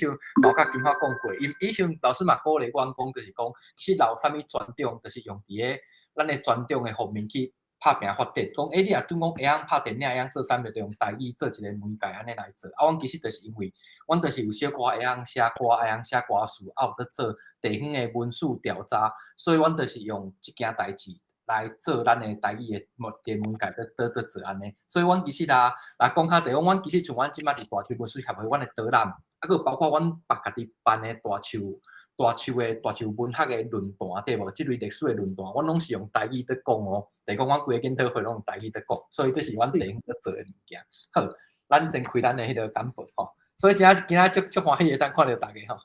嘛有佮金花講過，伊以前老師嘛鼓勵阮講，就是講其實若有啥物專長，就是用佇咧咱的專長的方面去拍拼發展。講欸，你若準講會曉拍電影，會曉做啥物，就用台語做一個媒介按呢來做。啊，阮其實就是因為，阮就是有小可會曉寫歌，會曉寫歌詞，啊有咧做地方的文史調查，所以阮就是用這件代誌來做咱的台語的媒介媒介，咧做按呢。所以阮其實啊，若講較濟，講阮其實像阮這擺佇大樹文史協會，阮的導覽，啊，閣有包括阮捌家己辦的大樹大樹的大樹文學的論壇對無？這類歷史的論壇，阮攏是用台語咧講哦。就是講阮規个研討會攏用台語咧講，所以這是阮地方咧做的物件。好，咱先開咱的彼個簡報吼。所以今仔今仔足足歡喜會當看著大家吼。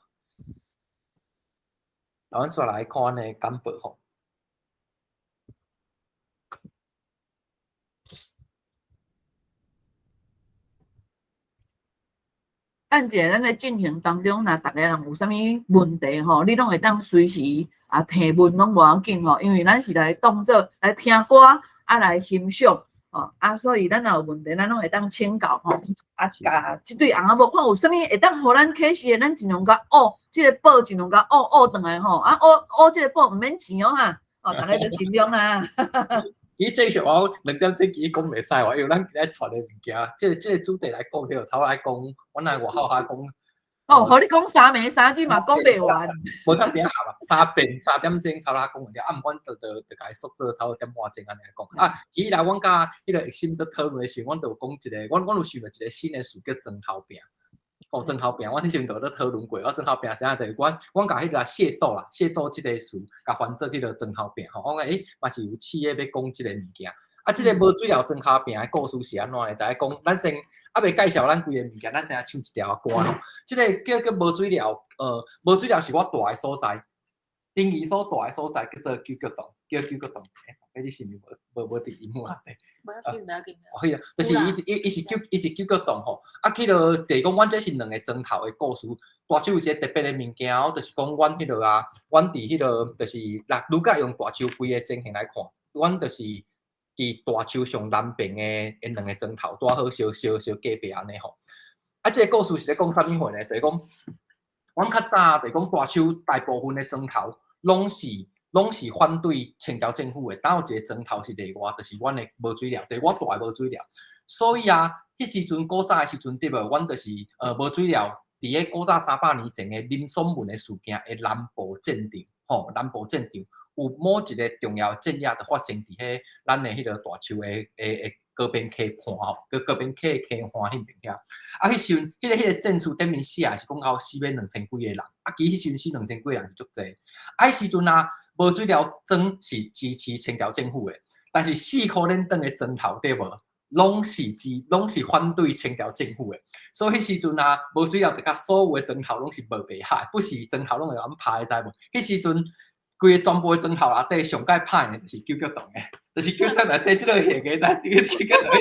阮煞來看阮的簡報吼。等者咱咧進行當中，若逐个人有啥物問題吼，你攏會當隨時啊提問，攏無要緊吼，因為咱是來當做來聽歌啊來欣賞吼，啊所以咱若有問題，咱攏會當請教吼，啊共這對翁仔某看有啥物會當予咱啟示的，咱盡量共學，這個寶盡量共學學轉來吼，啊學學這個寶毋免錢哦哈，哦逐个就盡量啦。伊正常我2點鐘其實講袂使話，因為咱今日傳的物件，這個主題來講，就差不多愛講，阮來外口較講。哦，予你講三暝三更嘛講袂完。無通變合啊，三遍3點鐘差不多講完了，啊，毋阮就共伊縮做差不多點半鐘按呢來講。啊，其實來阮佮彼個核心佇討論的時，阮就有講一個，阮有想著一個新的詞叫磚頭餅。哦，磚頭餅，阮彼時陣就咧討論過。我磚頭餅啥，就是阮阮共彼個械鬥啦，械鬥這個詞，共翻做彼個磚頭餅吼。我講欸，嘛是有試咧欲講這個物件。啊，這個無水療磚頭餅的故事是按怎呢？就愛講，咱先猶未介紹咱規個物件，咱先來唱一條歌吼。這個叫做無水療，無水療是我住的所在，登記所住的所在叫做九腳洞，叫九腳洞。欸，你是毋是無佇螢幕內底？無要緊，無要緊。哦，彼個就是伊伊伊是九伊是九腳洞吼。啊，去到就是講，阮這是兩個磚頭的故事。大樹有一個特別的物件哦，就是講阮彼落啊，阮佇彼落就是，若如果用大樹規个情形來看，阮就是佇大樹上南邊的彼兩個磚頭，拄好相相相隔壁按呢吼。啊，這個故事是咧講啥物貨呢？就是講，阮較早就是講大樹大部分的磚頭攏是反對清朝政府的，但有一個磚頭是例外，就是阮的無水寮，就是我住的無水寮。所以啊，彼時陣古早的時陣對無，阮就是無水寮，佇咧古早300年前的林爽文的事件的南部戰場，吼，南部戰場有某一個重要戰役就發生佇彼咱的彼個大樹的高邊溪畔吼，高邊溪溪岸彼邊遐。啊，彼時陣，彼個戰書頂面寫的是講到死欲2000幾個人，啊，其實彼時陣死2000幾個人是足濟。啊，彼時陣啊，無水寮莊是支持清朝政府的，但是四箍輾轉的莊頭對無，攏是反對清朝政府的。所以彼時陣啊，無水寮就佮所有的莊頭攏是無白合，不是莊頭攏會共拍，你知無？彼時陣規個全部的磚頭內底上蓋歹的，就是九腳洞的，就是九腳洞生這落型的，知？九腳洞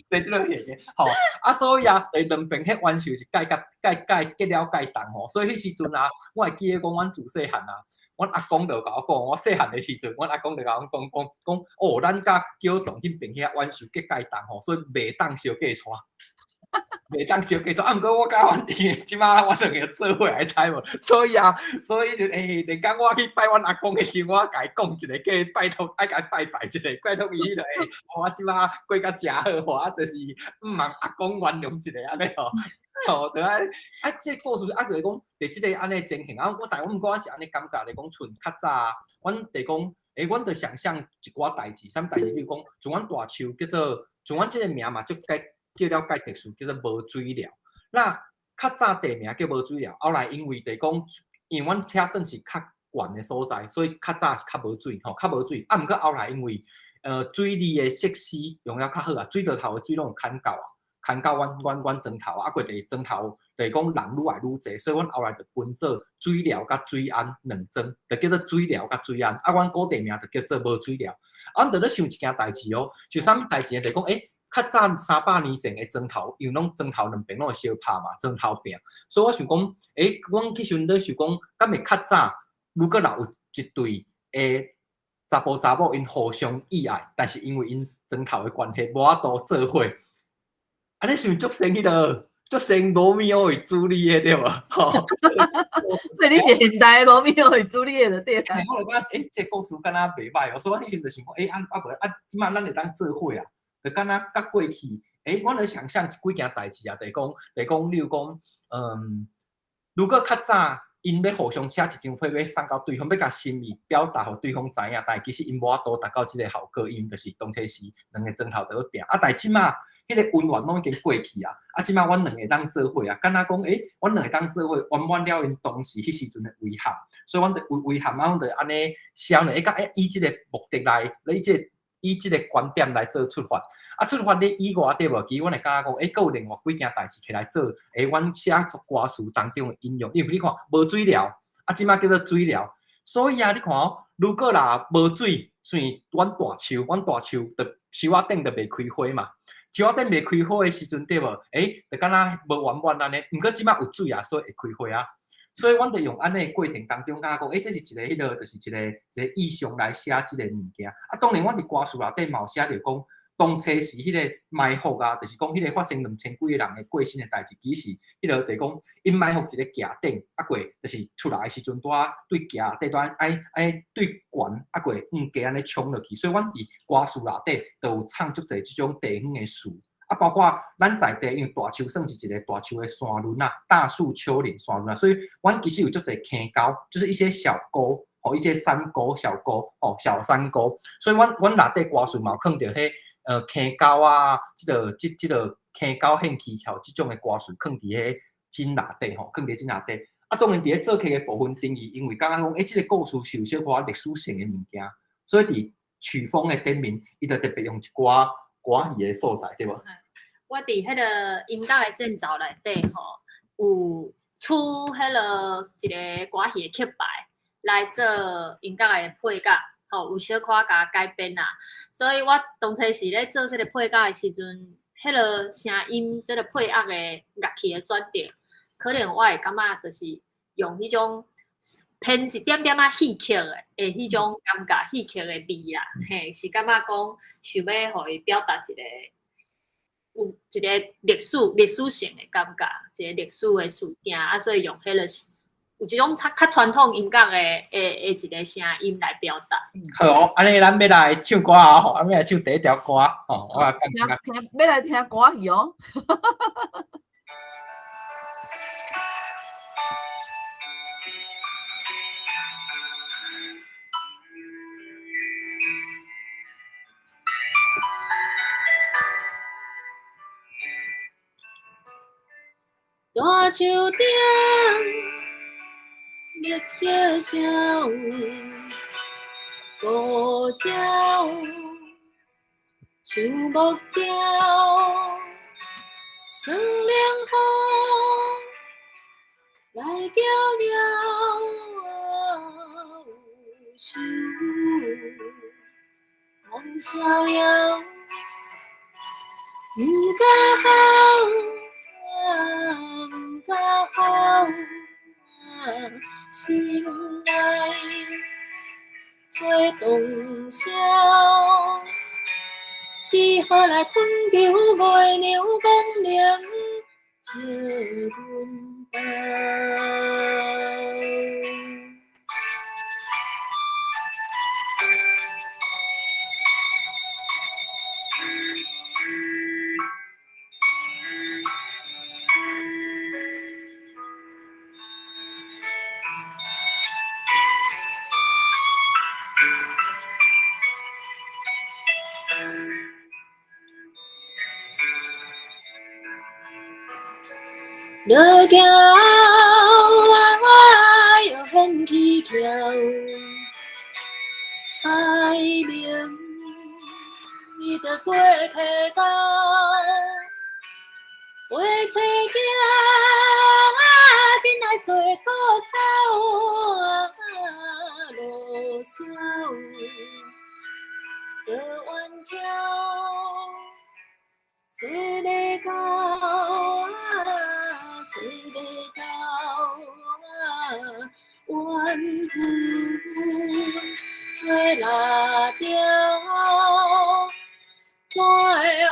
生這落型的，吼啊，所以啊，佇兩邊彼冤仇是蓋甲蓋蓋結了蓋重吼，所以彼時陣啊，我會記得講，阮自細漢啊，阮阿公就共我講，我細漢的時陣，阮阿公就共阮講講講，哦，咱佮九洞彼邊遐冤仇結蓋重吼，所以袂當相過娶。袂當相過娶，啊，毋過我佮阮弟這擺阮兩个做伙來知無？所以啊，所以就欸，逐工我去拜阮阿公的時，我共伊講一下，叫伊拜託，愛共伊拜拜一下，拜託伊彼落欸，我這擺過較誠好，我就是毋茫阿公原諒一下按呢吼。吼，就按啊，這個故事啊，就是講佇這个按呢情形啊，我知，毋過我是按呢感覺咧，講像較早，阮就是講，欸，阮就想象一寡代誌，啥物代誌？比如講，像阮大樹叫做，像阮這个名嘛，足解。叫了蓋特殊，叫做無水寮。那較早地名叫無水寮，後來因為就是講，因為阮遮算是較懸的所在，所以較早是較無水吼，較無水。啊，毋過後來因為水利的設施用了較好啊，水道頭的水攏有牽到啊，牽到阮莊頭啊，過佇莊頭就是講人愈來愈濟，所以阮後來就分做水寮佮水安兩莊，就叫做水寮佮水安。啊，阮古地名就叫做無水寮。啊，阮就咧想一件代誌哦，想啥物代誌呢？就是講，欸，較早300年前的磚頭，因為攏磚頭兩邊攏會相拍嘛，磚頭餅。所以我想講，欸，阮彼時陣咧想講，敢會較早，如果若有一對的查埔查某，𪜶互相意愛，但是因為𪜶磚頭的關係，無法度做伙。按呢是毋是足神彼落？足像罗密欧与朱丽叶对无？吼，所以你是现代罗密欧与朱丽叶就对啦。我就感觉，欸，这个故事敢若袂䆀哦，所以我彼时阵就想讲，欸，啊啊无啊，这摆咱会当做伙啊，就敢若佮过去，欸，我咧想象几件代志啊，就是讲，例如讲，如果较早𪜶欲互相写一张批欲送到对方，欲共心意表达予对方知影，但其实𪜶无法度达到这个效果，因为就是当初时两个钟头就咧拼，啊，但这摆彼个恩怨拢已经过去啊，啊，这摆阮两个当做伙啊，敢若讲，欸，阮两个当做伙圆满了𪜶当时彼时阵的遗憾，所以阮就遗憾啊，阮就按呢写呢，欸，佮以这个目的来，以这个观点来做出发，啊，出发咧以外对无？其实阮会感觉讲，欸，阁有另外几件代志起来做，欸，阮写作歌词当中的引用，因为你看无水疗，啊，这摆叫做水疗，所以啊，你看哦，如果若无水，像阮大树，阮大树就树仔顶就袂开花嘛。树仔顶袂开花的时阵，对无？欸，就敢若无圆满按呢。毋过这摆有水啊，所以会开花啊。所以阮就用按呢过程当中，感觉讲，欸，这是一个彼落，就是一个意象来写这个物件。啊，当然，阮伫歌词内底嘛有写著讲，当初时彼个埋伏啊，就是讲彼个发生2000几个人的过身的代志，其实彼落就是讲，𪜶埋伏一个徛顶，啊过就是出来的时阵，拄仔对徛底端爱爱对悬，啊过向低按呢冲落去，所以阮伫歌词内底就有唱足济这种地方的词，啊，包括咱在地，因为大树算是一个大树的山仑啊，大树丘陵山仑啊，所以阮其实有足济坑沟，就是一些小沟，吼，一些山沟、小沟，吼，小山沟，所以阮内底歌词嘛有囥著彼。坑沟啊，这个坑沟献起桥这种的歌词，囥伫彼井内底吼，囥伫井内底。啊，当然伫咧作曲的部分定义，因为感觉讲，欸，这个故事是有小可历史性的物件，所以伫曲风的顶面，伊就特别用一寡歌仔戏的素材，对无？我伫彼个音乐的前奏内底吼，有取彼个一个歌仔戏的曲牌来做音乐的配乐。吼，有小可共改编啦，所以我当初时咧做这个配乐的时阵，彼个声音，这个配乐的乐器的选择，可能我会感觉就是用彼种偏一点点仔戏曲的彼种感觉，戏曲的味啦，嘿，是感觉讲想欲予伊表达一个有一个历史性的感觉，一个历史的事件啊，所以用彼个有一种较较传统音乐的一个声音来表达。好，按呢咱欲来唱歌啊，吼，咱欲来唱第一条歌，吼，我来听听，欲来听歌戏哦。大树顶，绿叶声有，孤鸟树木雕，霜凉风来叫鸟，有愁难逍遥，毋敢哭，毋敢哭，心内做洞箫，只好来恳求月娘光明照阮兜。落桥啊，又掀起桥，摆明伊就过溪沟，飞车行啊，紧来找出口啊，路小就远眺，西欲到啊，西欲到啊，缘分做蜡烛，怎会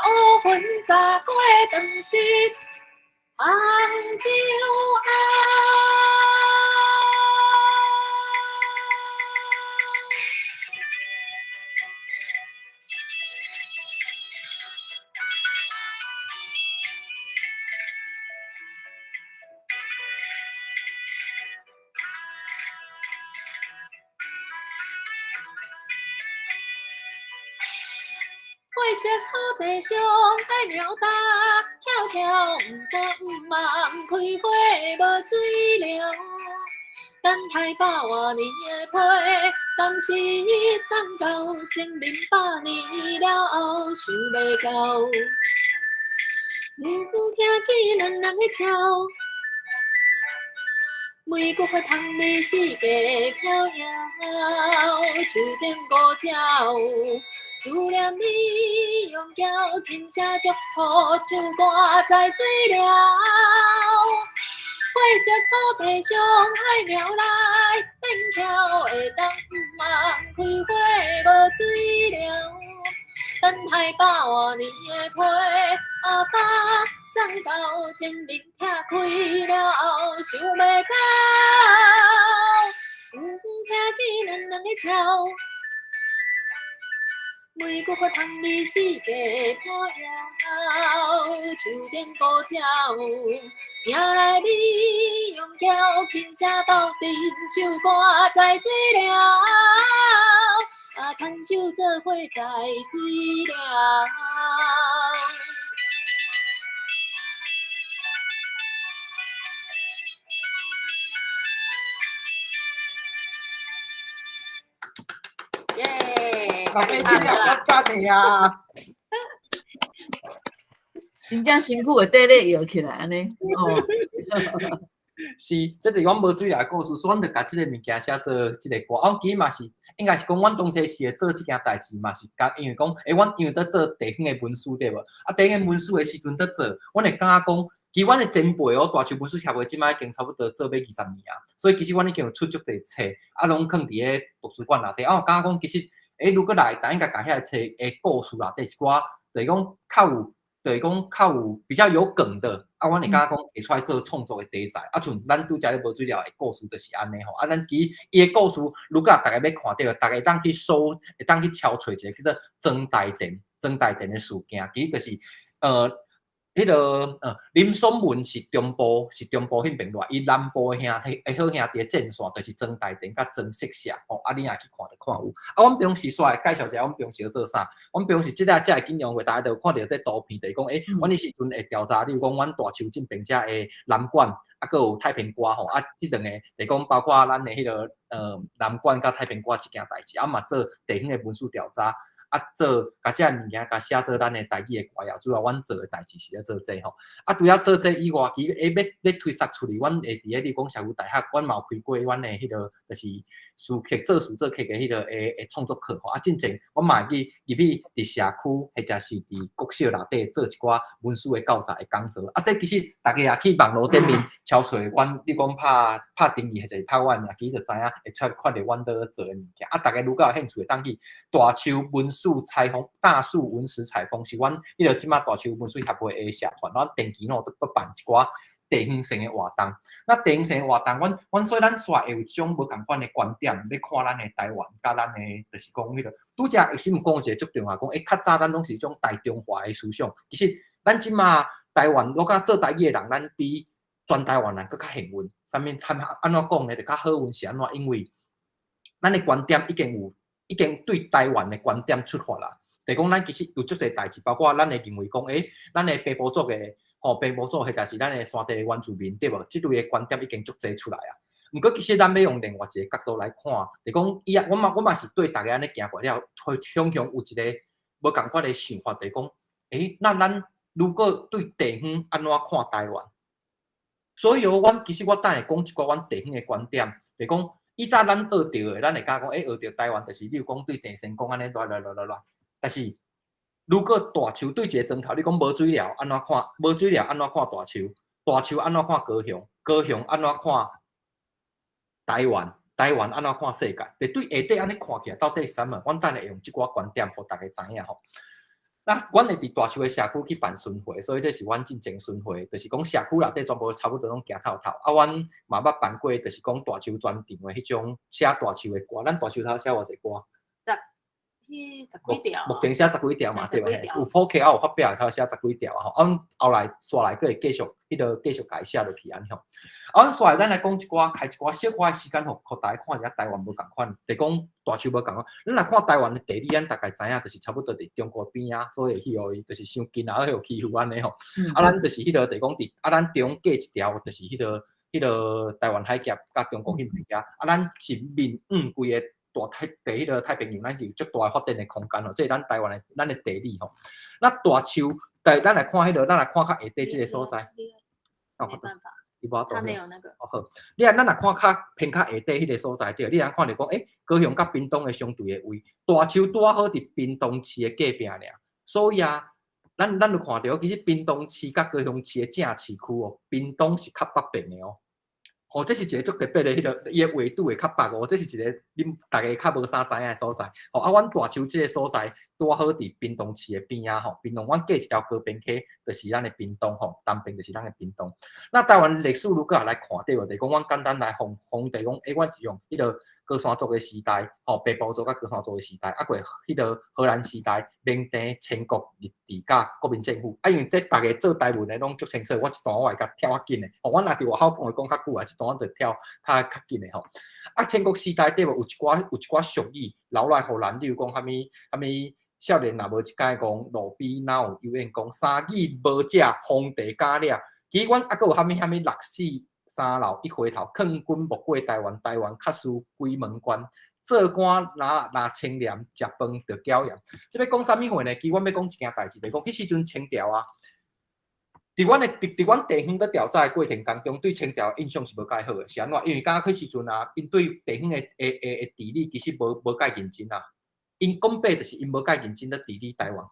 乌云早过断失，啊。紅酒紅。灰色土地上的苗搭，翘翘毋甘毋茫，開花無水療。等待百外年的批，當時送到前面百年了後，想袂到。毋聽見人人咧笑，玫瑰花香味四界飄搖，樹頂孤鳥。思念你用橋，輕聲祝福，唱歌在水療。灰色土地上愛苗來變巧，會當毋茫開花無水療。等待百外年的批，阿爸送到前面拆開了後，想袂到，毋聽見人人咧笑。玫瑰花香味四界飄搖，樹頂孤鳥，迎來你用橋，輕聲鬥陣唱歌在水療，啊，牽手做伙在水療。耶！老爸，這了我讚你啊！真正辛苦的底咧搖起來按呢，哦。是，這就是阮無水療的故事，所以阮就共這个物件寫做這个歌。啊，其實嘛是，應該是講阮當初是會做這件代誌嘛是共，因為講，阮因為佇做地方的文史對無？啊，地方文史的時陣佇做，阮會感覺講，其實阮的前輩哦，大樹文史協會這擺已經差不多做欲20年啊，所以其實阮已經有出足濟冊，啊，攏囥佇咧圖書館內底。啊，我感覺講其實，如果來，應該共遐個冊的故事內底一寡，就是講較有，就是講較有比較有梗的，啊，阮會感覺講提出來做創作的題材，啊，像咱拄才咧無水療的故事就是按呢吼，啊，咱其實伊的故事，如果逐家欲看著，逐家會當去搜，會當去敲揣一个叫做莊大田，莊大田的事件，其實就是，彼个林爽文是中部，是中部彼爿落來，伊南部的兄弟，好兄弟的戰線就是莊大田佮莊石社吼，啊，你若去看就看有。啊，阮平時煞來介紹一下，阮平時咧做啥？阮平時這个才會緊張話，逐家就看著這圖片，就是講，阮彼時陣會調查，例如講，阮大樹這爿遮的南管，啊，閣有太平歌吼，啊，這兩個就是講包括咱的彼个南管佮太平歌這件代誌，啊嘛做地方的文史調查。啊，做共這个物件，共寫做咱的台語的歌謠，主要阮做的代誌是咧做這個吼。啊，除了做這個以外，其實欲欲推捒出去，阮會佇咧你講社區大學，阮嘛有開過阮的彼个就是詞曲做詞作曲的彼个的創作課吼。啊，進前阮嘛會去入去佇社區或者是佇國小內底做一寡文史的教材的講座。啊，這其實逐家也去網路頂面敲揣阮，你講拍拍定義或者是拍阮名，其實就知影會出看著阮咧做的物件。啊，逐家如果有興趣，會當去大樹文史採風，大樹文史採風是阮彼个這擺大樹文史協會的社團，阮定期攏有咧辦一寡地方性的活動。那地方性的活動，阮所以咱煞會有一種無仝款的觀點，欲看咱的台灣，佮咱的，就是講彼个拄才會先講一个足重要，講較早咱攏是一種大中華的思想，其實咱這擺台灣，我感覺做台語的人，咱比全台灣人閣較幸運。啥物？按怎講呢？就較好運是按怎？因為咱的觀點已經有，已經對台灣的觀點出發啦。就是講，咱其實有足濟代誌，包括咱會認為講，咱的平埔族的，吼，平埔族或者是咱的山地原住民，對無？這類的觀點已經足濟出來啊。毋過，其實咱欲用另外一个角度來看，就是講，伊啊，我嘛是對逐家按呢行過了，會常常有一个無仝款的想法，就是講，那咱如果對地方按怎看台灣？所以哦，阮其實我等下講一寡阮地方的觀點，就是講，以早咱學著的，咱會感覺講，學著台灣就是，例如講對鄭成功按呢來來來來來。但是，如果大樹對一个磚頭，你講無水療按怎看？無水療按怎看大樹？大樹按怎看高雄？高雄按怎看台灣？台灣按怎看世界？佇對下底按呢看起來，到底是啥物？阮等下會用這寡觀點，予逐家知影吼。那阮會佇大樹的社區去辦巡迴，所以這是阮進前巡迴，就是講社區內底全部差不多攏行透透。啊，阮嘛捌辦過，就是講大樹專場的彼種寫大樹的歌。咱大樹頭寫偌濟歌？彼十幾條。目前寫十幾條嘛，對吧？有譜客啊，有發表的，頭寫十幾條啊吼。啊，阮後來煞來閣會繼續，彼個繼續共伊寫落去按呢吼。啊，阮煞來咱來講一寡，開一寡小可的時間，予大家看一下台灣無仝款，就講大樹無仝款。咱若看台灣的地理，咱大概知影，就是差不多佇中國邊仔，所以去予伊就是傷近啊，去予欺負按呢吼。啊，咱就是彼個就講佇啊，咱中隔一條，就是彼個台灣海峽佮中國彼邊遐。啊，咱是面向規个大太佇彼個太平洋，咱是有足大的發展的空間吼，這是咱台灣的咱的地理吼。那大樹，對，咱來看彼個，咱來看較下底這個所在。沒辦法。伊無法度。他沒有那個。哦好，你啊，咱若看較偏較下底彼個所在對，你通看著講，高雄佮屏東的相對的位，大樹拄仔好佇屏東市的隔壁爾，所以啊，咱有看著，其實屏東市佮高雄市的正市區哦，屏東是較北邊的哦。吼，這是一個足特別的彼個，伊的緯度會較北哦，這是一個恁逐家較無啥知影的所在。吼，啊，阮大樹這個所在拄好佇屏東市的邊仔吼，屏東阮隔一條高屏溪，就是咱的屏東吼，東邊就是咱的屏東。那台灣歷史如果來看對無？就講阮簡單來放放地講，阮是用彼個高山族的時代，吼，北部族佮高山族的時代，啊過彼個荷蘭時代、明鄭、清國、日治佮國民政府。啊，因為這逐家做台文的攏足清楚，我一段我會共跳較緊的。吼，阮若佇外口講會講較久啊，一段就跳較較緊的吼。啊，清國時代對無？有一寡俗語留來予咱，例如講啥物啥物少年若無一解講，路邊哪有油煙講，三語無食，皇帝敢掠。其實阮猶閣有啥物啥物六四三老一回頭，勸君莫過台灣，台灣較輸鬼門關。做官若若清廉，食飯著繳鹽。這欲講啥物話呢？其實阮欲講一件代誌，就是講彼時陣清朝啊，佇阮地方咧調查的過程當中，對清朝的印象是無蓋好的。是按怎？因為感覺彼時陣啊，𪜶對地方的治理其實無蓋認真啊。𪜶講白就是𪜶無蓋認真咧治理台灣。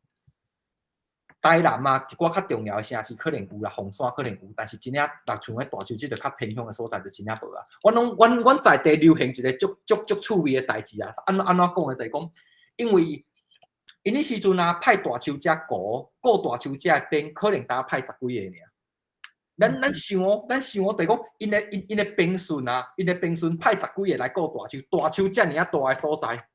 台南啊，一寡較重要的城市可能有啦，鳳山可能有，但是真正若像咧大樹這個較偏鄉的所在，就真正無啊。阮攏阮阮在地流行一個足足足趣味的代誌啊，按怎講的？就是講，因為𪜶彼時陣啊，派大樹遮顧顧大樹遮的兵，可能焦派十幾个爾。咱想哦，咱想哦，就是講，𪜶的兵順啊，𪜶的兵順派十幾个來顧大樹，大樹遮爾仔大的所在，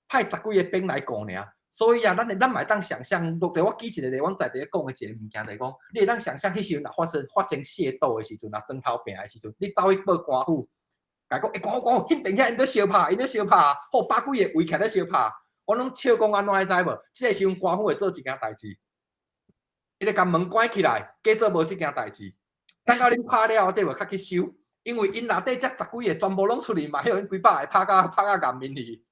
派十幾个兵來顧爾。所以啊，咱嘛會當想象，落地我舉一個例，阮在地咧講的一個物件，就是講，你會當想象彼時陣若發生械鬥的時陣，若磚頭拼的時陣，你走去報官府，共伊講，欸，官府官府，彼邊遐𪜶咧相拍，𪜶咧相拍，好百幾个圍起來咧相拍，我攏笑講按怎你知無？這個時陣官府會做一件代誌，伊就共門關起來，假做無這件代誌，等到恁拍了後對無，較去收，因為𪜶內底這十幾个全部攏出去嘛，彼予𪜶幾百个拍甲顏面去。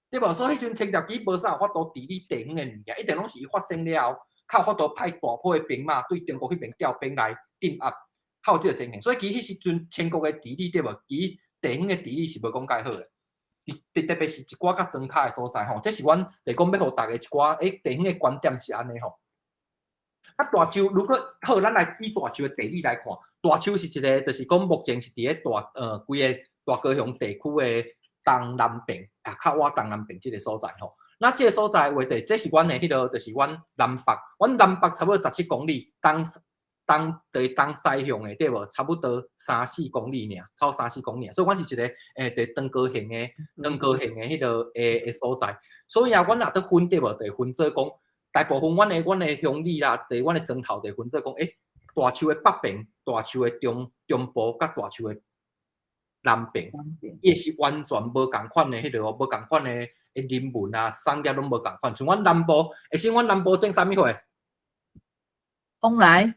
對無？所以彼時陣清朝其實無啥有法度治理地方的物件，一定攏是伊發生了後，較有法度派大批的兵馬對中國彼邊調兵來鎮壓，較有這個情形。所以其實彼時陣清國的治理對無？其實地方的治理是無講蓋好的。特別是一寡較莊跤的所在吼，這是阮就是講欲予逐家一寡地方的觀點是按呢吼。啊，大樹如果好，咱來以大樹的地理來看，大樹是一個，就是講目前是佇咧大規个大高雄地區的東南邊啊，較倚東南邊這個所在吼。那這個所在話地，這是阮的彼個，就是阮南北，阮南北差不多17公里，東東就是東西向的對無？差不多三四公里爾，差不多三四公里。所以阮是一個佇長高型的彼個的所在。所以啊，阮若佇分對無？就分做講，大部分阮的鄉里啦，佇阮的莊頭就分做講，大樹的北邊、大樹的中部佮大樹的南邊，伊是完全無仝款的彼個，無仝款的人文啊、產業攏無仝款。像阮南部，會先阮南部種啥物貨？旺來。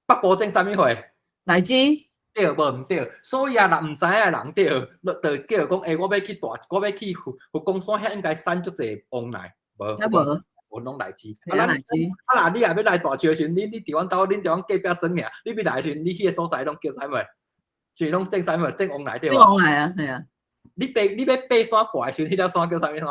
北部種啥物貨？荔枝。對無毋對？所以啊，若毋知影的人對，就叫講，欸，我欲去佛光山遐應該產足濟旺來，無？遐無。無攏荔枝。啊，荔枝。啊，若你若欲來大樹的時陣，你佇阮兜，恁佇阮隔壁莊爾，你欲來的時陣，你彼個所在攏叫啥物？是攏種啥物？種旺來對無？種旺來啊，係啊。你欲爬山過來的時陣，彼條山叫啥物山？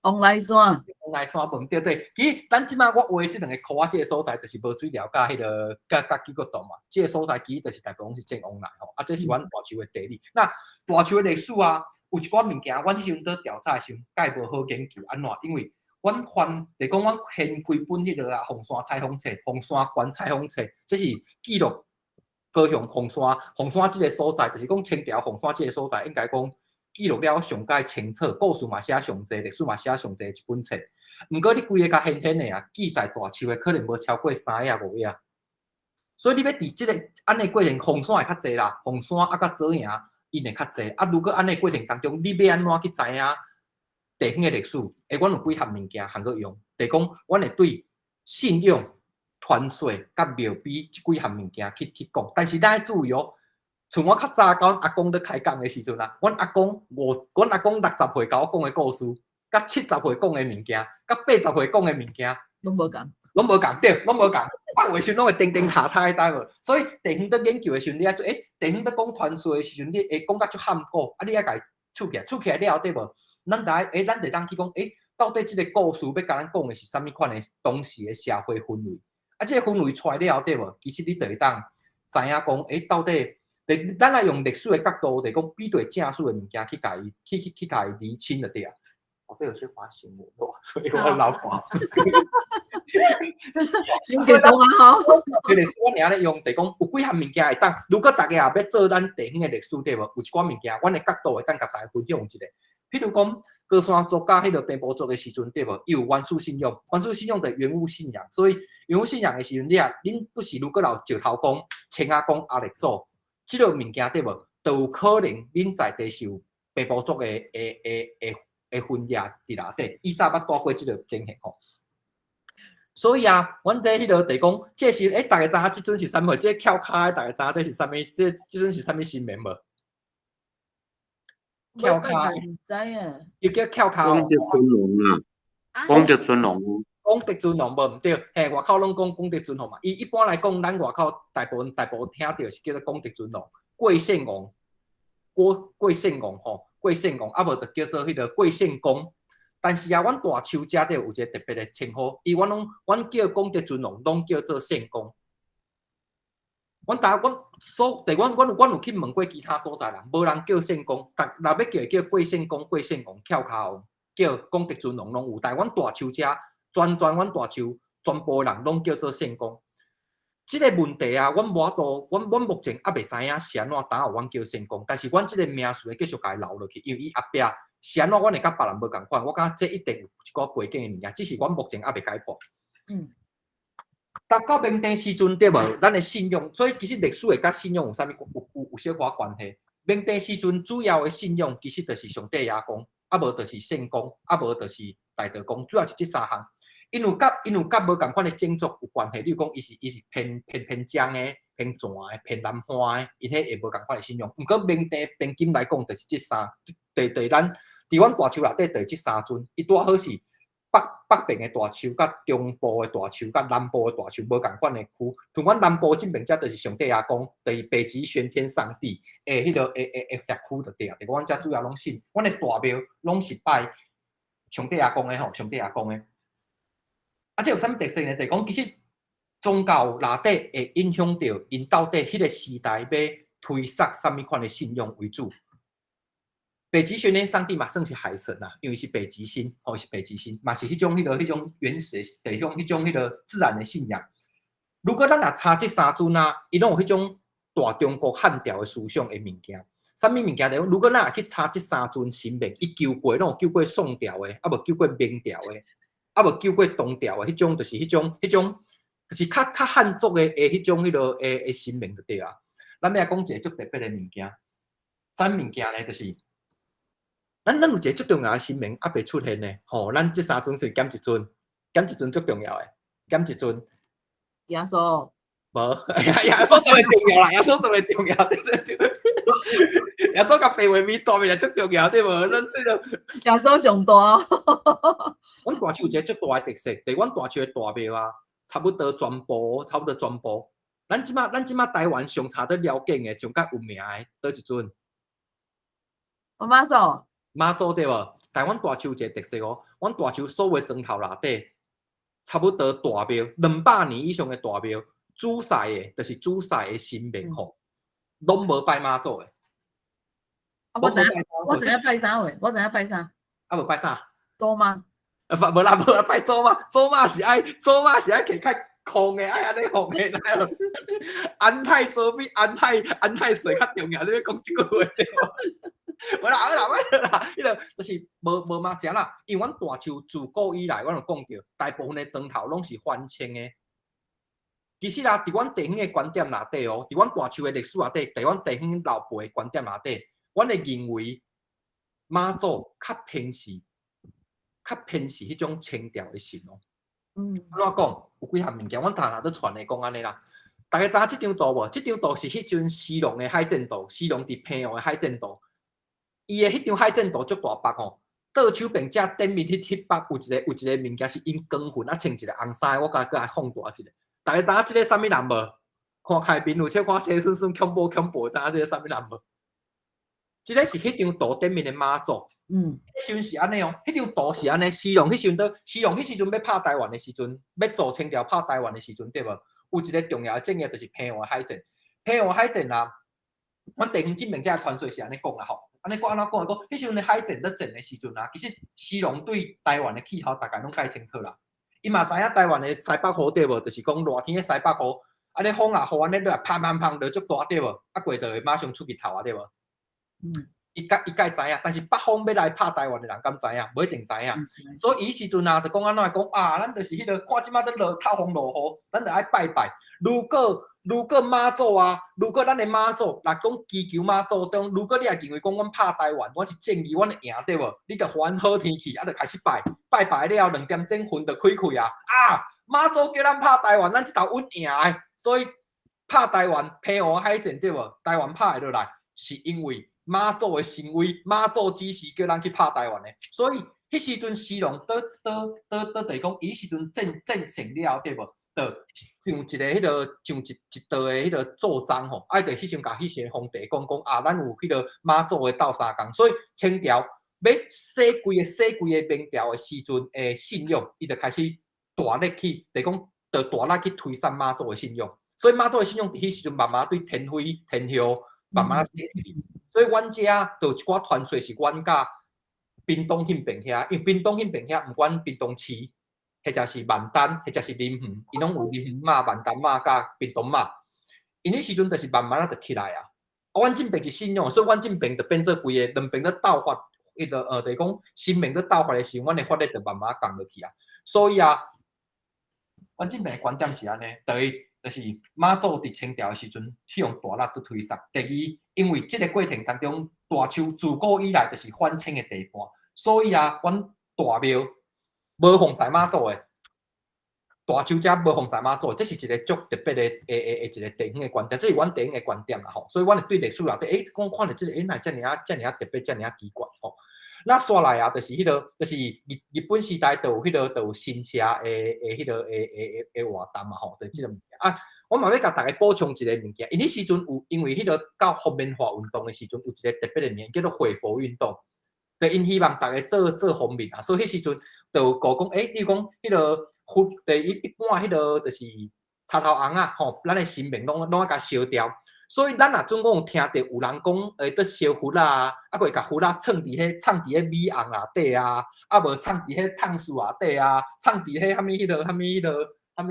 旺來山。旺來山無毋對對。其實咱這擺我畫這兩個箍仔，這個所在就是無水寮佮彼個佮九國洞嘛。這個所在其實就是大部分攏是種旺來吼。啊，這是阮大樹的地理。那大樹的歷史啊，有一寡物件，阮彼時陣佇調查的時陣，蓋無好研究按怎？因為阮翻，就講阮掀規本彼個啊，鳳山採訪冊、鳳山縣採訪冊，這是記錄高雄鳳山、鳳山這個所在，就是講清朝鳳山這個所在，應該講記錄了上蓋清楚，故事嘛寫上濟，歷史嘛寫上濟一本冊。毋過你規个共掀掀的啊，記載大樹的可能無超過三頁五頁。所以你欲佇這个按呢過程，鳳山會較濟啦，鳳山啊佮左營𪜶會較濟。啊，如果按呢過程當中，你欲按怎去知影地方的歷史？欸，阮有幾項物件通閣用，就是講，阮會對信仰、傳說佮廟碑這幾項物件去提供。但是咱愛注意哦，像我較早佮阮阿公咧開講的時陣啊，阮阿公五，阮阿公60歲共我講的故事，佮70歲講的物件，佮80歲講的物件，攏無仝，攏無仝，對，攏無仝。講話時攏會叮叮塔塔，你知無？所以地方佇研究的時陣，你愛做，欸，地方佇講傳說的時陣，你會講甲足含糊，啊，你愛共伊取起來，取起來了後對無？咱就愛，欸，咱就當去講，欸，到底這个故事欲共咱講的是啥物款的當時的社會氛圍？啊，這个氛圍出來了後對無？其實你就會當知影講，欸，到底，咱來用歷史的角度，就講比對正史的物件去共伊，去去去共伊釐清就對啊。我這有些發新聞，所以我老看。傷激動啊！吼，歷史阮爾咧用，就講有幾項物件會當。如果大家也欲做咱地方的歷史對無？有一寡物件，阮的角度會當共大家分享一下。譬如講，高山族佮彼个平埔族的時陣對無？伊有原始信仰，原始信仰就是原物信仰。所以原物信仰的時陣，你啊，恁不是如果有石頭公、青仔公、阿力祖，這个物件對無？就有可能恁在地是有平埔族的分野佇內底，以早捌帶過這个情形吼。所以啊，阮佇彼个地講，這是欸，大家知影這尊是啥物？這個翹跤的，大家知影這是啥物？這這尊是啥物神明無？翹跤，毋知啊。伊叫翹跤。功德尊王啊，功德尊王。功德尊王無毋對，嘿，外口攏講功德尊王嘛。伊一般來講，咱外口大部分聽著是叫做功德尊王、貴縣王、郭貴縣王吼，貴縣王，啊無就叫做彼个貴縣公。但是啊，阮大樹遮底有一个特別的稱呼，伊阮攏阮叫功德尊王，攏叫做聖公。阮逐阮所，佇阮阮有去問過其他所在人，無人叫聖公，逐若欲叫會叫貴縣公、貴縣王、翹跤王，叫功德尊王攏有。但阮大樹遮，全全阮大樹全部人攏叫做聖公。這个問題啊，阮無法度，阮阮目前猶未知影是按怎當予阮叫聖公，但是阮這个名詞會繼續共伊留落去，因為伊後壁是按怎，阮會佮別人無仝款。我感覺這一定有一寡背景的物件，只是阮目前猶未解破。到明鄭時陣對無？咱的信仰，所以其實歷史會佮信仰有啥物有小可關係。明鄭時陣主要的信仰其實就是上帝爺公，啊無就是聖公，啊無就是大道公，主要是這三項。𪜶有佮𪜶有佮無仝款的種族有關係，例如講伊是伊是偏偏偏漳的、偏泉的、偏南花的，𪜶彼會無仝款的信仰。毋過明鄭平均來講，就是這三，佇佇咱佇阮大樹內底，就是這三尊，伊拄好是北北邊的大樹、佮中部的大樹、佮南部的大樹無仝款的區。像阮南部這邊遮就是上帝爺公，就是北極玄天上帝的彼个的的的轄區就對啊。就阮遮主要攏信，阮的大廟攏是拜上帝爺公的吼，上帝爺公的。啊，這有啥物特色呢？就是講其實宗教內底會影響著𪜶到底彼個時代欲推捒啥物款的信仰為主。北極玄天上帝嘛，算是海神啦，因為是北極星，吼是北極星，嘛是彼種彼个彼種原始的，就是種彼種彼个自然的信仰。如果咱若查這三尊啊，伊攏有彼種大中國漢朝的思想的物件。啥物物件？就如果咱若去查這三尊神明，伊救過攏有救過宋朝的，啊無救過明朝的，啊無救過唐朝的，彼種就是彼種彼種，就是較較漢族的彼種彼个的神明就對啊。咱欲來講一个足特別的物件，啥物物件呢？就是咱有一个足重要的神明猶未出現呢，吼！咱這三尊是減一尊，減一尊足重要的，減一尊。耶穌。無，耶穌當然重要啦，耶穌當然重要，對對對。耶穌佮白話米大面也足重要，對無？咱這個耶穌上大。阮大樹有一個足大的特色，就是阮大樹的大廟啊，差不多全部，差不多全部。咱這馬台灣上差得了解的，上較有名的，佗一尊？媽祖。媽祖對無？台灣大樹有一個特色哦，阮大樹所有磚頭內底，差不多大廟200年以上的大廟，主祀的，就是主祀的神明吼，攏無拜媽祖的。啊，我知影，我知影拜啥話，我知影拜啥。啊，無拜啥？祖媽。啊，無啦無啦，拜祖媽，祖媽是愛摕較空的，愛按呢放的，安太祖比安太歲較重要，你咧講這句話對無？無啦，好啦，無啦，彼個就是無無嘛啥啦，因為阮大樹自古以來，阮有講著，大部分的莊頭攏是反清的。其實啊，佇阮地方的觀點內底哦，佇阮大樹的歷史內底，佇阮地方老輩的觀點內底，阮會認為媽祖較偏視彼種清朝的神哦。按怎講？有幾項物件，阮逐逐都傳的講按呢啦。大家知影這張圖無？這張圖是彼陣西隆的海戰圖，西隆佇澎湖的海戰圖。伊的彼張海戰圖足大幅吼，倒手邊遮頂面彼幅有一個物件是𪜶光雲啊，穿一個紅衫，我共閣來放大一下。大家知影這個啥物人無？看開面有小可生順順恐怖恐怖，知影這個啥物人無？這個是彼張圖頂面的媽祖。彼時陣是按呢哦，彼張圖是按呢，西隆彼時陣都，西隆彼時陣欲拍台灣的時陣，欲做清朝拍台灣的時陣，對無？有一個重要的戰役就是澎湖海戰。澎湖海戰啊，阮地方這邊遮傳說是按呢講啦吼，按呢講按怎講？講彼時陣的海戰咧戰的時陣啊，其實西隆對台灣的氣候逐家攏蓋清楚啦。伊嘛知影台灣的西北雨對無？就是講熱天的西北雨，按呢風啊雨按呢落來，砰砰砰落足大對無？啊過就會馬上出日頭啊對無？伊蓋知影，但是北方欲來拍台灣的人敢知影？無一定知影。所以伊彼時陣啊，就講按怎講啊？咱就是彼個看這馬咧落透風落雨，咱就愛拜拜。如果媽祖啊，如果咱的媽祖，若講祈求媽祖中，如果你也認為講阮拍台灣，阮是正義，阮會贏對無？你就予阮好天氣，啊，就開始拜拜拜了，2點鐘雲就開開啊！啊，媽祖叫咱拍台灣，咱這頭穩贏的，所以拍台灣澎湖海戰對無？台灣拍會落來，是因為媽祖的神威，媽祖指示叫咱去拍台灣的，所以彼時陣西隆倒倒倒倒就是講，伊彼時陣戰勝了對無？就上一個彼個上一道的彼個奏章吼，啊，就彼時陣共彼時皇帝講講啊，咱有彼個媽祖的鬥相共，所以清朝欲洗規個明朝的時陣的信仰，伊就開始大力去，就是講就大力去推捒媽祖的信仰，所以媽祖的信仰佇彼時陣慢慢對天妃天后慢慢洗去。所以阮遮就有一寡傳說是阮佮屏東彼邊遐，因為屏東彼邊遐，毋管屏東市，或者是萬丹，或者是林園，𪜶攏有林園媽、萬丹媽佮屏東媽。𪜶彼時陣就是慢慢仔就起來啊。啊，阮這邊是信仰，所以阮這邊就變做規个兩邊咧鬥法，彼個就是講神明咧鬥法的時陣，阮的法力就慢慢降落去啊。所以啊，阮這邊的觀點是按呢，第一就是媽祖佇清朝的時陣去予大力去推捒。第二，因為這個過程當中，大樹自古以來就是反清的地盤，所以啊，阮大廟無奉祀媽祖的，大樹遮無奉祀媽祖，這是一個足特別的一個地方的觀點，這是阮地方的觀點啦吼。所以阮會對歷史內底，講看著這個，哪會遮爾啊遮爾啊特別，遮爾啊奇怪吼。那煞來啊，就是彼個，就是日本時代就有彼個，就有神社的彼個的活動嘛吼，就這個物件啊。我嘛欲共大家補充一個物件，因彼時陣有因為彼個到復民化運動的時陣，有一個特別的物件叫做會佛運動，就𪜶希望逐家做做方便啊，所以彼時陣就有講，例如講彼個佛，就一一般彼個就是插頭尪仔吼，咱的神明攏愛共燒掉。所以咱若準講有聽著有人講，佇燒佛啊，啊，閣會共佛仔藏佇彼米甕內底啊，啊無藏佇彼桶樹內底啊，藏佇彼啥物彼個啥物彼個啥物？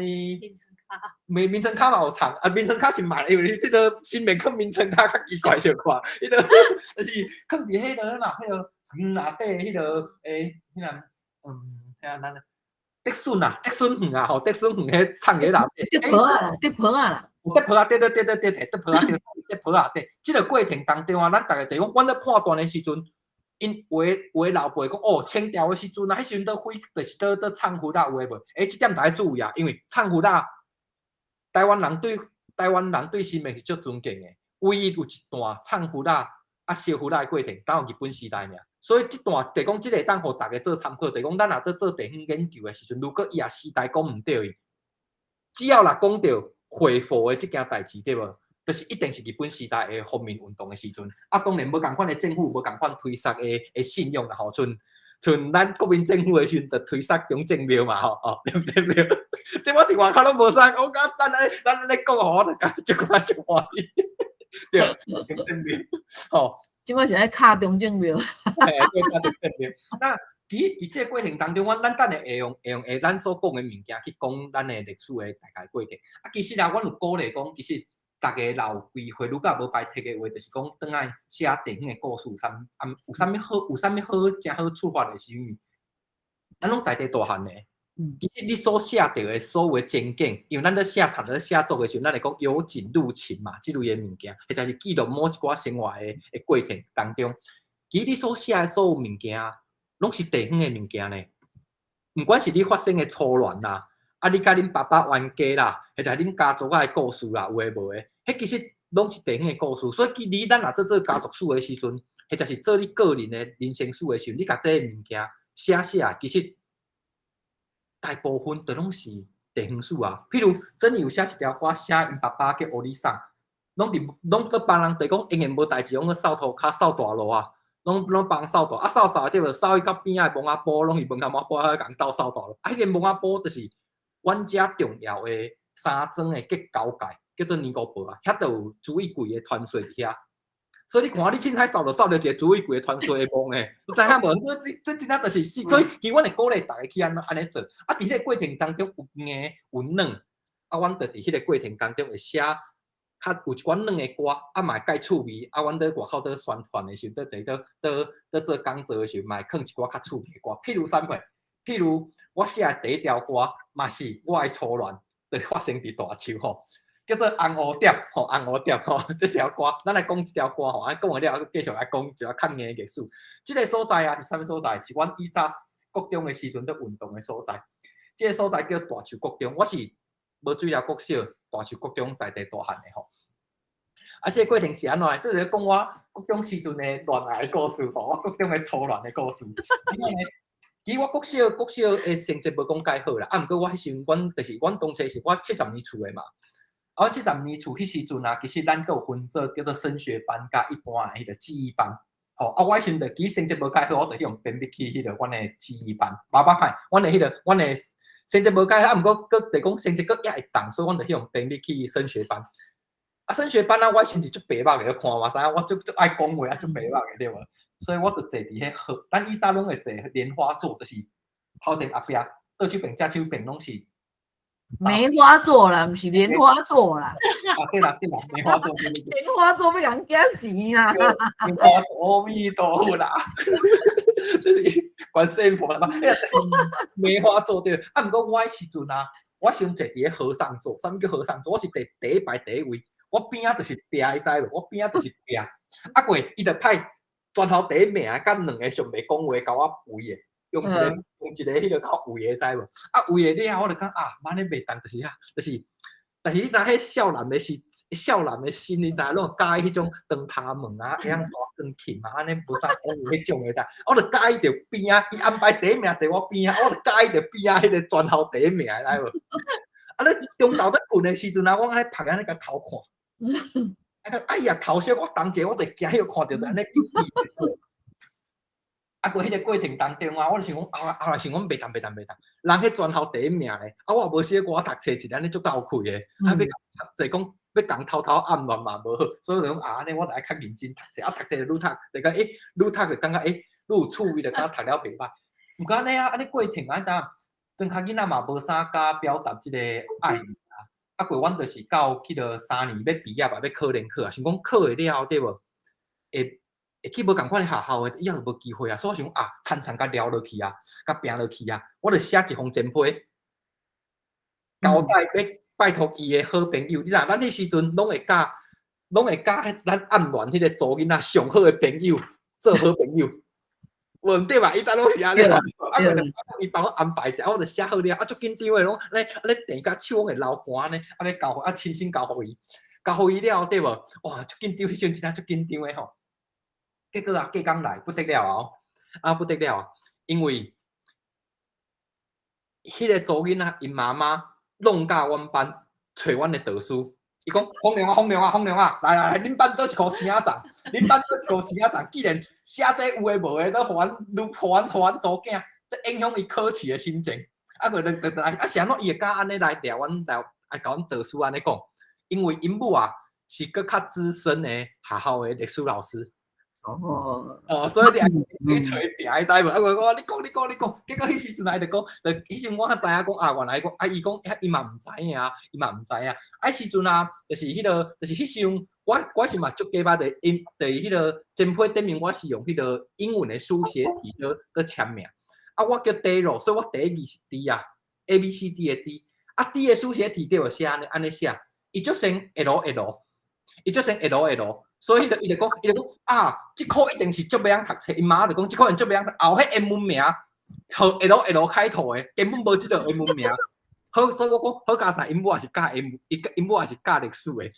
眠床跤嘛有藏，啊眠床跤是嘛，因為這個神明囥眠床跤較奇怪小可，彼個就是囥佇彼個嘛，彼個園內底彼個彼個遐咱竹筍啊，竹筍園啊吼，竹筍園彼藏佇內底。竹婆仔啦，竹婆仔啦。竹婆仔對對對對對，竹婆仔對，竹婆仔對。這個過程當中啊，咱逐家就是講，阮咧判斷的時陣，𪜶有的老輩講，哦，清朝的時陣啊，彼時陣佇飛，就是佇藏佛仔有的無？這點大家注意啊，因為藏佛仔，台灣人對神明是足尊敬的，唯一有一段藏佛仔啊燒佛仔的過程，敢有日本時代爾。所以這段就是講，這個會當予大家做參考，就是講咱若佇做地方研究的時陣，如果伊也時代講毋對，只要若講著會佛的這件代誌對無？就是一定是日本時代的復民運動的時陣。啊，當然無仝款的政府，無仝款推捒的信仰啦吼，像咱國民政府的時陣，就推捒中正廟嘛吼，哦，中正廟。這我佇外口攏無啥，我感覺咱咧講吼，我就感覺足寡足歡喜。對，中正廟，吼。這擺是愛敲中正廟。嘿，對，敲中正廟。那其實佇這個過程當中，阮咱等下會用咱所講的物件去講咱的歷史的大概過程。啊，其實啊，阮有鼓勵講，其實逐个若有機會，如果無排斥的話，就是講轉來寫地方的故事，有啥啊有啥物好，有啥物好，誠好觸發的是因為咱攏在地大漢的。其實你所寫著的所有的情景，因為咱咧寫冊咧寫作的時陣，咱會講由景入情嘛，這類的物件，或者是記錄某一寡生活的過程當中，其實你所寫的所有物件，攏是地方的物件呢。毋管是你發生的初戀啦，啊，你佮恁爸爸冤家啦，或者恁家族仔的故事啦，有的無的，彼其實攏是地方的故事。所以，其實咱若做做家族史的時陣，或者是做你個人的人生史的時陣，你共這个物件寫寫，其實大部分都攏是地方史啊。譬如真有寫一條歌，寫𪜶爸爸叫歐里桑，攏佇攏閣幫人就講永遠無代誌，攏去掃塗跤掃大路啊，攏攏幫掃大，啊掃掃對無？掃去到邊仔的墓仔埔，攏是門口仔埔遐共鬥掃大路。啊，彼个墓仔埔就是阮遮重要的三莊的結交界，叫做尼姑埔啊，遐就有朱一貴的傳說佇遐。所以你看，你凊彩掃就掃著一個朱一貴的傳說的墓的，你知影無？這這真正就是是，所以其實阮會鼓勵逐家去按怎按呢做。啊，佇彼個過程當中有硬有軟，啊，阮就佇彼個過程當中會寫較有一寡軟的歌，啊嘛會蓋趣味，啊，阮佇外口佇宣傳的時陣，佇佇佇佇做講座的時陣，嘛會囥一寡較趣味的歌。譬如啥物貨？譬如我寫的第一條歌，嘛是我的初戀，就發生佇大樹吼。叫做紅蝴蝶吼，紅蝴蝶吼，這條歌，咱來講這條歌吼，啊，講完了後，繼續來講一寡較硬的歷史。這個所在啊是啥物所在？是阮以早國中的時陣咧運動的所在。這個所在叫大樹國中，我是無水寮國小、大樹國中在地大漢的吼。啊，這個過程是按怎？這是講我國中時陣的戀愛的故事吼，我國中的初戀的故事。因為呢，其實我國小國小的成績無講蓋好啦，啊，毋過我彼時陣，阮就是阮當初是我70年次的嘛。啊，我70年次彼時陣啊，其實咱閣有分做叫做升學班佮一般的彼個記憶班。吼，啊，我彼時陣就其實成績無蓋好，我就去予編入去彼個阮的記憶班。無歹歹，阮的彼個阮的成績無蓋好，啊，毋過閣就講成績閣猶會當，所以阮就去予編入去升學班。啊，升學班啊，我彼時陣是足白目的，看嘛知影，我足足愛講話啊，足白目的對無？所以我就坐佇彼號，咱以早攏會坐蓮花座，就是頭前後壁，倒手邊、正手邊攏是。梅花座啦，毋是蓮花座啦。啊對啦對啦，梅花座。蓮花座欲共驚死啦！蓮花座，阿彌陀佛啦，這是觀世音菩薩。哎呀，梅花座對。啊，毋過我彼時陣啊，我先坐佇咧和尚座。啥物叫和尚座？我是坐第一排第一位，我邊仔就是壁，你知無？我邊仔就是壁。啊過，伊就派全校第一名佮兩个上袂講話，共我圍的。用一個用一個彼個共圍的，知無？啊，圍的了後，我就感覺啊，按呢袂當，就是遐，就是，但是你知影彼少男的心，少男的心，你知影，攏佮意彼種長頭毛啊，會曉彈鋼琴啊，按呢無啥講有彼種的，知？我就佮意著邊仔，伊安排第一名坐我邊仔，我就佮意著邊仔彼個全校第一名的，知無？啊，咧中晝咧睏的時陣啊，我按呢曝按呢共偷看，啊，哎呀，頭先我當者我就驚彼個看著就按呢。啊，過彼個過程當中啊，我就想講，後來後來想講袂當袂當袂當，人彼全校第一名咧，啊，我也無小可讀冊一個按呢足夠氣的，啊，欲就講欲共偷偷暗戀嘛無好，所以就講啊，按呢我就愛較認真讀冊，啊，讀冊就愈讀，就講欸，愈讀就感覺欸，愈有趣味，就感覺讀了袂歹。毋過按呢啊，按呢過程啊，知影，莊跤囡仔嘛無啥敢表達這個愛意啊，啊，過阮就是到彼個三年欲畢業啊，欲考聯考啊，想講考會了對無？會。會去無仝款的學校的，以後就無機會啊！所以我想講啊，田田共撩落去啊，共拚落去啊，我就寫一封情批，交代欲拜託伊的好朋友。你知影，咱彼時陣攏會佮攏會佮咱暗戀彼個查某囡仔上好的朋友做好朋友，無毋對吧？以前攏是按呢啊，伊幫我安排一下，我就寫好了，啊，足緊張的，攏咧咧訂甲手攏會流汗呢，啊，欲交啊，親身交予伊，交予伊了對無？哇，足緊張，彼時陣真正足緊張的吼。結果啊，過工來不得了啊！啊，不得了啊！因為彼個查某囡仔𪜶媽媽弄到阮班，揣阮的導師，伊講：風涼啊，風涼啊，風涼啊！來來來，恁班佗一箍星仔欉？恁班佗一箍星仔欉？既然寫這有的無的，都予阮愈予阮予阮查某囝，影響伊考試的心情。啊，閣轉轉來，啊是按怎伊會敢按呢來掠阮來，來共阮導師按呢講？因為𪜶母啊是閣較資深的學校的歷史老師。哦，哦，所以你愛去揣名，知無？啊，我講你講你講你講，結果彼時陣伊就講，就彼時我較知影講啊，原來講啊，伊講伊嘛毋知影，伊嘛毋知影。啊，彼時陣啊，就是彼個，就是彼時陣，我是嘛足假掰的，因佇彼個簽批頂面，我是用彼個英文的書寫體咧簽名。啊，我叫 Daryl，所以我第一字是 D 啊，A B C D 的 D。啊，D 的書寫體對無寫按呢按呢寫，伊就成 L L，伊就成 L L。所以伊就講啊，這科一定是足袂曉讀冊。𪜶媽就講，這科人足袂曉讀，後彼英文名，號 L L 開頭的，根本無這個英文名。好，所以我講好佳哉，𪜶母也是教英，𪜶母也是教歷史的。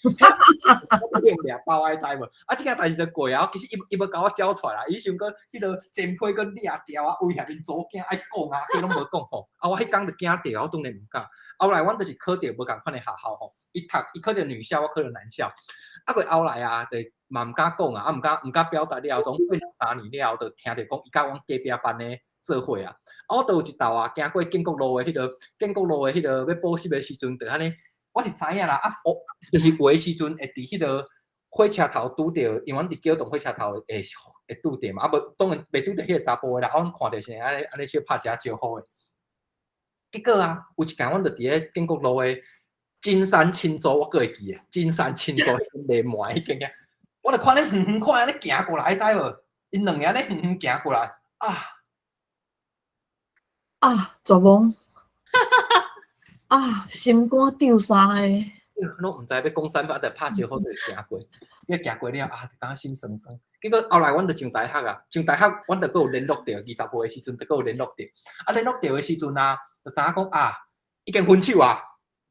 我用掠包愛知無？啊，這件代誌就過啊。其實伊無共我交出來啦，伊想講彼個前輩閣掠掉啊，威脅𪜶祖囝愛講啊，佢攏無講吼。啊，我彼工就驚著，我當然毋敢。後來阮就是考著無仝款的學校吼，伊考著女校，我考著男校。啊，過後來啊，就嘛毋敢講啊，啊毋敢毋敢表達了後，總過兩三年了後，就聽著講伊佮阮隔壁班的做伙啊。啊，我就有一道啊，行過建國路的彼個建國路的彼個欲補習的時陣，就按呢，我是知影啦。啊，我就是有的時陣會佇彼個火車頭拄著，因為阮佇轎動火車頭會拄著嘛。啊，無當然袂拄著彼個查埔的啦。啊，阮看著是按呢按呢小拍一下招呼的。結果啊，有一工阮就佇咧建國路的金山青州，我閣會記得，金山青州彼間賣彼間遐，我就看咧遠遠看按呢行過來，知無？𪜶兩个按呢遠遠行過來，啊！啊，絕望！啊，心肝吊三个。攏毋知欲講啥物，啊，就拍招呼就行過，結行過了啊，就感覺心酸酸。結果後來阮就上大學啊，上大學阮就閣有聯絡著，20歲的時陣就閣有聯絡著。啊，聯絡著的時陣啊，就知影講啊，已經分手啊。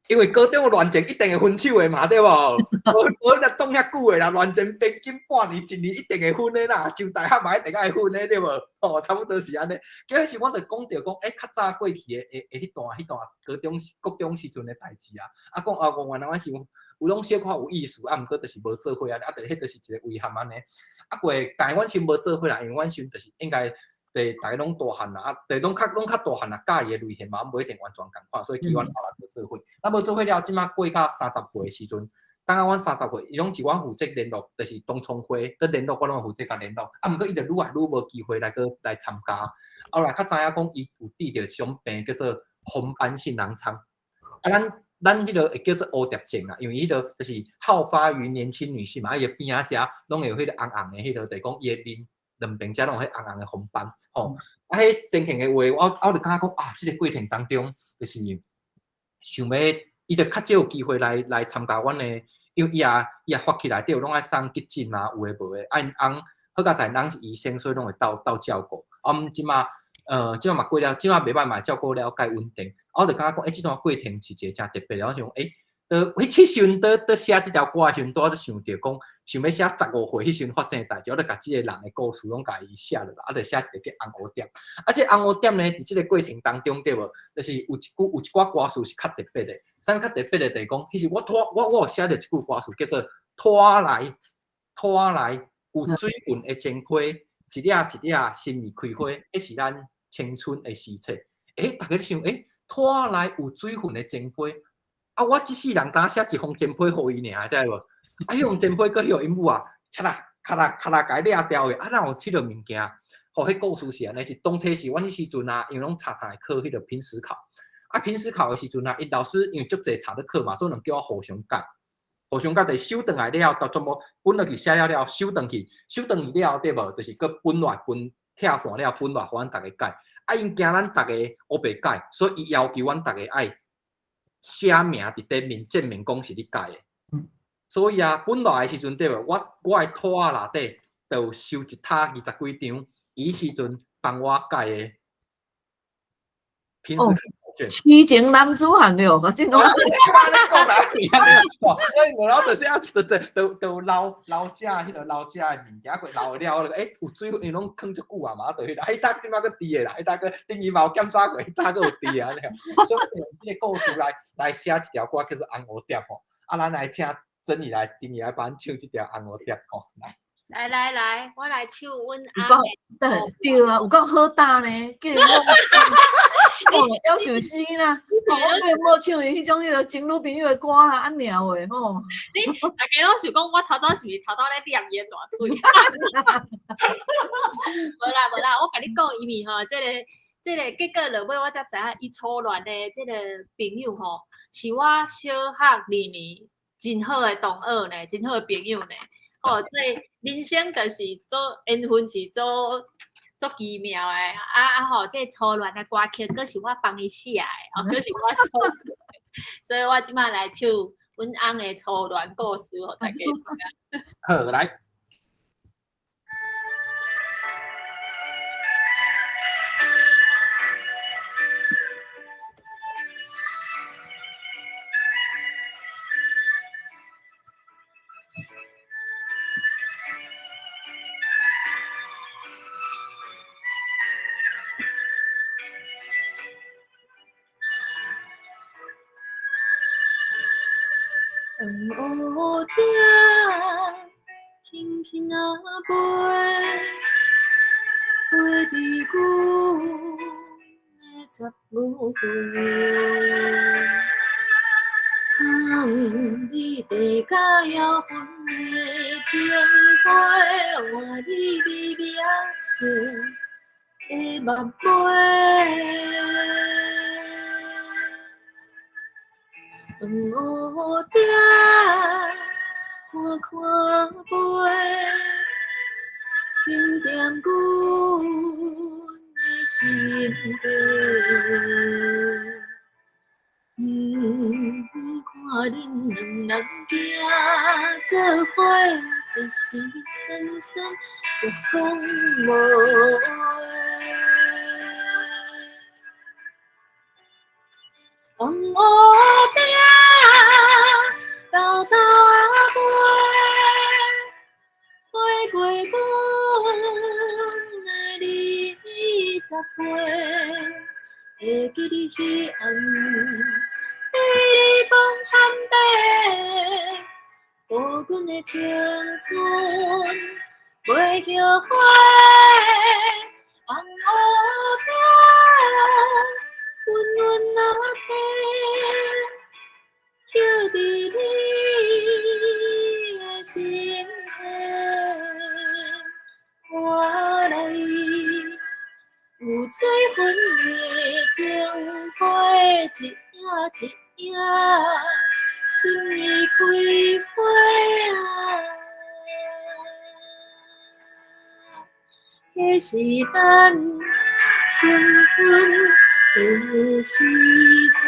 因為高中的戀情一定會分手的嘛，對無？無若擋遐久的啦，戀情平均半年、一年一定會分的啦。上大學嘛一定愛分的，對無？哦，差不多是按呢。結果時阮就講著講，欸，較早過去的彼段高中、國中時陣的代誌啊，啊講啊，原來阮是有攏小可有意思，啊，毋過就是無做伙啊，啊，就彼就是一個遺憾按呢。啊，過但阮是無做伙啦，因為阮時就是應該。對，逐家攏大漢啦，啊，對，攏較大漢啦，佮意的類型嘛，無一定完全仝款，所以其阮後來無做伙。啊，無做伙了，這馬過到三十歲的時陣，等下阮三十歲，伊攏是阮負責聯絡，就是同窗會佮聯絡，我攏負責共聯絡。啊，毋過伊就愈來愈無機會來閣來參加。後來較知影講，伊有得著一種病叫做紅斑性狼瘡。啊，咱彼個會叫做烏蝶症啦，因為彼個就是好發於年輕女性嘛，啊，伊的邊仔遮攏會有彼個紅紅的，彼個就是講伊的面。兩邊遮攏有彼紅紅的紅斑，吼，啊，彼情形的話，我就感覺講啊，這個過程當中，就是想欲，伊就較少有機會來參加阮的，因為伊也發起來，對，攏愛送急診啊，有的無的，啊，𪜶翁好佳哉，翁是醫生，所以攏會鬥鬥照顧。啊，阮這馬，這馬嘛過了，這馬袂䆀嘛照顧了較穩定。啊，我就感覺講，欸，這段過程是一個誠特別的，我想，欸，彼時陣佇寫這條歌的時陣，拄仔想著講，想欲寫15歲彼時陣發生的代誌，我就共這個人的故事攏共伊寫落來，啊，就寫一個叫紅烏蝶。啊，這個紅烏蝶呢，佇這個過程當中，對無？就是有一句有一寡歌詞是較特別的。啥物較特別的？就是講，其實我拖我我有寫著一句歌詞，叫做拖來拖來有水分的情花，一粒一粒心意開花，彼是咱青春的詩冊。欸，逐家咧想，欸，拖來有水分的情花。啊！我這世人敢寫一封情批予伊爾，知無？啊，彼封情批閣予𪜶母啊，嚓啦，咔啦，咔啦，共伊掠掉去。啊，哪有這個物件？吼，彼故事是按呢，是當初是阮彼時陣啊，因為攏常常會考彼個平時考。啊，平時考的時陣啊，𪜶老師因為足濟查咧考嘛，所以就叫我互相改。互相改，就是收轉來了後，就全部分落去寫了了，收轉去，收轉去了後對無？就是閣分落來分拆線了，分落來予阮逐家改。啊，𪜶驚咱逐家烏白改，所以伊要求阮逐家愛寫名佇頂面證明講是你改的。所以啊，分落來的時陣對無？我的桌仔內底就有收一沓二十幾張，伊彼時陣幫我改的。平時考卷。痴情男子漢了，這攏。所以我老就是啊，就留留遮彼個留遮的物件，過留了，欸，有水分，因攏囥足久啊嘛，就彼個，彼搭這擺閣佇的啦，彼搭閣等於嘛有檢查過，彼搭閣有佇的按呢。所以用這個故事來寫一條歌，叫做《紅烏蝶》吼。啊，咱來請珍妮來，珍妮來幫阮唱這條《紅烏蝶》吼，來。來來來，我來唱阮有夠對啊，有夠好打呢，叫我哦，夭壽死啦！哦，我對某唱伊彼種彼個情侶朋友的歌啦，按爾話吼。你大家攏想講，我頭早是毋是頭拄咧念伊的大腿？因為吼，這個結果落尾我才知影，伊初戀的這個朋友吼，是我小學二年真好的同學呢，真好的朋友呢。吼，所以人生就是做緣分是做足奇妙的。啊啊吼，這個初戀的歌曲，閣是我幫伊寫的，哦，閣是我寫的，所以我這擺來唱阮翁的初戀故事，予大家聽。好，來。黃烏蝶輕輕仔飛，飛佇阮的15歲。送你地甲搖粉的情花，換你微微仔笑的目尾。黃烏蝶看看飛，轻点阮的心底。看恁兩人行做伙，一時酸酸，煞講無話。黃烏蝶豆豆仔飛，飛過阮的20歲，會記得彼暗對你講坦白，予阮的青春袂後悔。黃烏蝶，阮阮仔体，捡伫你的身体，我來有水分的情花，一影一影，心意開花啊！彼是咱青春的時陣。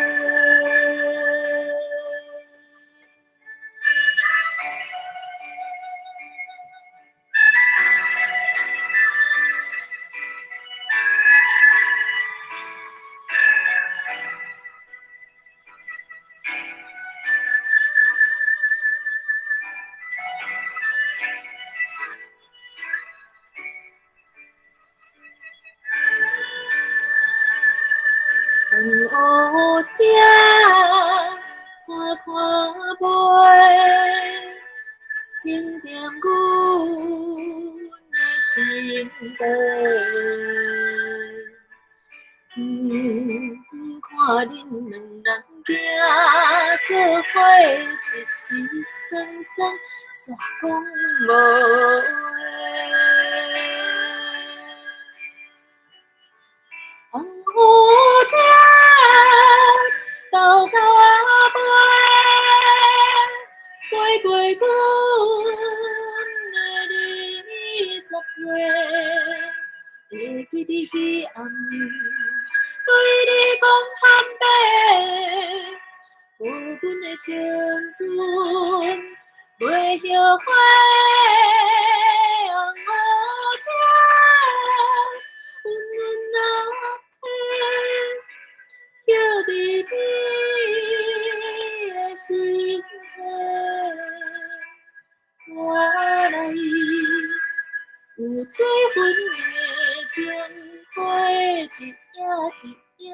黃烏蝶看看飛，轻点阮的心底。看恁兩人行做伙，一時酸酸，煞講無話。黃烏蝶豆豆仔飛，飛過阮的20歲，會記得彼暗對你講坦白，予阮的青春袂後悔。黃烏蝶，阮阮仔体，捡伫你的身体，我來有水分的情花，一影一影，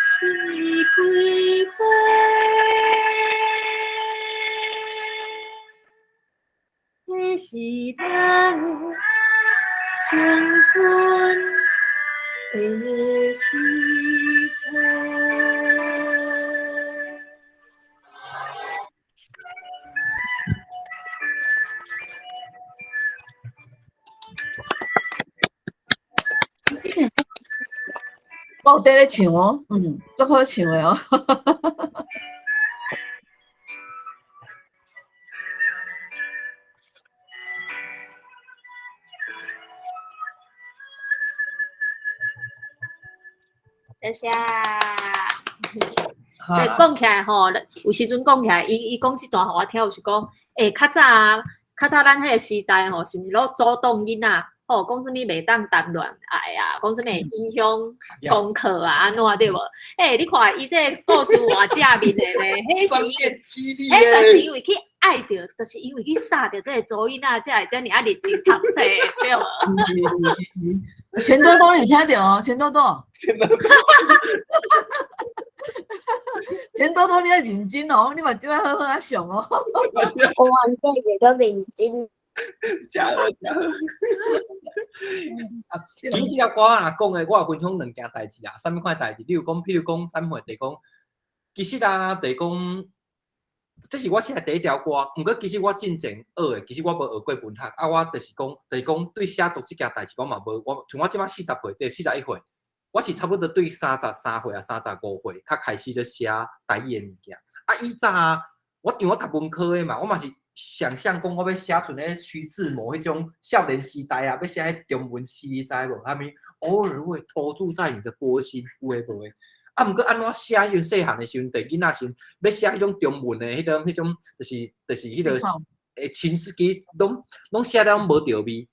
心意開花。彼是咱青春的時陣。我有綴咧唱哦，足好唱的哦。多謝。所以講起來吼，有時陣講起來，伊伊講這段予我聽，有是講，欸，較早啊，較早咱彼個時代吼，是毋是攏阻擋囡仔？吼，講啥物袂當談戀愛啊，講啥物會影響功課啊，按怎對無？欸，你看伊這個故事偌正面的咧，彼是，彼就是因為去愛著，就是因為去殺著這個查某囡仔，才會遮爾仔認真讀冊，對無？錢多多，你有聽著哦？錢多多，錢多多，錢多多，你愛認真哦，你嘛就愛好好仔上哦。我完全會足認真。真好，真好。啊，其實這個歌若講的，我會分享兩件代誌啊。啥物款代誌？例如講，譬如講，啥物款？就是講，其實啊，就是講，這是我寫的第一條歌。毋過其實我進前學的，其實我無學過文學。啊，我就是講，就是講對寫作這件代誌，我嘛無。我像我這擺40歲，對，41歲，我是差不多對33歲啊，35歲，較開始咧寫台語的物件。啊，以早啊，我因為我讀文科的嘛，我嘛是。想象講，我欲寫出咧徐志摩彼種少年時代啊，欲寫彼中文詩，你知無？啥物偶爾會投注在你的波心，有的無的。啊，毋過按怎寫？彼陣細漢的時陣，佇囡仔時陣，欲寫彼種中文的彼種、彼種，就是就是彼個情詩，其實攏攏寫了攏無著味。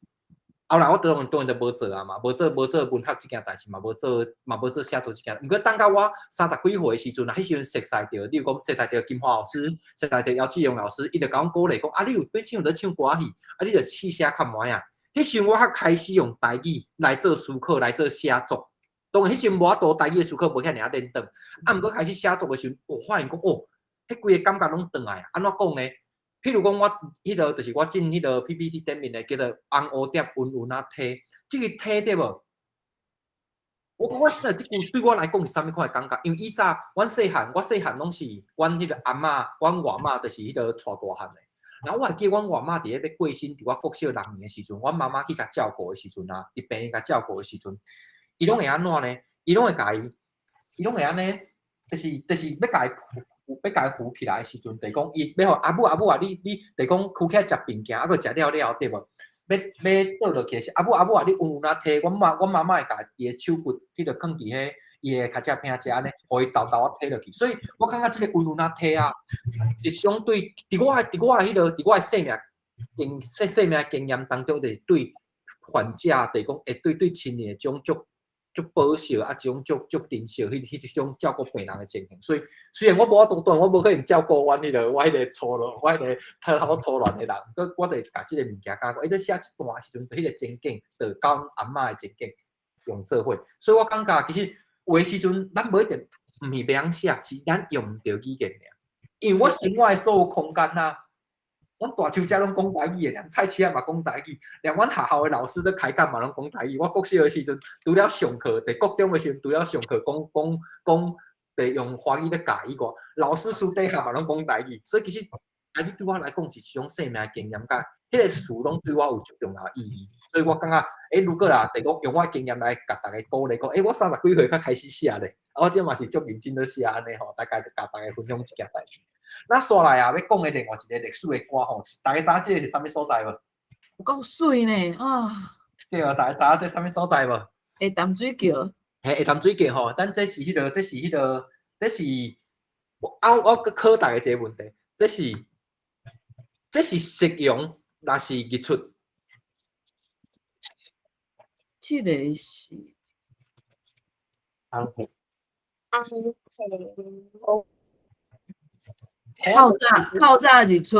後來我當然當然就無做啊嘛，無做無做文學這件代誌嘛，無做嘛無做寫作這件。毋過等到我三十幾歲的時陣啊，彼時陣熟似著，例如講熟似著金華老師，熟似著姚志勇老師，伊就共阮鼓勵講啊，你有本身有咧唱歌戲，啊，你就試寫較滿啊。彼時陣我較開始用台語來做思考，來做寫作。當然彼時陣無法度台語的思考無遐爾仔輪轉，啊，毋過開始寫作的時陣，我發現講哦，彼規个感覺攏轉來啊。按怎講呢？譬如講，我彼個就是我進彼個 PPT 頂面的叫做紅蝴蝶溫溫仔提，這個提對無？我講我現在這句對我來講是啥物款的感覺？因為以早阮細漢，我細漢攏是阮彼個阿嬤、阮外媽就是彼個帶大漢的。然後我會記阮外媽佇咧欲過身，佇我國小六年的時陣，阮媽媽去共照顧的時陣啊，佇病院共照顧的時陣，伊攏會按怎呢？伊攏會共伊，伊攏會按呢，就是就是欲共伊。欲共伊扶起來的時陣，就是講伊欲予阿母阿母啊，你你就是講扶起來食物件，啊閣食了了對無？欲欲倒落去的時，阿母阿母啊，你溫溫仔提，阮媽阮媽媽會共伊的手骨彼個囥佇彼伊的跤脊坪遮按呢，予伊沓沓仔提落去。所以我感覺這個溫溫仔提啊，是相對佇我的佇我的彼個佇我的生命經生生命經驗當中，就是對患者，就是講會對對親人的這種足。足保守啊，這種足足珍惜，彼彼種照顧病人的情形。所以雖然我無法度，當然我無可能照顧阮彼個我彼個粗魯，我彼個頭頭粗亂的人，閣我就共這個物件講，伊咧寫這段時陣，彼個情景，就佮阿嬤的情景用做伙。所以我感覺其實有的時陣，咱無一定毋是袂曉寫，是咱用毋著語言爾。因為我生活的所有空間啊。阮大樹遮攏講台語的，連菜市仔嘛講台語，連阮學校的老師咧開講嘛攏講台語。我國小的時陣，除了上課，佇國中的時陣，除了上課講講講，佇用華語咧教以外，老師私底下嘛攏講台語。所以其實台語對我來講是一種生命的經驗，佮彼個詞攏對我有足重要的意義。所以我感覺，欸，如果啦，就是講用我的經驗來共大家鼓勵講，欸，我三十幾歲才開始寫咧，啊，我這嘛是足認真咧寫按呢吼，大概就共大家分享這件代誌。咱紲來啊，欲講的另外一個歷史的歌吼，大家知影這個是啥物所在無？有夠媠呢啊！對啊，大家知影這啥物所在無？下淡水橋。嘿，下淡水橋吼，咱這是彼個，這是彼個，這是啊，我閣考大家一個問題，這是這是夕陽，抑是日出？這個是紅皮。紅皮。透早透早日出，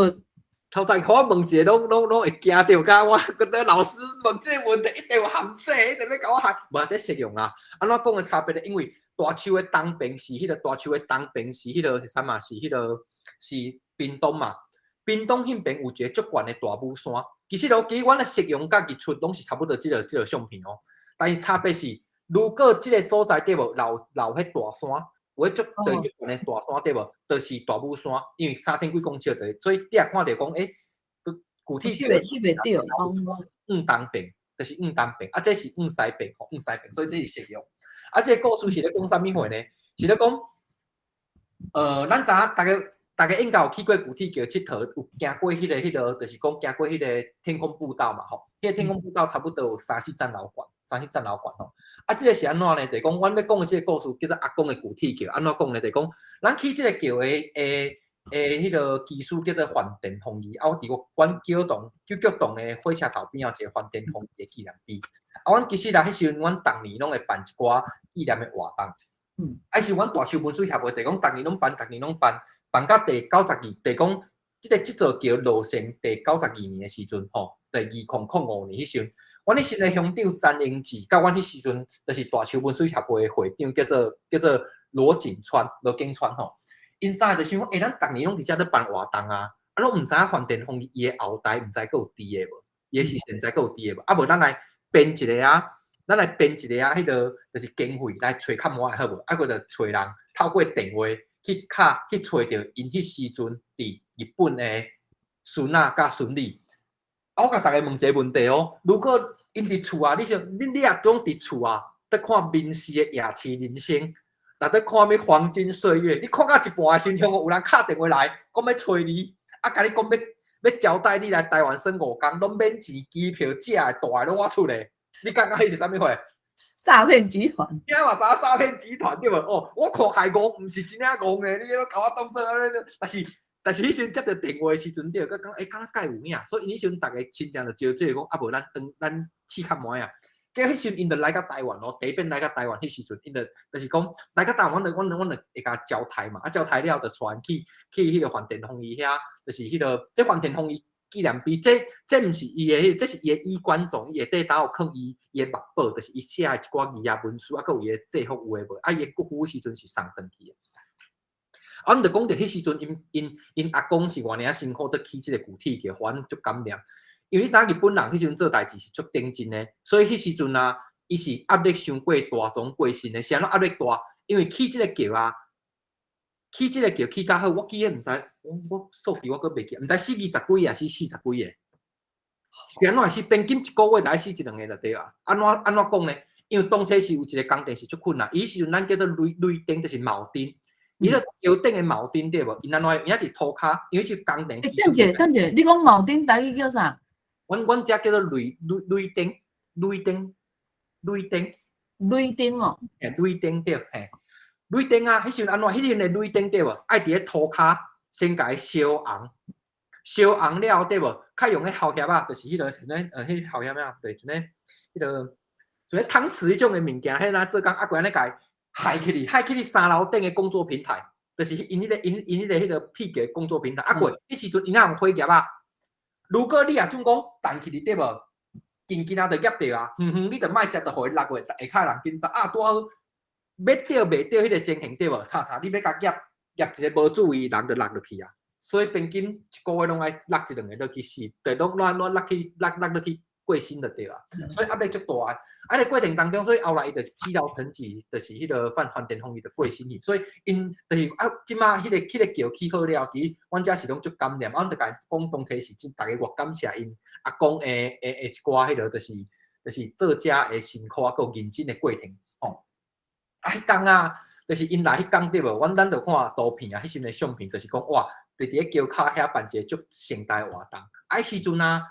透早我問一個，攏攏攏會驚著，佮我覺得老師問這個問題一定有陷阱，一定欲共我害。無這適用啊。按怎講的差別咧？因為大樹的東邊是彼個大樹的東邊是彼個是啥嘛？是彼個是屏東嘛？屏東彼邊有一個足懸的大武山。其實咯，其實阮的夕陽佮日出攏是差不多這個這個相片哦。但是差別是，如果這個所在對無留留彼大山。有彼足對足懸的大山對無？就是大武山，因為3000幾公尺對，所以你也看著講，欸，具體去袂著，往東邊，就是往東邊，啊，這是往西邊，往西邊，所以這是夕陽。啊，這個故事是咧講啥物貨呢？是咧講，咱知影逐家逐家應該有去過舊鐵橋𨑨迌，有行過彼個，就是講行過彼個天空步道嘛吼。彼個天空步道差不多有三四層樓懸，三四層樓懸吼。啊，這個是按怎呢？就是講，阮欲講的這個故事叫做阿公的舊鐵橋，按怎講呢？就是講，咱起這個橋的彼個技師叫做范田豐義，啊，我佇我阮九腳洞的火車頭邊仔有一個范田豐義的紀念碑。啊，阮其實啦，彼時陣阮逐年攏會辦一寡紀念的活動。啊，是阮大樹文史協會，就是講逐年攏辦，逐年攏辦，辦到第九十二，就是講這座橋落成第九十二年的時陣，吼，第2005年彼時陣，阮彼時的鄉長詹英志，佮阮彼時陣就是大樹文史協會的會長，叫做羅景川，羅景川吼。𪜶三个就想講，欸，咱逐年攏佇遮咧辦活動啊，啊，攏毋知影范田豐義伊的後代毋知閣有佇的無？伊的是現在閣有佇的無？啊，無咱來編一个啊，咱來編一个啊，彼個就是經費來揣較滿的好無？啊，閣就揣人透過電話去敲去揣著𪜶彼時陣佇日本的孫仔佮孫女。啊，我共逐家問一个問題哦，如果𪜶佇厝啊，你想你若總佇厝啊，佇看民視的夜市人生，若佇看欲黃金歲月，你看到一半的時陣，有人敲電話來，講欲揣你，啊，共你講欲招待你來台灣耍五工，攏免錢，機票、食的、住的攏我出的，你感覺彼是啥物貨？詐騙集團。聽嘛知影詐騙集團對無？哦，我看起來戇，毋是真正戇的，你攏共我當做按呢？但是彼時陣接著電話的時陣對，閣講欸，敢若蓋有影，所以彼時陣逐家親戚就招這講，啊無咱轉咱試較糜啊。結果彼時陣𪜶就來到台灣哦，第一遍來到台灣彼時陣，𪜶就是講來到台灣，阮就會共招待嘛，啊招待了就帶𪜶去彼個范田豐義遐，就是彼個這范田豐義紀念碑，這毋是伊的，這是伊的衣冠冢，伊下底兜有囥伊的墨寶，就是伊寫的一寡字仔文書，啊，閣有伊的制服有的無，啊，伊的骨灰彼時陣是送轉去的。啊，阮就講著彼時陣，𪜶阿公是偌爾仔辛苦，佇起這個舊鐵橋，予阮足感念。因為你知影日本人彼時陣做代誌是足認真的，所以彼時陣啊，伊是壓力傷過大，總過身的。是按怎壓力大？因為起這個橋啊，起這個橋起較好，我記得毋知，我數字我閣袂記，毋知死二十幾個抑是四十幾個。是按怎是平均一個月來死一兩個就對啊。按怎按怎講呢？因為當初是有一個工程是足困難，彼時陣咱叫做鐳鐳釘，就是鉚釘。伊個橋頂的鉚釘對無？𪜶按怎？𪜶佇塗跤，因為是工程。欸，等者，等者，你講鉚釘台語叫啥？阮遮叫做鐳鐳鐳釘，鐳釘，鐳釘，鐳釘哦。嘿，鐳釘對，嘿，鐳釘啊，彼時陣按怎？彼陣的鐳釘對無？愛佇咧塗跤先共伊燒紅，燒紅了對無？較用彼鱟協仔，就是彼個啥物？彼鱟協仔，對，像咧彼個像咧湯匙彼種的物件，彼若做工啊，規按呢共伊害起去，害起去三樓頂的工作平台，就是𪜶彼個鐵橋工作平台。啊過，彼時陣𪜶若用火夾仔。如果你若總講彈起去對無？緊緊仔就夾著啊，遠遠你就莫食，就予伊落落下跤人緊走啊，拄好欲著袂著彼個情形對無？吵吵你欲共夾夾一个無注意，人就落落去啊。所以平均一個月攏愛落一兩個落去死，對，攏攏攏落去落落落去過身就對啊。所以壓力足大。啊，咧過程當中，所以後來伊就積勞成疾，就是彼個范田豐義就過身去。所以𪜶就是啊，這馬彼個橋起好了，其實阮遮是攏足感念，阮就共講當初是真逐家偌感謝𪜶阿公的一寡彼個就是做遮的辛苦啊，閣有認真的過程吼。啊，彼工啊，就是𪜶來彼工對無？咱就看圖片啊，彼時陣的相片，就是講哇，佇咧橋跤遐辦一個足盛大的活動。啊，彼時陣啊，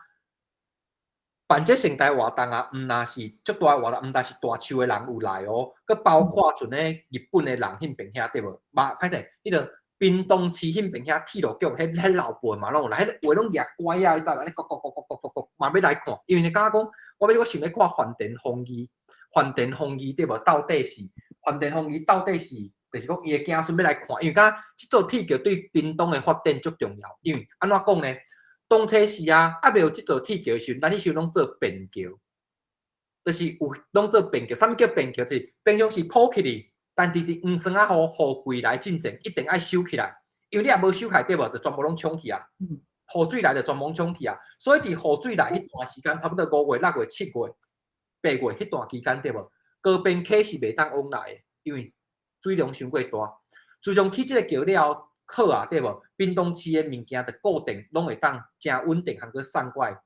辦這盛大活動啊，毋若是足大的活動，毋但是大樹的人有來哦，閣包括像咧日本的人彼邊遐對無？嘛歹勢，彼個屏東市彼邊遐鐵路局，彼老輩嘛攏有來，彼個有的攏舉拐仔，你知無？按呢咕咕咕咕咕咕咕，嘛欲來看，因為你感覺講，我想欲看范田豐義，范田豐義對無？到底是范田豐義到底是，就是講伊的子孫欲來看，因為感覺這座鐵橋對屏東的發展足重要。因為按怎講呢？當初時啊，猶未有這座鐵橋的時陣，咱彼時陣攏做便橋，就是有攏做便橋。啥物叫便橋？就是平常時鋪起去，但佇黃霜仔雨雨季來進前，一定愛修起來。因為你若無修起來對無，就全部攏沖去啊。雨水來就全部攏沖去啊。所以佇雨水來彼段時間，差不多5月、6月、7月、8月彼段期間對無？高屏溪是袂當往來的，因為水量傷過大。自從起這個橋了好啊，對無？屏東市的物件就固定攏會當誠穩定，通閣送過來，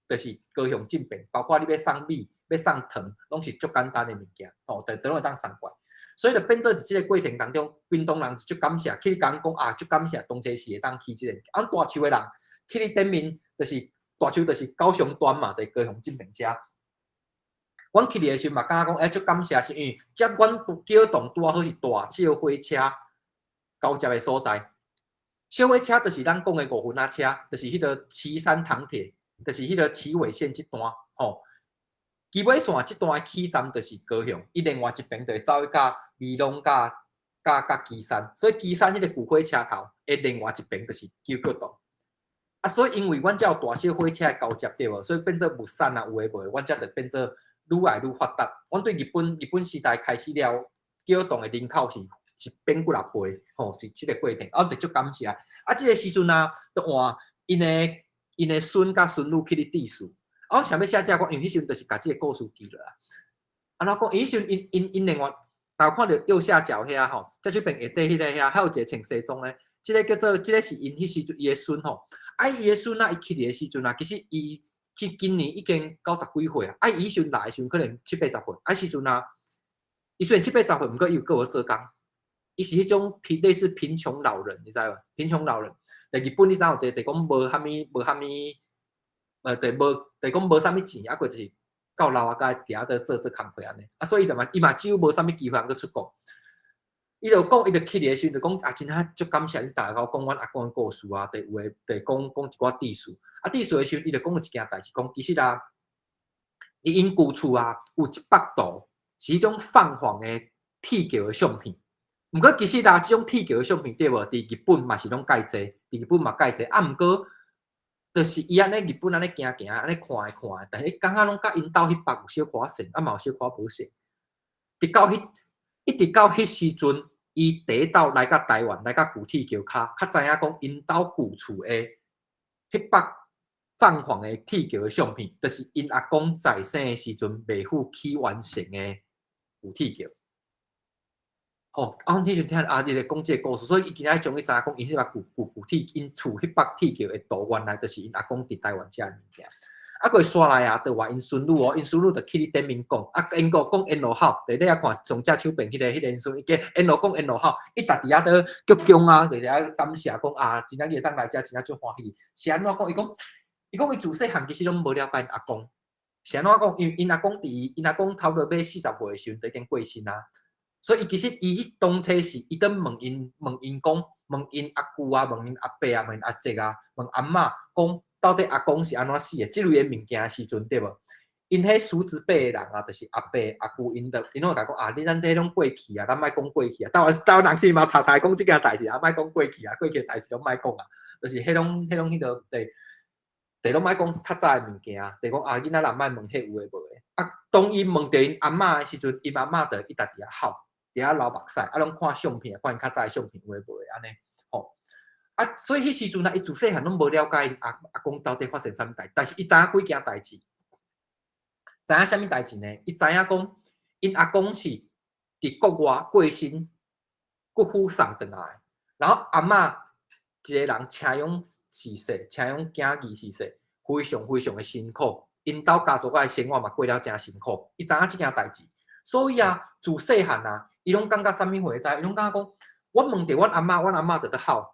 就是高雄這邊，包括你欲送米、欲送糖，攏是足簡單的物件，吼，就攏會當送過來。所以就變做佇這個過程當中，屏東人足感謝，去講講啊，足感謝當初時會當起這個。啊，大樹的人去你頂面，就是大樹，就是高雄端嘛，佇高雄這邊遮。阮去的時嘛，感覺講，欸，足感謝，是因為遮阮轎動拄仔好是大小火車交接的所在。小火車就是咱講的五分仔車，就是彼個旗山糖鐵，就是彼個旗尾線這段，吼。旗尾線這段的起站就是高雄，伊另外一邊就會走去甲美濃佮旗山，所以旗山彼個舊火車頭的另外一邊就是九腳洞。啊，所以因為阮遮有大小火車的交接對無，所以變做物產啊有的無的，阮遮就變做愈來愈發達。阮對日本時代開始了，轎洞的人口是變幾若倍，吼，是這個過程，啊，就足感謝。啊，這個時陣啊，就換𪜶的孫佮孫女去咧致辭。啊，我想欲寫這個，因為彼時陣就是共這個故事記落來。按怎講？彼時陣𪜶另外，大家看著右下角遐吼，這這邊下底彼個遐，還有一個穿西裝的，這個叫做，這個是𪜶彼時陣伊的孫吼。啊，伊的孫啊，伊去的時陣啊，其實伊這今年已經九十幾歲啊。啊，伊彼時陣來的時陣可能七八十歲。啊，時陣啊，伊雖然七八十歲，毋過伊有閣有做工。伊是彼種貧類似貧窮老人，你知無？貧窮老人，佇日本你知影有一個，就講無啥物，無啥物，就無，就講無啥物錢，啊，閣就是夠老啊，佮佇遐咧做做工課按呢。啊，所以伊就嘛，伊嘛只有無啥物機會通閣出國。伊就講，伊就去的時陣就講啊，真正足感謝恁大家共我講阮阿公的故事啊，就有的就講講一寡致辭。啊，致辭的時陣，伊就講一件代誌，講其實啊，佇𪜶舊厝啊，有一幅圖是彼種泛黃的鐵橋的相片。毋過其實啊，這種鐵橋的相片對無？佇日本嘛是攏蓋濟，佇日本嘛蓋濟。啊，毋過就是伊按呢日本按呢行行，按呢看的看的，但是感覺攏佮𪜶兜彼幅有小可像，啊嘛有小可無像。直到彼一直到彼時陣，伊第一道來到台灣，來到舊鐵橋跤，較知影講𪜶兜舊厝的彼幅泛黃的鐵橋的相片，就是𪜶阿公在生的時陣未付起完成的舊鐵橋。吼，啊，阮彼陣聽啊，伊咧講這個故事，所以伊今仔終於知影講，𪜶彼幅舊舊舊鐵，𪜶厝彼幅鐵橋的圖，原來就是𪜶阿公佇台灣遮的物件。啊，閣煞來啊，就話𪜶孫女哦，𪜶孫女就去咧頂面講，啊，𪜶閣講緣路口，佇你遐看上正手邊彼個𪜶孫，伊叫緣路講緣路口，伊逐佇遐咧鞠躬啊，佇遐感謝講啊，真正伊會當來遮，真正足歡喜。是按怎講？伊講伊自細漢其實攏無了解𪜶阿公。是按怎講？因為𪜶阿公佇𪜶阿公差不多欲四十歲的時陣，就已經過身啊。所以伊其實伊當初是伊閣問𪜶講，問𪜶阿舅啊，問𪜶阿伯啊，問阿叔啊，問阿嬤講，到底阿公是按怎死的？這類的物件的時陣對無？𪜶彼叔侄輩的人啊，就是阿伯阿舅，𪜶攏會共講啊，你咱這攏過去啊，咱莫講過去啊。台灣人是嘛，常常講這件代誌啊，莫講過去啊，過去的代誌攏莫講啊，就是彼種彼個對，對攏莫講較早的物件，就講啊，囡仔人莫問彼有的無的。啊，當伊問著𪜶阿嬤的時陣，𪜶阿嬤就一直佇遐哭，佇遐流目屎，啊，攏看相片，看𪜶較早的相片有的無的按呢，吼。啊，所以彼時陣啊，伊自細漢攏無了解阿阿公到底發生啥物代，但是伊知影幾件代誌，知影啥物代誌呢？伊知影講，𪜶阿公是佇國外過身，骨灰送轉來，然後阿嬤一個人請養四世，請養囝兒四世，非常非常的辛苦，𪜶兜家族的生活嘛過了誠辛苦，伊知影這件代誌，所以啊，自細漢啊，伊攏感覺啥物貨知？伊攏感覺講，我問著阮阿嬤，阮阿嬤就咧哭。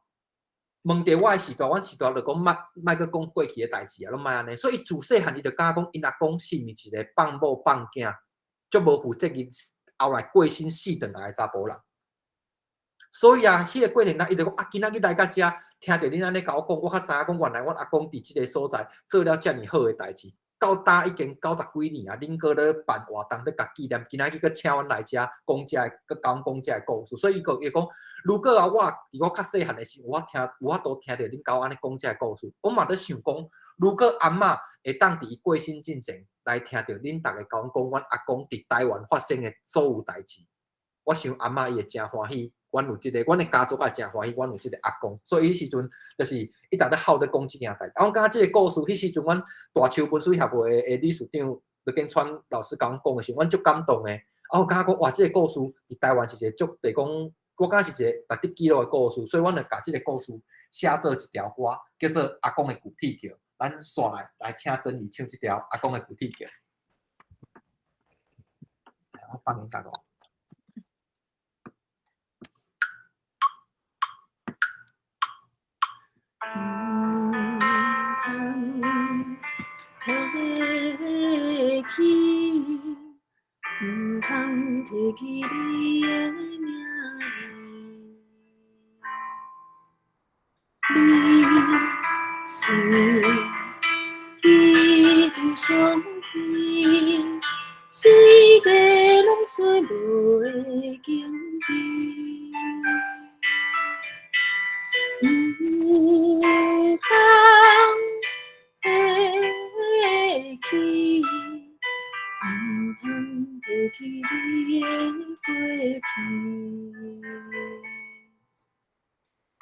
問著我的時代，阮時代就講莫莫閣講過去的代誌啊，攏莫按呢。所以伊自細漢伊就感覺講，𪜶阿公是毋是一個放某放囝，足無負責任，後來過身死轉來的查埔人。所以啊，彼個過程中，伊就講啊，今仔日來到遮，聽著恁按呢共我講，我較知影講，原來阮阿公佇這個所在做了遮爾好的代誌，到今已經九十幾年啊，恁閣咧辦活動咧共紀念，今仔日閣請阮來遮講這個，閣共阮講這個故事。所以伊閣伊講，如果啊，我佇我較細漢的時，有法度聽著恁共我按呢講這個故事，我嘛咧想講，如果阿嬤會當佇伊過身進前來聽著恁逐家共阮講，阮阿公佇台灣發生的所有代誌，我想阿嬤伊會誠歡喜。阮有這個，阮的家族也誠歡喜，阮有這個阿公。所以彼時陣就是伊逐咧哭咧講這件代誌。啊，我感覺這個故事，彼時陣阮大樹文水協會的理事長劉建川老師共阮講的時陣，阮足感動的。啊，我感覺講哇，這個故事佇台灣是一個足，就是講我感覺是一個值得記錄的故事，所以阮就共這個故事寫做一條歌，叫做《阿公的舊鐵橋》。咱煞來來請曾怡唱這條《阿公的舊鐵橋》。放音樂哦。毋通提起，毋通提起你的名字。你是彼張相片，四界攏找無的景致。毋通提起，毋通提起你的過去。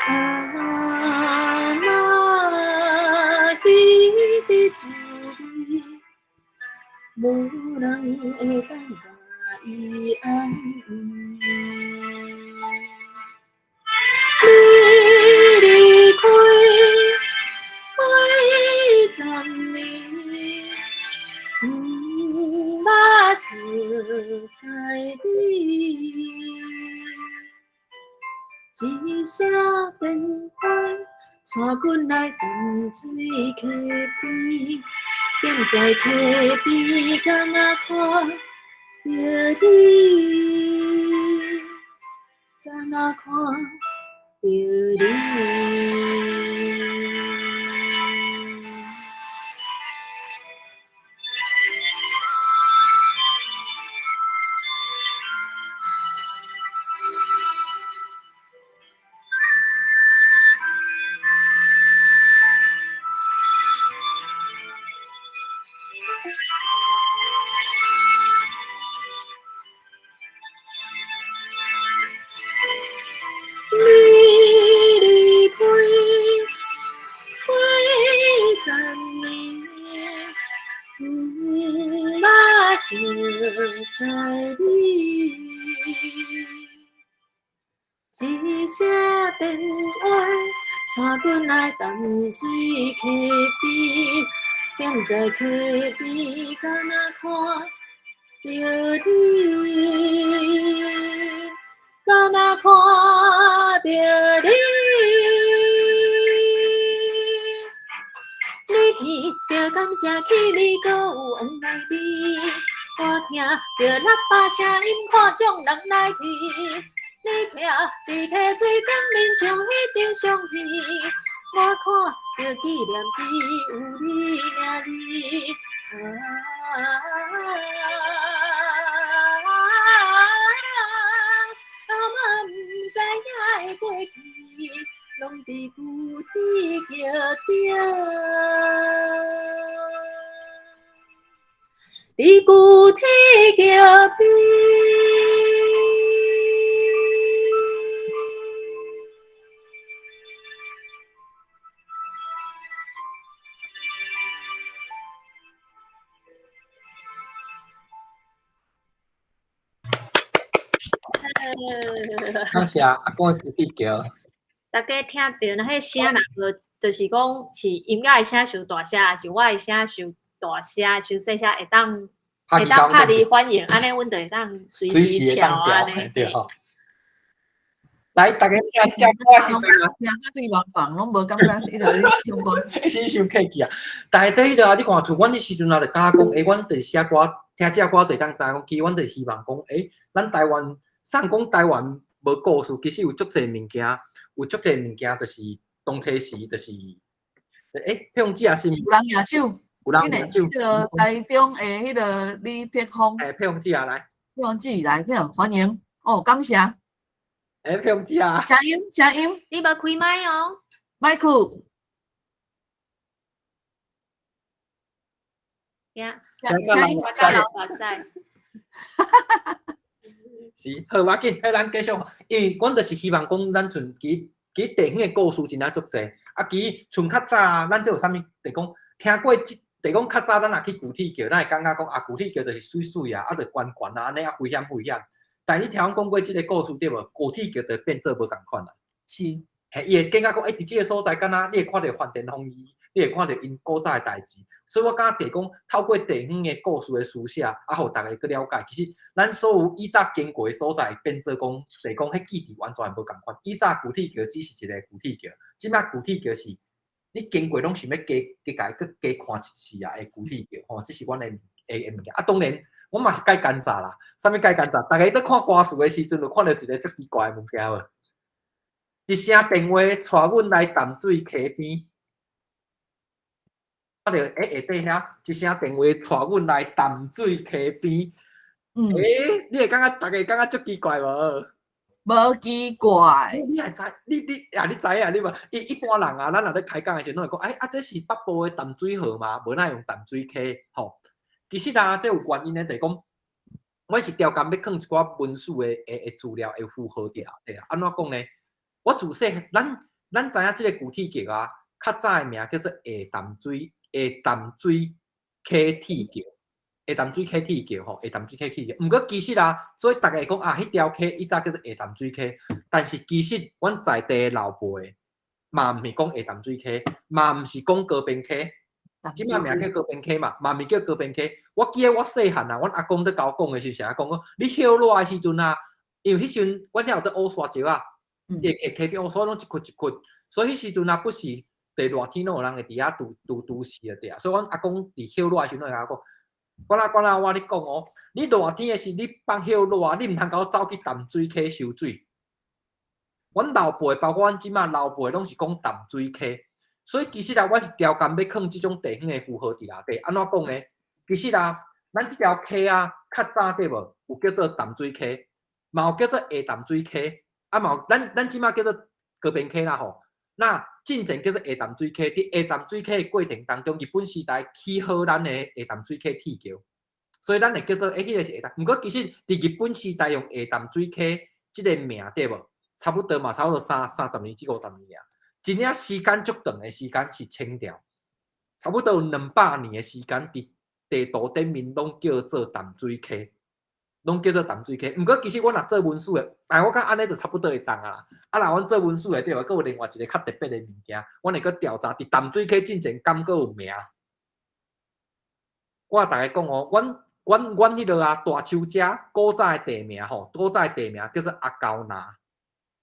阿媽彼的滋味，無人會當共伊安慰。你離開過10年，毋捌熟似你。一聲電話，帶阮來淡水溪邊，踮在溪邊，敢若看著你，敢若看著你。你離開過10年，毋捌熟似你。一聲電話，帶阮來淡水溪邊，踮在溪邊，敢若看著你，敢若看著你。你闻著甘蔗氣味，閣有黃梨味。我聽著喇叭聲音，看眾人來去。你徛佇溪水頂面，像彼張相片。我看著紀念只有你名字。啊，嘛毋知影的過去，攏佇舊天橋頂，佇舊天橋邊。感謝阿公的舊天橋。大家聽著，那彼聲若無，就是講是音樂的聲傷大聲，抑是我的聲傷大聲、傷細聲，會當拍字反應，按呢阮就會當隨時調按呢。對吼。來，大家聽這歌的時陣啊，聽甲對茫茫，攏無感覺是彼落咧唱歌。是傷客氣啊！但是佇彼落啊，你看，像阮彼時陣啊，就感覺講，阮就是寫歌，聽這歌就會當知講，其實阮就希望講，咱台灣，送講台灣無故事，其實有足濟物件，有足濟物件，就是當初時，就是，佩鳳姐也是，有人舉手，有人舉手，彼個台中的彼個李碧芳，佩鳳姐來，佩鳳姐來，歡迎，哦，感謝。佩鳳姐啊，聲音，聲音，你無開麥哦，麥克，聽，聲音，我甲流目屎。是，好，無要緊，彼咱繼續，因為阮就是希望講，咱賰其實地方的故事真正足濟，啊，其實像較早，咱這有啥物？就講聽過這，就講較早咱若去舊天橋，咱會感覺講啊，舊天橋就是媠媠啊，啊就懸懸啊，按呢啊危險危險。但你聽阮講過這個故事對無？舊天橋就變做無仝款啦。是，嘿，伊會感覺講，佇這个所在，敢若你會看著梵天風伊，你會看著𪜶古早的代誌。所以我感覺就是講透過地方的故事的書寫，啊，予逐家閣了解，其實咱所有以早經過的所在，變做講，就是講彼記憶完全無仝款。以早舊鐵橋只是一個舊鐵橋，這擺舊鐵橋是你經過攏想欲加加共伊閣加看一次啊的舊鐵橋吼，這是阮的物件。啊，當然，我嘛是佮意監察啦，啥物佮意監察？逐家咧看歌詞的時陣，有看著一個足奇怪的物件無？一聲電話帶阮來淡水溪邊，看著欸下底遐一聲電話帶阮來淡水溪邊。欸，你會感覺逐家感覺足奇怪無？無奇怪。你會知？你啊，你知影你無？一般人啊，咱若咧開講的時陣，攏會講，欸，啊，這是北部的淡水河嗎？無哪會用淡水溪吼。其實啊，這有原因的，就是講，我是刁工欲囥一寡文史的資料會符合佇內底啊。按怎講呢？我自細咱知影這個舊鐵橋啊，較早的名叫做下淡水溪鐵橋，下淡水溪鐵橋吼，下淡水溪鐵橋。毋過其實啊，所以逐家會講啊，彼條溪以早叫做下淡水溪，但是其實阮在地的老輩嘛毋是講下淡水溪，嘛毋是講高屏溪。這擺名叫高屏溪嘛，嘛毋是叫高屏溪。我記得我細漢啊，阮阿公咧共我講的時陣，講你歇熱的時陣啊，因為彼時陣阮遐有佇烏沙石仔，會溪邊烏沙攏一窟一窟，所以彼時陣啊，不時佇熱天攏有人會佇遐拄拄拄死就對啊。所以阮阿公佇歇熱的時陣，攏會共我講，我啦我啦我咧講哦，你熱天的時你放歇熱，你毋通共我走去淡水溪收水。阮老輩，包括阮這擺老輩，攏是講淡水溪。所以其實啊，我是刁工欲囥這種地方的符號佇內底。按怎講呢？其實啊，咱這條溪啊，較早對無？有叫做淡水溪，嘛有叫做下淡水溪，啊嘛有咱這擺叫做高屏溪啦吼。那進前叫做下淡水溪，佇下淡水溪的過程當中，日本時代起好咱的下淡水溪鐵橋，所以咱會叫做欸，彼個是下淡。毋過其實佇日本時代用下淡水溪這個名對無？差不多嘛，差不多30年至50年啊。真正時間足長的時間是清朝，差不多有200年的時間，佇地圖頂面攏叫做淡水溪，攏叫做淡水溪。毋過其實阮若做文史的，但我感覺按呢就差不多會當啊啦。啊，若阮做文史的對無，閣有另外一個較特別的物件，阮會閣調查佇淡水溪進前敢閣有名。我共逐家講哦，阮彼落啊大樹遮古早的地名吼，古早的地名叫做阿溝林。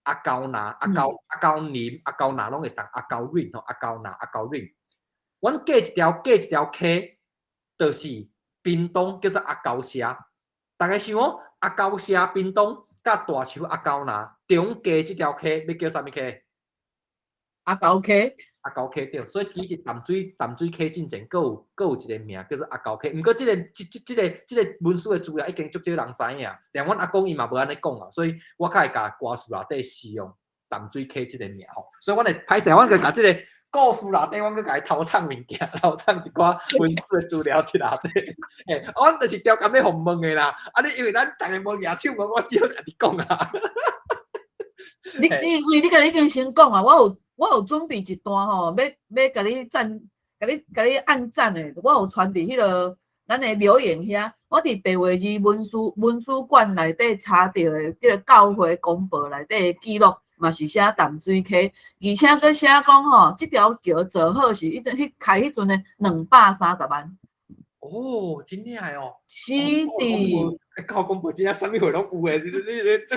阿溝林、阿溝林、阿溝林攏會當阿溝林吼，阿溝林、阿溝林。阮過一條溪，就是屏東叫做阿溝社。逐家想哦，阿溝社屏東佮大樹阿溝林中間這條溪，欲叫啥物溪？阿溝溪。阿溝溪對，所以其實淡水溪進前閣有一個名叫做阿溝溪。毋過這個這這這個這個文史的資料已經足少人知影，連阮阿公伊嘛無按呢講啊，所以我較會共歌詞內底使用淡水溪這個名吼。所以阮會歹勢，阮閣共這個故事內底，阮閣共伊偷藏物件，偷藏一寡文史的資料佇內底。嘿，阮就是刁工欲予問的啦。啊，你因為咱逐家無舉手問，我只好家己講啊。你因為你家己已經先講啊，我有準備一段吼，欲共你讚，共你按讚的，我有傳佇彼個咱的留言遐。我佇白話字文史館內底查著的，這個教會公報內底的記錄，嘛是寫淡水溪，而且閣寫講吼，這條橋做好是彼陣彼開彼陣的230萬。哦，真正的哦。是的。教公報真正啥物貨攏有的，你這這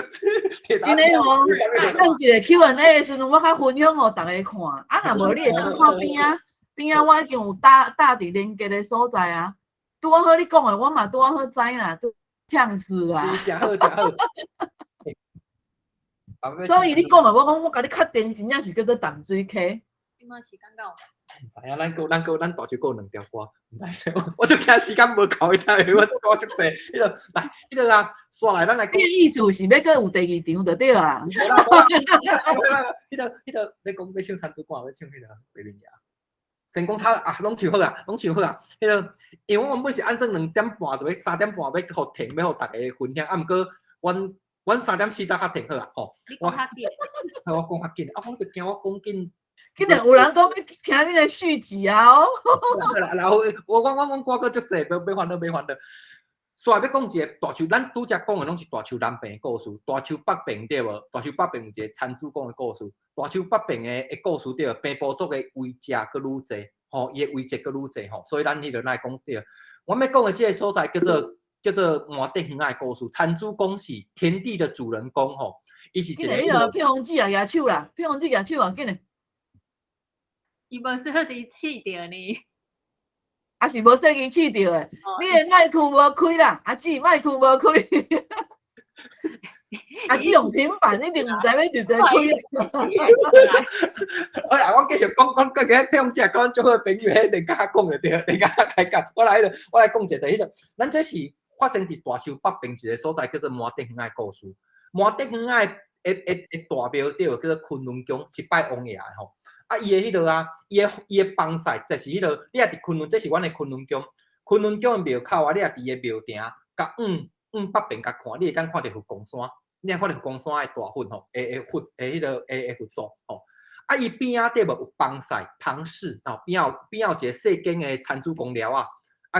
真的吼，咱一個 Q&A 的時陣，我較分享予逐家看。啊，若無你會當看邊仔，邊仔我已經有打佇連結的所在啊。拄仔好你講的，我嘛拄仔好知啦，都嗆死啦。是，誠好，誠好。所以你講的，我講我共你確定，真正是叫做淡水溪。這擺時間到。毋知影，咱閣咱大樹閣有兩條歌，毋知，我就驚時間無夠，才會我足濟。彼個來，彼個啊，煞來咱來講。你意思是欲閣有第二場就對啊。無啦無啦，彼個欲講欲唱山主歌，欲唱彼個白雲爺。成功他啊，攏唱好啊，攏唱好啊。彼個因為我原本是按算2點半就欲3點半欲予停，欲予逐家分享，啊，毋過阮3點40較停好啊，吼。你講較緊。我講較緊，啊，我就驚我講緊。竟然有人講欲聽你的續集啊！哦，然後我歌閣足濟，欲煩惱欲煩惱。煞欲講一個大樹，咱拄才講的攏是大樹南爿的故事，大樹北爿對無？大樹北爿有一個田子講的故事，大樹北爿的故事對無？平埔族的遺跡閣愈濟。吼，伊的遺跡閣愈濟吼，所以咱彼個來講著。我欲講的這个所在叫做麻竹園仔的故事。田主公是田地的主人公吼，伊是一個。彼个片紅姊啊，舉手啦，片紅姊舉手啊，緊來。伊無說佇試著呢。啊是無說伊試著的，你的麥克無開啦，阿姊麥克無開。阿姊用平板一定毋知欲佇佗開。好啦，我繼續講講，講個聽者講足好朋友，彼連甲講就對，連甲開講。我來講一下，彼個，咱這是發生佇大樹北爿一个所在，叫做麻竹園仔的故事。麻竹園仔的大廟對，叫做崑崙宮，是拜王爺的吼。啊，伊的彼个啊，伊的邦賽就是彼个，你若佇崑崙，這是阮的崑崙宮。崑崙宮的廟口啊，你若佇伊的廟埕，共往北爿共看，你會當看著佛光山，你會看著佛光山的大佛吼，的佛的彼个的佛祖吼。啊，伊邊仔對無有邦賽龐氏吼，邊仔有一个細間的田主公寮仔，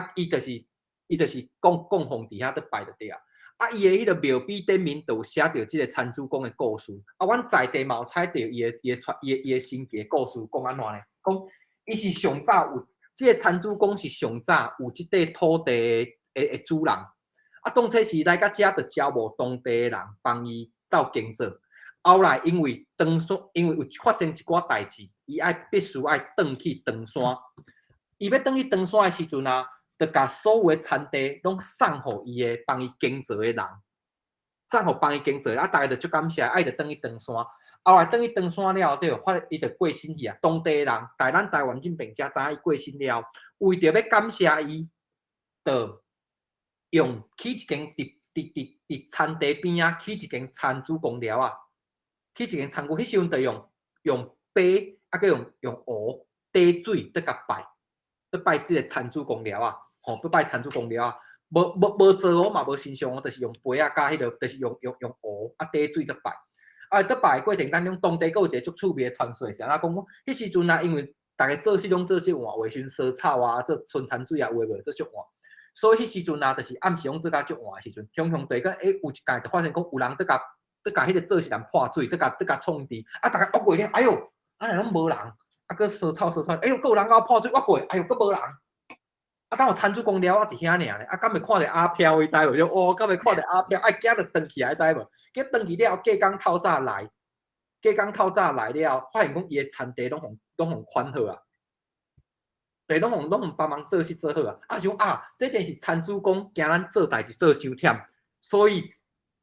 啊，伊就是供奉佇遐佇拜就對啊。啊，伊的彼个廟碑頂面就有寫著這个田主公的故事。啊，阮在地嘛有採著伊的伊的傳伊的伊的神奇的故事，講按怎呢？講伊是上早有這个田主公是上早有這塊土地的主人。啊，當初時來到遮就招募當地的人幫伊鬥耕作。後來因為長山，因為有發生一寡代誌，伊愛必須愛轉去長山。伊欲轉去長山的時陣啊，就共所有的田地攏送予伊的幫伊耕作的人，送予幫伊耕作，啊，逐家就足感謝，啊，伊就轉去長山。後來轉去長山了後，對，發伊就過身去啊。當地的人，台咱台灣這爿才知影伊過身了，為著欲感謝伊，就用起一間佇田地邊仔起一間田主公寮仔，起一間田屋，彼時陣就用白，啊，閣用烏底水佇共拜，佇拜這个田主公寮仔，吼，佇拜田主公寮仔，無做哦嘛，無神像哦，就是用杯仔佮彼个，就是用烏啊底水佇拜。啊，佇拜的過程當中，當地閣有一个足趣味的傳說，是按怎講？彼時陣啊，因為逐家做事攏做這換，話時陣烧草啊，做春田水啊，有的無的做足換。所以彼時陣啊，就是暗時攏做甲足晏的時陣，雄雄地閣欸有一屆就發現講有人佇共彼个做事人潑水，佇共創治，啊，逐家惡過了，哎喲，啊若攏無人，啊，閣燒草燒出來，哎喲，閣有人共我潑水，我過，哎喲，閣無人。啊，當有田主公寮仔佇遐爾呢，啊，敢會看著阿飄，你知無？就哦，敢會看著阿飄，愛驚就轉去來，知無？結轉去了後，隔工透早來，隔工透早來了，發現講伊的田地攏予看好啊，地攏予幫忙做事做好啊。啊，想啊，這定是田主公驚咱做代誌做傷忝，所以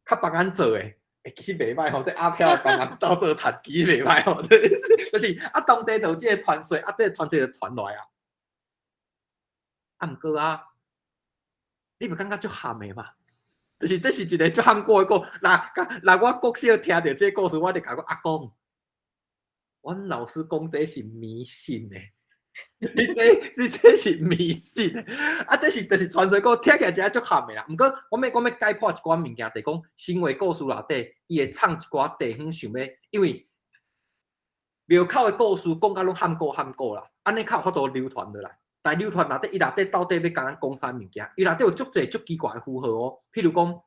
較幫咱做的。欸，其實袂歹吼，這阿飄會幫人鬥做田，其實袂歹吼，就是啊，當地就有這个傳說，啊，這个傳說就傳落來啊。啊，毋過啊，你袂感覺足譀的嗎？就是這是一个足譀古的故事。若我國小聽著這个故事，我就共我阿公，阮老師講這是迷信的，你這是迷信的，啊，這是就是傳說故事，聽起來真足譀的啦。毋過我欲解破一寡物件，就是講神話故事內底，伊會藏一寡地方想欲，因為廟口的故事講甲攏譀古譀古啦，按呢較有法度流傳落來。但流傳內底，伊內底到底欲共咱講啥物件？伊內底有足濟足奇怪的符號哦。譬如講，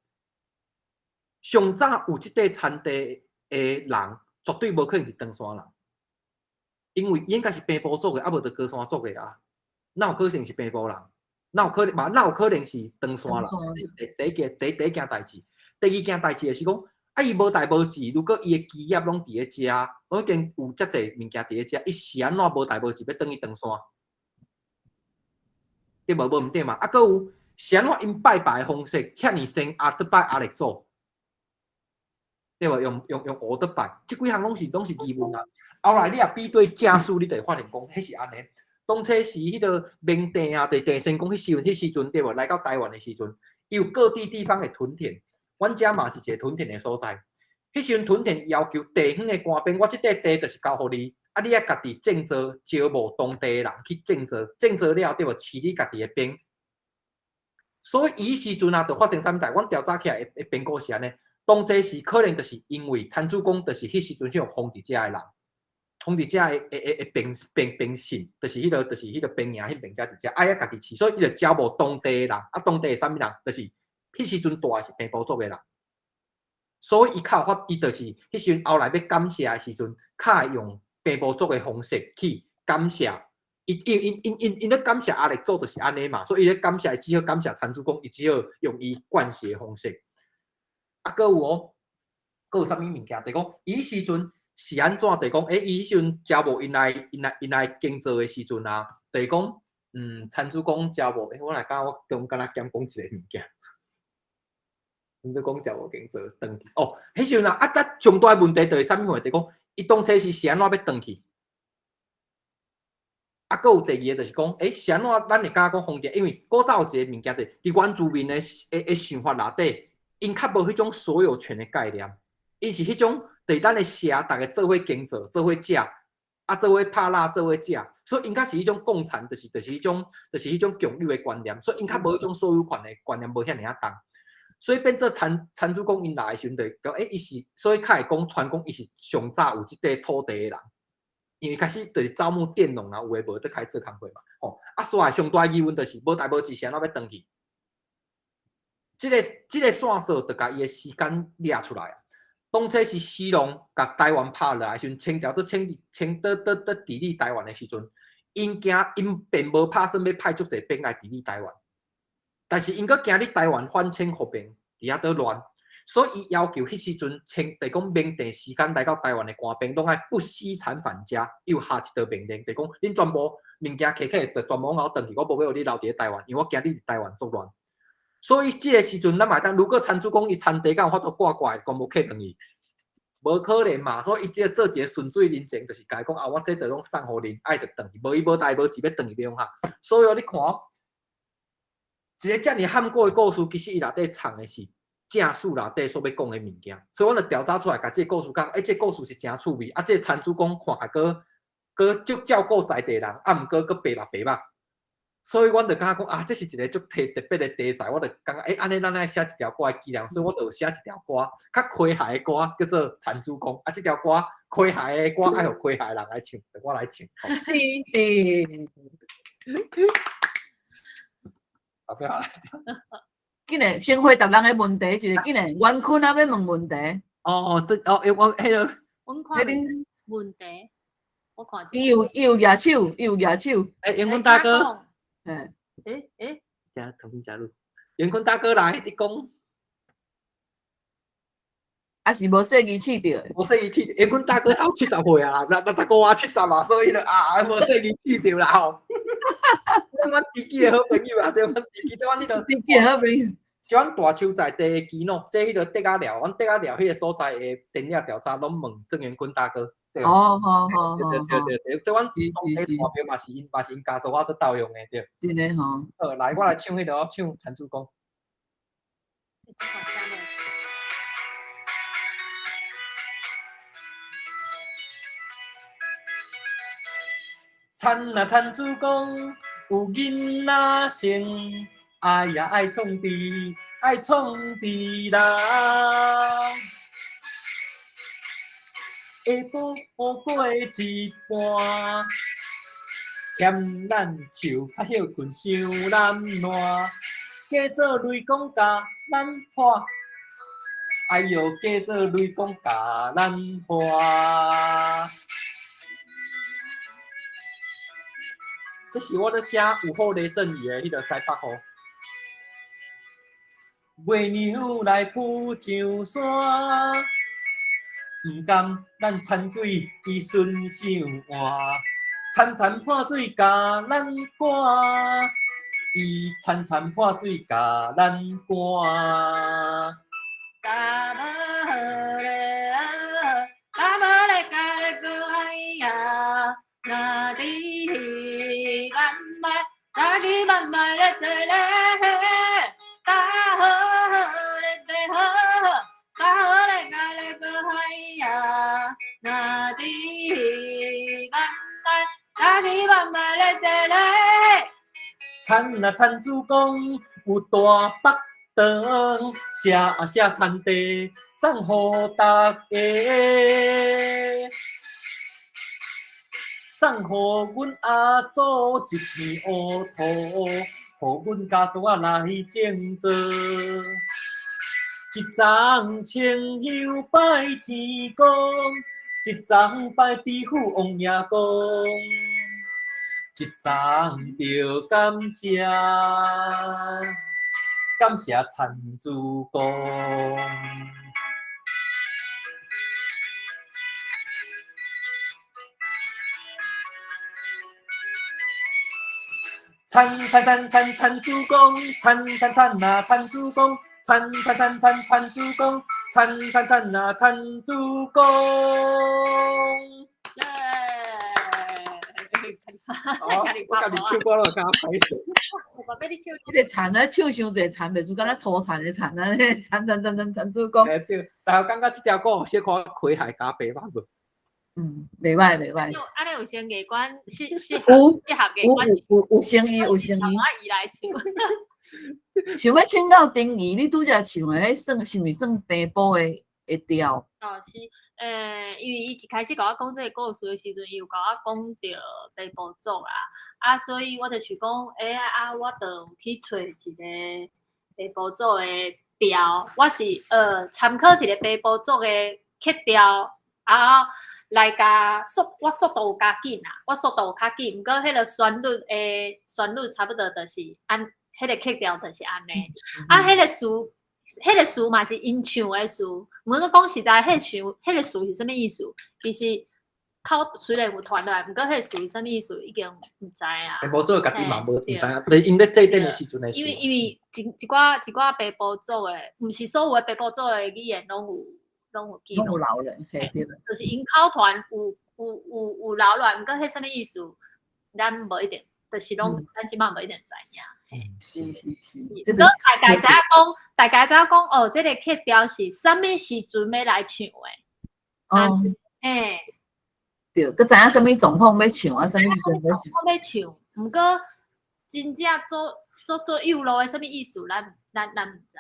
上早有這塊田地的人，絕對無可能是長山人，因為伊應該是平埔族的，啊無就高山族的啊。哪有可能是平埔人？哪有可能嘛？哪有可能是長山人？第一件代誌，第二件代誌就是講，啊，伊無代無誌，如果伊的基業攏佇咧遮，攏已經有遮濟物件佇咧遮，伊是按怎無代無誌欲轉去長山？對無？無毋對嘛？啊，閣有是按怎𪜶拜拜的方式，遐爾先阿佇拜阿力祖，對無？用烏佇拜，這幾項攏是疑問啊。後來你若比對正史，你就會發現講，彼是按呢。當初時彼个明帝啊，佇鄭成功彼時陣對無？來到台灣的時陣，伊有各地地方的屯田，阮遮嘛是一个屯田的所在。彼時陣屯田要求地方的官兵，我這塊地就是交予你，啊，你愛家己種作，招募當地的人去種作，種作了對無？飼你家己的兵。所以伊時陣啊，就發生啥物代？阮調查起來的變故是按呢。當這時可能就是因為田主公就是彼時陣彼個封佇遮的人，封佇遮的兵信，就是彼个兵營彼邊遮佇遮，愛遐家己飼，所以伊就招募當地的人，啊，當地的啥物人？就是彼時陣蹛的是平埔族的人。所以伊較有法，伊就是彼時陣後來欲感謝的時陣，較會用平埔族的方式去感謝，伊伊𪜶𪜶𪜶𪜶咧感謝阿力做就是按呢嘛，所以伊咧感謝，只好感謝田子公，伊只好用伊灌瀉的方式。啊，閣有哦，閣有啥物物件？就是講伊時陣是按怎？就是講，伊彼時陣查某𪜶來𪜶來𪜶來耕作的時陣啊，就是講，田子公查某，我來感覺我中間仔減講一個物件。田子公查某耕作轉去，哦，彼時陣啊，啊，這上大問題就是啥物貨？就是講，伊當初是按怎欲轉去？啊，閣有第二个就是講，是按怎咱會感覺講方便？因為古早有一個物件，就是佇原住民的想法內底，𪜶較無彼種所有權的概念，伊是彼種，就是咱的社，逐家做伙耕作，做伙食，啊，做伙拍獵，做伙食，所以𪜶較是彼種共產，就是彼種共有的觀念，所以𪜶較無彼種所有權的觀念，無遐爾仔重。所以變做田子公𪜶來的時陣，就講，伊是，所以較會講傳講，伊是上早有這塊土地的人。因為開始就是招募佃農啊，有的無的開始做工課嘛，吼，啊，煞來上大疑問就是無代無誌是按怎欲轉去？這個線索就共伊的時間掠出來啊。當初是徐龍共台灣拍落來時陣，清朝佇清清佇佇佇治理台灣的時陣，𪜶驚𪜶並無拍算欲派足濟兵來治理台灣，但是𪜶閣驚你台灣反清復明，佇遐佇亂。所以伊要求彼時陣清，就是講明鄭時間來到台灣的官兵，攏愛不惜產返家，伊有下一道命令，就是講恁全部物件摕起來，就全部攏轉去，我無欲予你留佇咧台灣，因為我驚你佇台灣作亂。所以這个時陣，咱嘛會當，如果田子公伊田地敢有法度掛掛，全部客轉去，無可能嘛。所以伊這個做一個順水人情，就是共伊講啊，我這就攏送予恁，愛就轉去，無伊無代無誌欲轉去欲創啥。所以你看，一个遮爾罕古的故事，其實伊內底藏的是正史內底所欲講的物件，所以阮就調查出來，共這個故事講，這個故事是誠趣味，啊，這個田子公看起來閣閣足照顧在地人，啊，毋過閣白目白目，所以阮就感覺講啊，這是一個足特特別的題材，我就感覺，按呢咱愛寫一條歌來紀念，所以我就有寫一條歌，較詼諧的歌，叫做《田子公》，啊，這條歌詼諧的歌愛予詼諧的人來唱，就我來唱。是的。後壁來。緊來先回答人的問題，一個緊來，袁坤啊欲問問題。哦，這哦，我彼个。阮看問題，我看。伊有舉手，伊有舉手。袁坤大哥。欸。加重新加入。袁坤大哥來，你講。啊是無細機試著。無細機試，袁坤大哥才70歲啊，65啊，70啊，所以就啊，無細機試著啦吼。阮知己的好朋友啊，這阮知己，這阮彼个知己的好朋友。這阮大樹在地的基諾，這彼个竹仔寮，阮竹仔寮彼个所在的田野調查，攏問鄭元坤大哥。哦，好好好。對對對對，這阮當地大廟嘛是𪜶嘛是𪜶家族仔佇鬥用的對。真的吼。好，來，我來唱彼个，唱田子公。田啊田子公，有囡仔生，愛呀愛創治，愛創治人。下晡過一半，嫌咱樹較歇睏傷懶惰，假做雷公共咱破，哎喲，假做雷公共咱破。這是我咧寫午後雷陣雨的彼个西北雨。月娘來浮上山，毋甘咱田水伊順手換，田田破水共咱趕，伊田田破水共咱趕。甲無咧，甲無咧，甲咧閣愛呀，若佇慢慢，家己慢慢咧坐咧，甲好好咧坐好好，甲好咧甲咧閣愛呀，若佇慢慢，家己慢慢咧坐咧。田啊田子公有大腹腸，寫啊寫田地送予逐家，送予阮阿祖一片烏土，予阮家族仔來種作。一叢清香拜天公，一叢拜知府王爺公。一一欉著感謝，感謝田主公。田田田田田主公，田田田啊田主公，田田田田田主公，田田田啊田主公。耶！好，我家己唱歌都感覺歹勢。我爸你唱。彼個田啊，唱傷濟田，袂輸敢若粗田的田啊，田田田田田主公。欸對，但我感覺這條歌小可詼諧加白目無？嗯，袂歹袂歹。按呢有成藝館適合適合藝館。有誠意有誠意。我伊來唱。想欲請教丁儀，你拄則唱的彼算是毋是算平埔的調？哦是，因為伊一開始共我講這个故事的時陣，伊有共我講著平埔族啊，啊，所以我就想講，欸啊，我就有去揣一個平埔族的調，我是參考一個平埔族的曲調，啊，來共速，我速度有加緊啊，我速度有較緊，毋過彼个旋律的旋律差不多就是按，彼个曲調就是按呢，啊，彼个詞。彼个詞嘛是𪜶唱的詞，毋過講實在，彼個唱彼个詞是啥物意思？其實口雖然有傳來，毋過彼個詞是啥物意思，已經毋知啊。平埔族家己嘛無毋知影，𪜶咧制定的時陣的。因為一寡平埔族的，毋是所有的平埔族的語言攏有記錄。攏有留咧，嘿對。就是𪜶口傳有留落來，毋過彼啥物意思，咱無一定，就是攏咱這擺無一定知影。是是是，毋過大概知影講，大概知影講，哦，這个曲調是啥物時陣欲來唱的？哦，嘿，對，閣知影啥物狀況欲唱啊，啥物時陣欲唱。欲唱，毋過真正做做做幼路的啥物意思，咱毋知。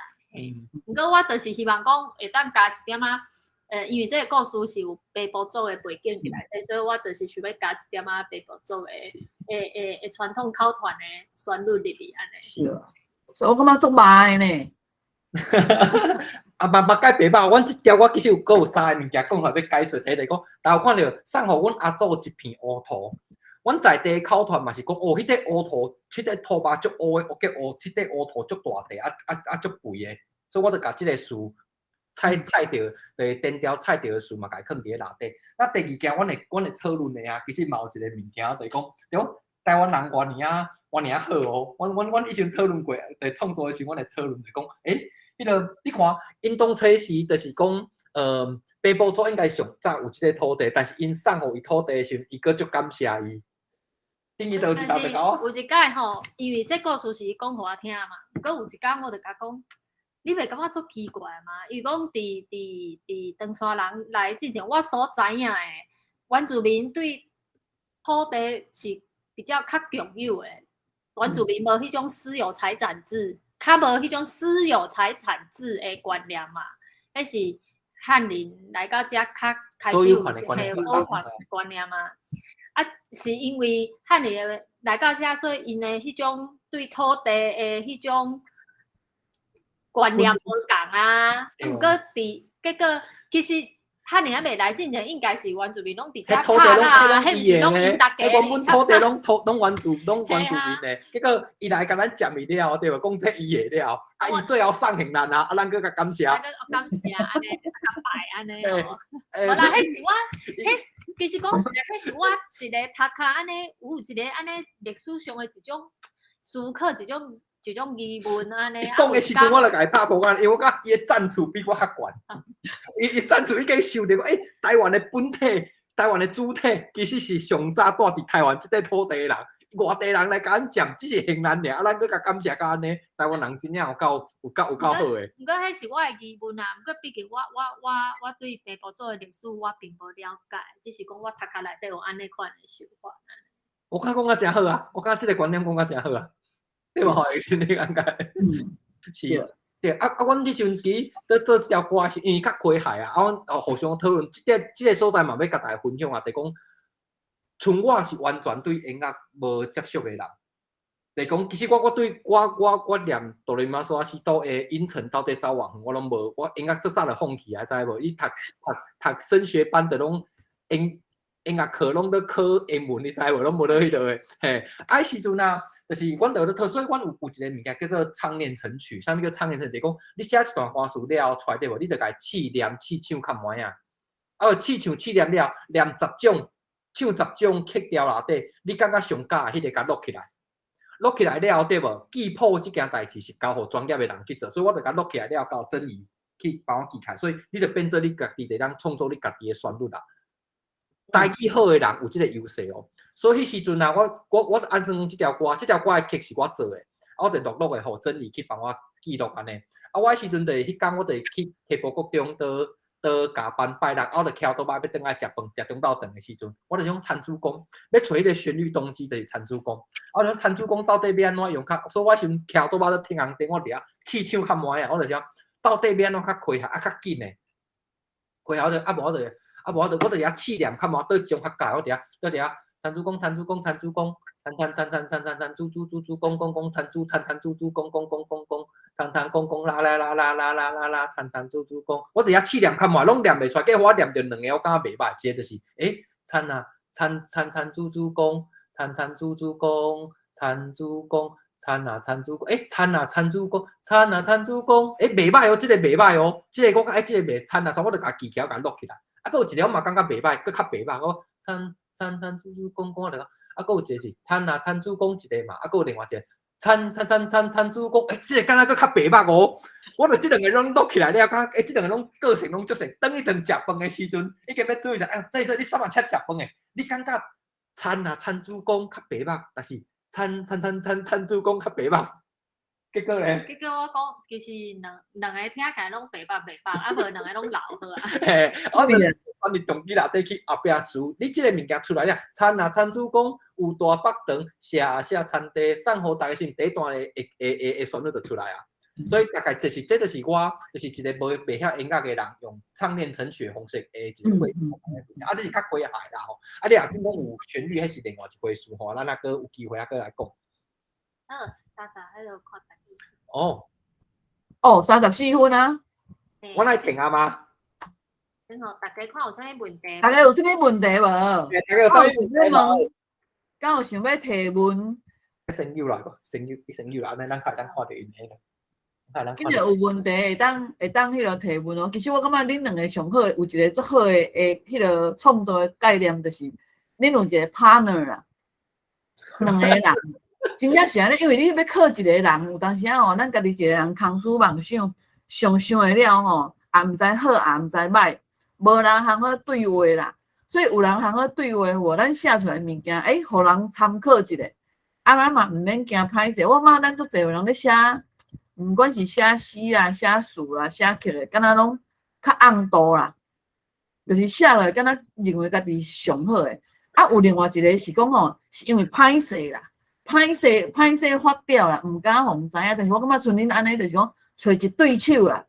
毋過我就是希望講會當加一點仔，因為這个故事是有平埔族的背景佇內底，所以我就是想欲加一點仔平埔族的傳統口傳的旋律入去按呢。是啊，所以我感覺足歹呢。啊，嘛嘛解白目，阮這條我其實有閣有三个物件講出來欲解說，第一個講，但有看著送予阮阿祖一片烏土，阮在地口傳嘛是講，哦，彼個烏土，彼個土肉足烏的，叫烏，彼個烏土足大塊，啊足肥的，所以我就共這个詞採著，就是電調採著的詞嘛，共伊囥佇咧內底。那第二件，阮會討論的啊，其實嘛有一個物件，就是講，對，台灣人偌爾仔偌爾仔好哦。阮以前討論過，佇創作的時，阮會討論就講，欸，彼个你看，𪜶當初時就是講，平埔族應該上早有這个土地，但是𪜶送予伊土地的時陣，伊閣足感謝伊。頂伊就有一道就共我。有一擺吼，因為這故事是伊講予我聽嘛，毋過有一工我就共講，你袂感覺足奇怪嗎？伊講佇唐山人來之前，我所知影的原住民對土地是比較較共有的，原住民無彼種私有財產制，較無彼種私有財產制的觀念嘛。彼是漢人來到遮較開始有嘿所有權觀念嘛。啊，是因為漢人來到遮，所以𪜶的彼種對土地的彼種觀念無仝啊。毋過佇結果其實漢人猶未來之前，應該是原住民攏佇遮拍啦，彼毋是攏𪜶逐家。原本土地攏土攏原住攏原住民的，結果伊來共咱佔去了，對無？講這伊的了，啊，伊最後送予咱啊，啊，咱閣共感謝。感謝按呢，共拜按呢吼。無啦，彼是我，彼其實講實在，彼是我一个讀較按呢，有一个按呢歷史上的一種思考，一種疑問按呢。伊講的時陣，我就共伊拍噗仔，因為我感覺伊的戰術比我較懸。伊戰術已經想著講，欸，台灣的本體，台灣的主體，其實是上早住佇台灣這塊土地的人，外地人來共咱佔，只是還咱爾，啊，咱閣共感謝到按呢，台灣人真正有夠有夠有夠好的。毋過彼是我的疑問啊，毋過畢竟我對平埔族的歷史我並無了解，只是講我讀冊內底有按呢款的想法。我感覺講甲誠好啊，我感覺這个觀點講甲誠好啊。對無？是你感覺？嗯，是。對啊啊！阮彼時陣其實佇做這條歌是因為較詼諧啊，啊，阮哦互相討論，這个所在嘛欲共大家分享啊，就講，像我是完全對音樂無接觸的人，就講其實我對我連哆來咪嗦拉西哆的音程到底走偌遠，我攏無，我音樂足早就放棄啊，知無？伊讀讀讀升學班的攏音。音樂課攏咧考英文，你知無？攏無咧彼落的，嘿。啊，彼時陣啊，就是阮就咧討，所以阮有一個物件叫做唱念成曲。啥物叫唱念成曲？就是講你寫一段歌詞了後出來對無？你就共伊試念試唱較慢仔。啊，試唱試念了，念十種，唱十種曲調內底，你感覺上佮意彼個共錄起來。錄起來了後對無？記譜這件代誌是交予專業的人去做，所以我就共錄起來了，交曾怡去幫我記起來。所以你就變做你家己會當創作你家己的旋律啦。台語好的人有這個優勢哦。所以彼時陣啊，我按算講這條歌，這條歌的曲是我做的，啊，我就錄錄的，予曾怡去幫我記錄按呢。啊，我彼時陣就彼工我就去溪埔國中倒倒加班拜六，我就騎倒擺欲轉來食飯，食中晝頓的時陣，我就想田子公，欲揣彼個旋律動機，就是田子公。啊，我想田子公到底欲按怎用較，所以我時陣騎倒擺咧停紅燈，我佇遐試唱較慢仔，我就想到底欲按怎較開下，啊較緊的，開下我就啊無我就啊無我就我就佇遐試念較慢，佗一種較佮，我佇遐佇遐田子公田子公田子公，田田田田田田田子子子子公公公田子田田子子公公公公公。田田公公啦啦啦啦啦啦啦啦，田田子子公，我佇遐試念較慢，攏念袂出來。結果我念著兩個，我感覺袂歹。一個就是，欸，田啊，田田田子子公，田田子子公，田子公，田啊田子公，欸，田啊田子公，田啊田子公，欸，袂歹哦，這個袂歹哦，這個我感覺這個袂，田啊，所以我就共記起來，共錄起來。啊，閣有一個我嘛感覺袂歹，閣較袂歹。我田田田子子公公，我就講，啊，閣有一個是田啊田子公一個嘛，啊，閣有另外一個。田田田田田子公，欸，這個敢若閣較白目哦！我就這兩個攏錄起來了，感覺欸，這兩個攏個性攏足像。轉去轉食飯的時陣，已經欲注意者，哎，這這你啥物車食飯的？你感覺田啊田子公較白目，但是田田田田田子公較白目？結果咧？結果我講，其實兩兩个聽起來攏白目袂歹，啊無兩個攏老好啊。嘿，我就反正動機內底去後壁詞，你這個物件出來了，田啊田子公有大北長，寫啊寫田地，送予逐家時，第一段的會會會會旋律就出來啊。所以大概就是這就是我就是一個無袂曉音樂的人，用唱念成曲的方式的一個過程。啊，這是較詼諧啦吼。啊，你若真講有旋律，彼是另外一回事吼。咱若閣有機會啊，閣來講。好，三十彼落看台語。哦。哦，34分啊。我來停啊嗎？然後大家看有啥物問題？大家有啥物問題無？大家有啥物問題無？敢有想欲提問？先入來無？先入，先入來，按呢咱較會當看著𪜶彼個。今日有問題會當會當彼落提問哦。其實我感覺恁兩个上好有一個足好的的彼落創作的概念，就是恁有一個 partner 啦，兩個人，真正是按呢，因為你欲靠一個人，有當時仔吼，咱家己一個人空思妄想，想想會了吼，也毋知好，也毋知歹，無人通好對話啦。所以有人通好對話，有無？咱寫出來物件，欸，予人參考一下，啊，咱嘛毋免驚歹勢。我感覺咱足濟人咧寫，毋管是寫詩啦、寫詞啦、寫曲的，敢若攏較暗度啦，就是寫落敢若認為家己上好的。啊，有另外一個是講吼，是因為歹勢啦，歹勢歹勢發表啦，毋敢予人知影。但是我感覺像恁按呢，就是講揣一對手啦，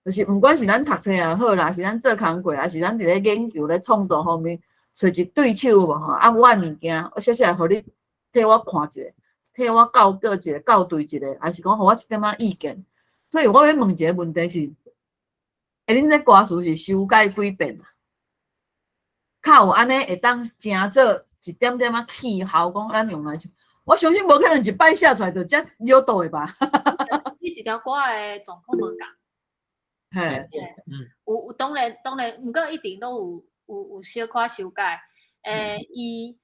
就是毋管是咱讀冊也好啦，是咱做工課，還是咱佇咧研究咧創作方面，揣一對手有無吼？啊，我的物件，我寫寫予你替我看一下，替我校過一下、校對一下，還是講予我一點仔意見。所以我欲問一個問題是：欸，恁這歌詞是修改幾遍啊？較有按呢會當成做一點點仔氣候，講咱用來唱。我相信無可能一擺寫出來就遮了倒的吧？你一條歌的狀況無仝。嘿，有有當然當然，毋過一定攏有有有小可修改。欸，伊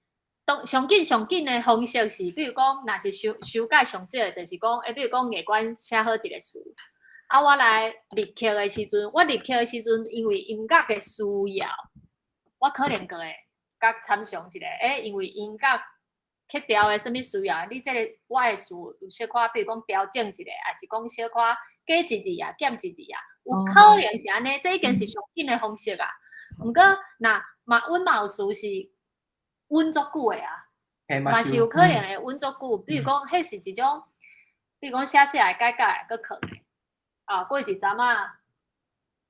當上緊上緊的方式是，比如講，若是修修改上少的，就是講，欸，比如講，藝官寫好一個詞，啊，我來入曲的時陣，我入曲的時陣，因為音樂的需要，我可能閣會佮參詳一下，欸，因為音樂曲調的啥物需要，你這個我的詞有小可，比如講調整一下，抑是講小可加一字啊，減一字啊，有可能是按呢，這已經是上緊的方式啊。毋過，若嘛，阮嘛有詞是穩足久的啊，嘛是有可能會穩足久。比如講，彼是一種，比如講寫寫來改改，閣囥的，啊，過一陣仔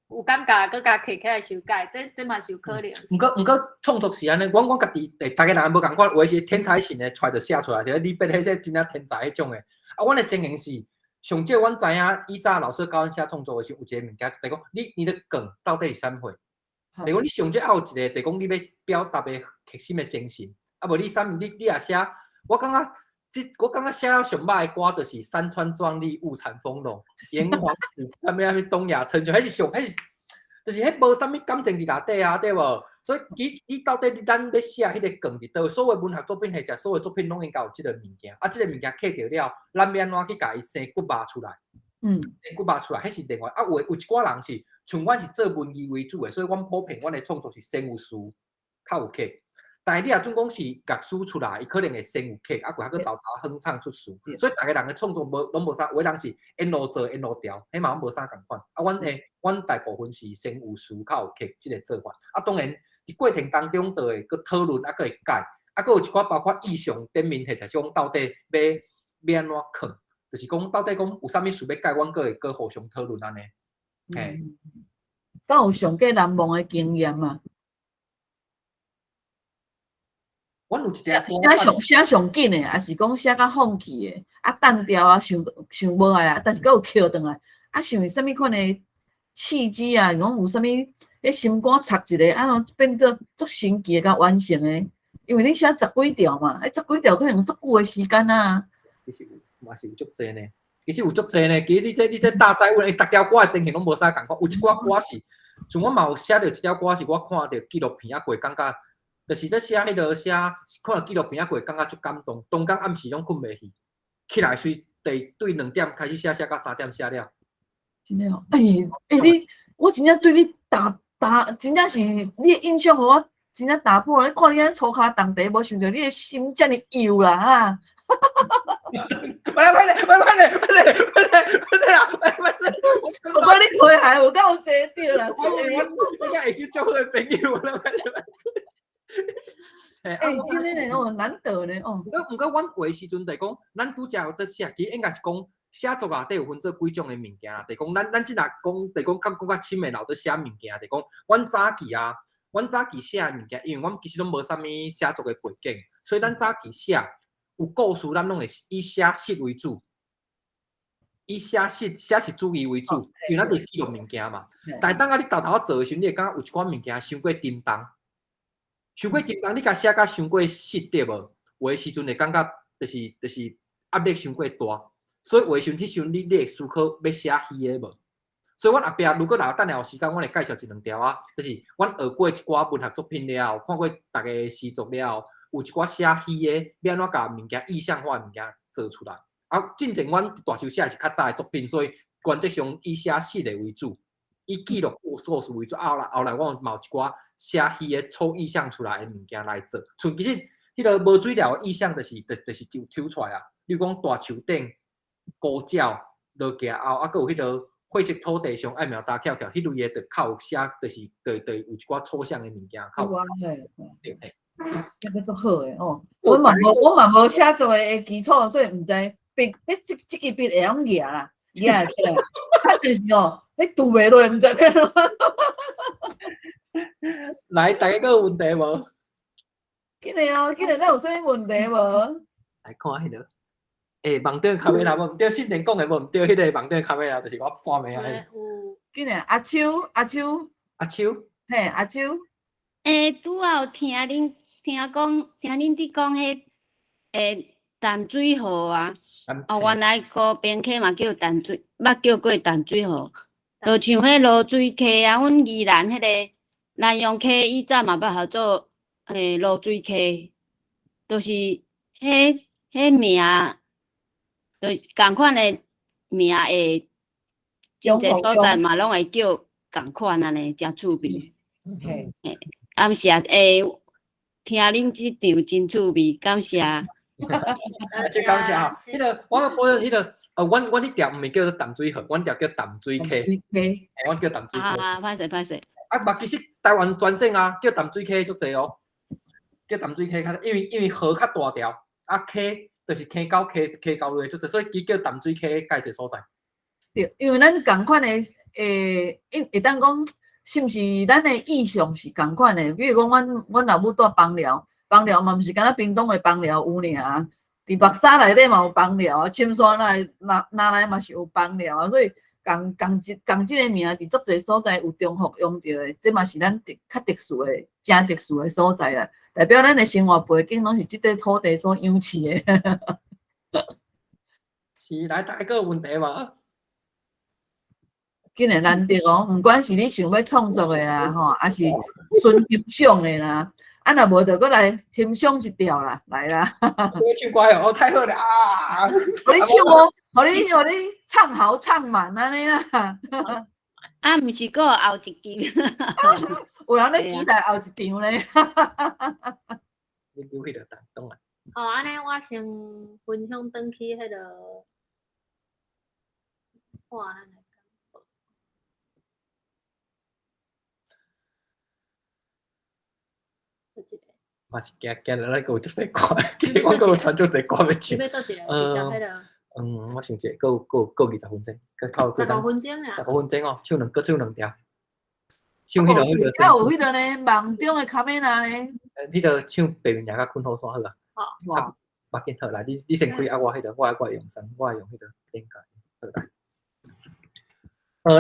有感覺，閣共提起來修改，這這嘛是有可能。毋過毋過創作是按呢，阮阮家己欸，逐个人無仝款，有的是天才型的出來就寫出來，像李白彼個真正天才彼種的。啊，阮的情形是，上少阮知影以早老師教阮寫創作的時候，有一個物件，就是講你你的梗到底是啥貨？就是講你上少愛有一個，就是講你欲表達的核心的精神。啊，無你啥物，你若寫，我感覺寫了上歹的歌就是山川壯麗，物產豐隆，炎黃子，啥物啥物東亞春秋，彼是上，彼是，就是彼無啥物感情佇內底啊，對無？所以伊到底咱欲寫彼個梗佇佗，所有文學作品或者所有作品攏應該有這個物件，啊，這個物件刻著了，咱欲按怎去共伊生骨肉出來？生骨肉出來，彼是另外。啊，有一寡人是像阮是做文藝為主的，所以阮普遍阮的創作是先有詞，較有曲。但是你若準講是樂師出來，伊可能會先有曲，啊，閣閣沓沓哼唱出詞。所以逐个人的創作無攏無啥，有的人是沿路做沿路調，彼嘛攏無啥仝款。啊，阮大部分是先有詞較有曲這個做法。啊，當然佇過程當中就會閣討論，啊，閣會改，啊，閣有一寡包括意象頂面，或者是講到底欲按怎囥，就是講到底講有啥物事欲改，阮閣會閣互相討論按呢。嘿。敢有上過難忘的經驗啊？阮有一條寫上緊的，抑是講寫甲放棄的，啊，單調啊，想想無愛啊，但是閣有抾轉來，啊，想是啥物款的契機啊？講有啥物彼心肝插一个，啊，變做足神奇的，共完成的。因為你寫十幾條嘛，彼十幾條可能足久的時間啊。其實有嘛是有足濟呢，其實有足濟呢。其實你這大哉問，逐條歌的情形攏無啥仝款，有一寡歌是，像我嘛有寫著一條歌，是我看著紀錄片啊，過感覺。就是咧寫彼落寫，看紀錄片啊，過感覺足感動。當工暗時攏睏袂去，起來隨對2點開始寫，寫到3點寫了。真的哦，欸欸你，我真正對你打打，真正是你的印象，予我真正打破。你看你按呢粗跤重蹄，無想著你的心遮爾幼啦哈！我來，快點，快點，快點，快點，快點啊！快點！我看你開鞋有夠濟對啦。我應該會是足好的朋友啦。欸，真的呢，哦，難得呢，哦。毋過，阮畫時陣就是講，咱拄才有佇寫，其實應該是講寫作內底有分做幾種的物件啦。就是講，咱這若講，就是講較講較深的，留佇寫物件，就是講，阮早期啊，阮早期寫的物件，因為阮其實攏無啥物寫作的背景，所以咱早期寫有故事，咱攏會以寫實為主，以寫實主義為主，因為咱是記錄物件嘛。但是當啊，你沓沓仔做的時陣，你會感覺有一寡物件傷過沉重。傷過沉重，你共寫甲傷過實對無？有的時陣會感覺就是壓力傷過大，所以有的時陣彼時陣你會思考欲寫虛的無？所以阮後壁如果若等下有時間，阮會介紹一兩條啊，就是阮學過一寡文學作品了後，看過逐个詩作了後，有一寡寫虛的，欲按怎共物件意象化的物件做出來。啊，進前阮大樹寫的是較早的作品，所以原則上以寫實的為主，以記錄故事為主。後來我嘛有一寡寫虛的抽意象出來的物件來做，像其實彼个無水寮的意象就是就抽出來啊。比如講大樹頂孤鳥落行後，啊，閣有彼个灰色土地上愛苗搭翹翹，彼類的就較有寫，就是有一寡抽象的物件較有。對嘿。這個足好的哦。我嘛無寫作的基礎，所以毋知筆，彼這支筆會曉舉啦，舉會起來。啊，就是哦，你拄袂落，毋知欲按怎。來，大家閣有問題無？緊來哦，緊來，咱有啥物問題無？來看彼个，欸，網頂卡米拉無毋對，信田講的無毋對，彼个網頂卡米拉就是我半暝仔。有。緊來，阿秋，阿秋。阿秋。嘿，阿秋。欸，拄仔有聽恁聽講，聽恁佇講彼欸淡水河啊，哦，原來高屏溪嘛叫淡水，捌叫過淡水河，就像彼濁水溪啊，阮宜蘭彼个南陽溪以前嘛捌號做濁水溪，就是彼名，就是仝款的名會真濟所在嘛攏會叫仝款按呢，誠趣味。嘿，感謝欸，聽恁這場真趣味，感謝。真感謝吼，彼个我閣補充彼个，阮彼條毋是叫做淡水河，阮條叫淡水溪。溪。阮叫淡水溪。啊，歹勢歹勢。啊，嘛其實台灣全省啊，叫淡水溪足濟哦，叫淡水溪較，因為河較大條，啊溪就是溪溝溪溝類足濟，所以伊叫淡水溪蓋一個所在。對，因為咱仝款的，欸，會當講，是毋是咱的意象是仝款的？比如講，阮老母住枋寮，枋寮嘛毋是干焦屏東的枋寮有爾，佇白沙內底嘛有枋寮啊，深山內南來嘛是有枋寮啊，所以仝仝這仝這个名佇足濟所在有重複用著的，這嘛是咱特較特殊的、誠特殊的所在啦。代表咱的生活背景攏是這塊土地所養飼的。是，來，大家閣有問題無？今日難得哦，毋管是你想欲創作的啦，吼，抑是純欣賞的啦，啊，若無就閣來欣賞一條啦，來啦。我唱歌哦，太好了啊！予你唱哦，予你唱好唱滿按呢啦。啊，毋是閣有後一集。有人咧期待後一場咧。你叫彼个當啊？好，按呢我先分享轉去彼个，哇，咱來講。佗一个？嘛是驚驚咱閣有足濟歌，我閣有傳足濟歌欲唱。你欲佗一个？直接彼个。嗯，我想者，閣有20分鐘，閣透15分鐘爾。 15分鐘哦，唱兩閣唱兩條。唱彼个。啊，有彼个呢，夢中的卡美娜呢？彼个唱白雲岩佮困好山好啊。好。哇。無緊好來，你先開啊，我彼个，我會用啥？我會用彼个頂個好來。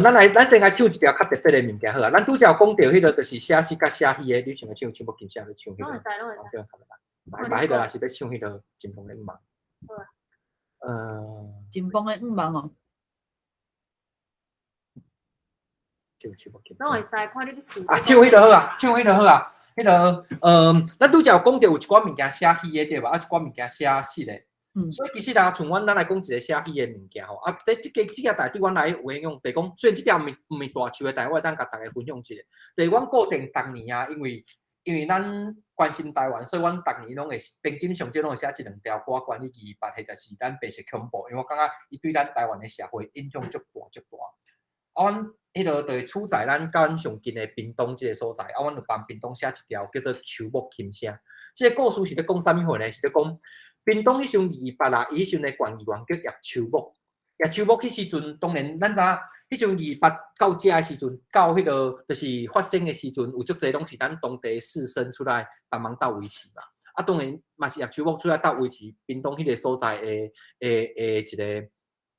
咱來，咱先來唱一條較特別的物件好啊。咱拄才有講著彼个，就是寫詞佮寫戲的，你想欲唱唱無緊，寫欲唱彼个。攏會使，攏會使。來，來，彼个也是欲唱彼个真風的夢。好啊。真風的夢哦。唱唱無緊。攏會使，看你欲試。啊，唱彼个好啊，唱彼个好啊。彼个，咱拄才有講著有一寡物件寫戲的對無？啊，一寡物件寫實的。所以其實啊，像阮咱來講一個寫戲的物件吼，啊，這個代對阮來有影響，就是講雖然這條毋是大樹的，但我會當共逐家分享一下。就是阮固定逐年啊，因為咱關心台灣，所以阮逐年攏會平均上少攏會寫一兩條歌關於228或者是咱白色恐怖，因為我感覺伊對咱台灣的社會影響足大足大。啊，阮彼个就是處在咱佮阮上近的屏東這个所在，啊，阮就幫屏東寫一條叫做《樹木琴聲》。這个故事是咧講啥物貨呢？是咧講屏東彼時陣228啊，伊彼時陣的縣議員叫葉秋木。葉秋木彼時陣，當然咱知影，彼時陣二二八到遮的時陣，到彼个就是發生的時陣，有足濟攏是咱當地士紳出來幫忙鬥維持嘛。啊，當然嘛是葉秋木出來鬥維持屏東彼个所在的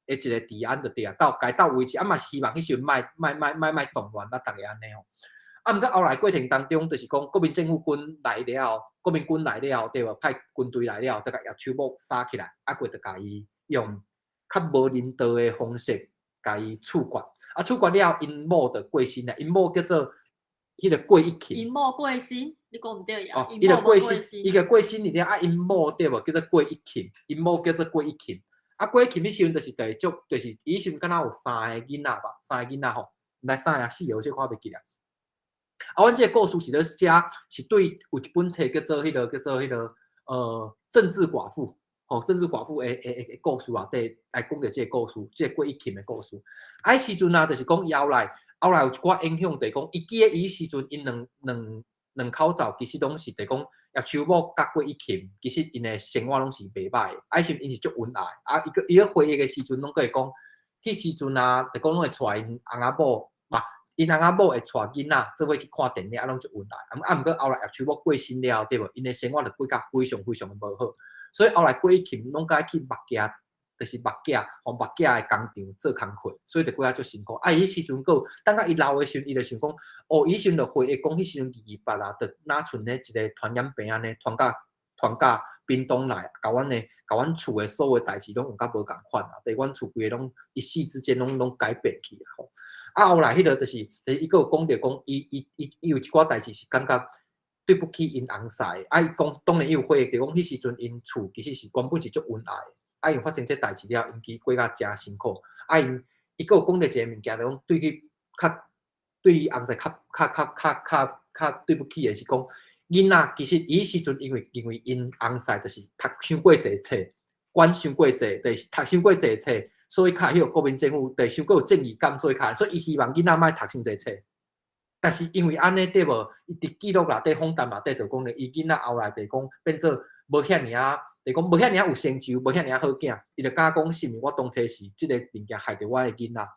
一個治安就對啊，鬥共鬥維持，啊嘛是希望彼時陣莫莫莫莫莫動亂啊，逐家按呢吼。啊，毋過後來過程當中，就是講國民政府軍來了後，國民軍來了後，對無？派軍隊來了後，就共葉秋木殺起來，啊，閣就共伊用較無人道的方式共伊處決。啊，處決了後，𪜶某就過身啦，𪜶某叫做彼个郭一琴。𪜶某過身，你講毋對呀？哦，伊就過身，伊就過身了，啊，𪜶某對無？叫做郭一琴，𪜶某叫做郭一琴。啊，郭一琴彼時陣就是第足，就是伊彼時陣敢若有三个囡仔吧，三个囡仔吼，毋知三个四个，我小可袂記啊。啊，阮這个故事是咧寫，是對有一本冊叫做彼个政治寡婦，吼，政治寡婦的故事內底來講著這个故事，這个郭一琴的故事。啊，彼時陣啊，就是講後來有一寡影響，就是講伊記得伊時陣𪜶兩口走，其實攏是就是講葉秋木佮郭一琴，其實𪜶的生活攏是袂歹的，啊，彼時陣𪜶是足恩愛，啊，伊閣回憶的時陣，攏閣會講，彼時陣啊，就講攏會帶𪜶翁仔某，嘛，𪜶翁仔某會帶囡仔做伙去看電影，啊，攏足恩愛。啊，毋過後來葉秋木過身了後，對無？𪜶的生活就過甲非常非常的無好，所以後來郭一琴攏閣愛去目鏡，就是目鏡，予目鏡的工廠做工課，所以就過甲足辛苦。啊，伊彼時陣閣有，等甲伊老的時陣，伊就想講，哦，伊彼時陣就回憶講，彼時陣228啊，就若像咧一個傳染病按呢，傳甲屏東來，共阮厝的所有代誌攏有甲無仝款啊，對阮厝規个攏一夕之間攏改變去啊吼。啊，後來彼个就是伊閣有講著講，伊有一寡代誌是感覺對不起𪜶翁婿，啊，伊講當然伊有回憶著講，彼時陣𪜶厝其實是原本是足恩愛的，啊，因發生這代誌了，𪜶其實過甲誠辛苦，啊，伊閣有講著一個物件，就講對去較對伊翁婿較對不起的是講，囡仔其實伊彼時陣因為認為𪜶翁婿就是讀傷過濟冊，管傷過濟，就是讀傷過濟冊，所以較彼个國民政府就是傷過有正義感，所以較，所以伊希望囡仔莫讀傷濟冊。但是因為按呢對無？伊佇記錄內底、訪談內底就講咧，伊囡仔後來就講變做無遐爾仔，就講無遐爾仔有成就，無遐爾仔好囝。伊就敢講是毋是我當初是這個物件害著我的囡仔，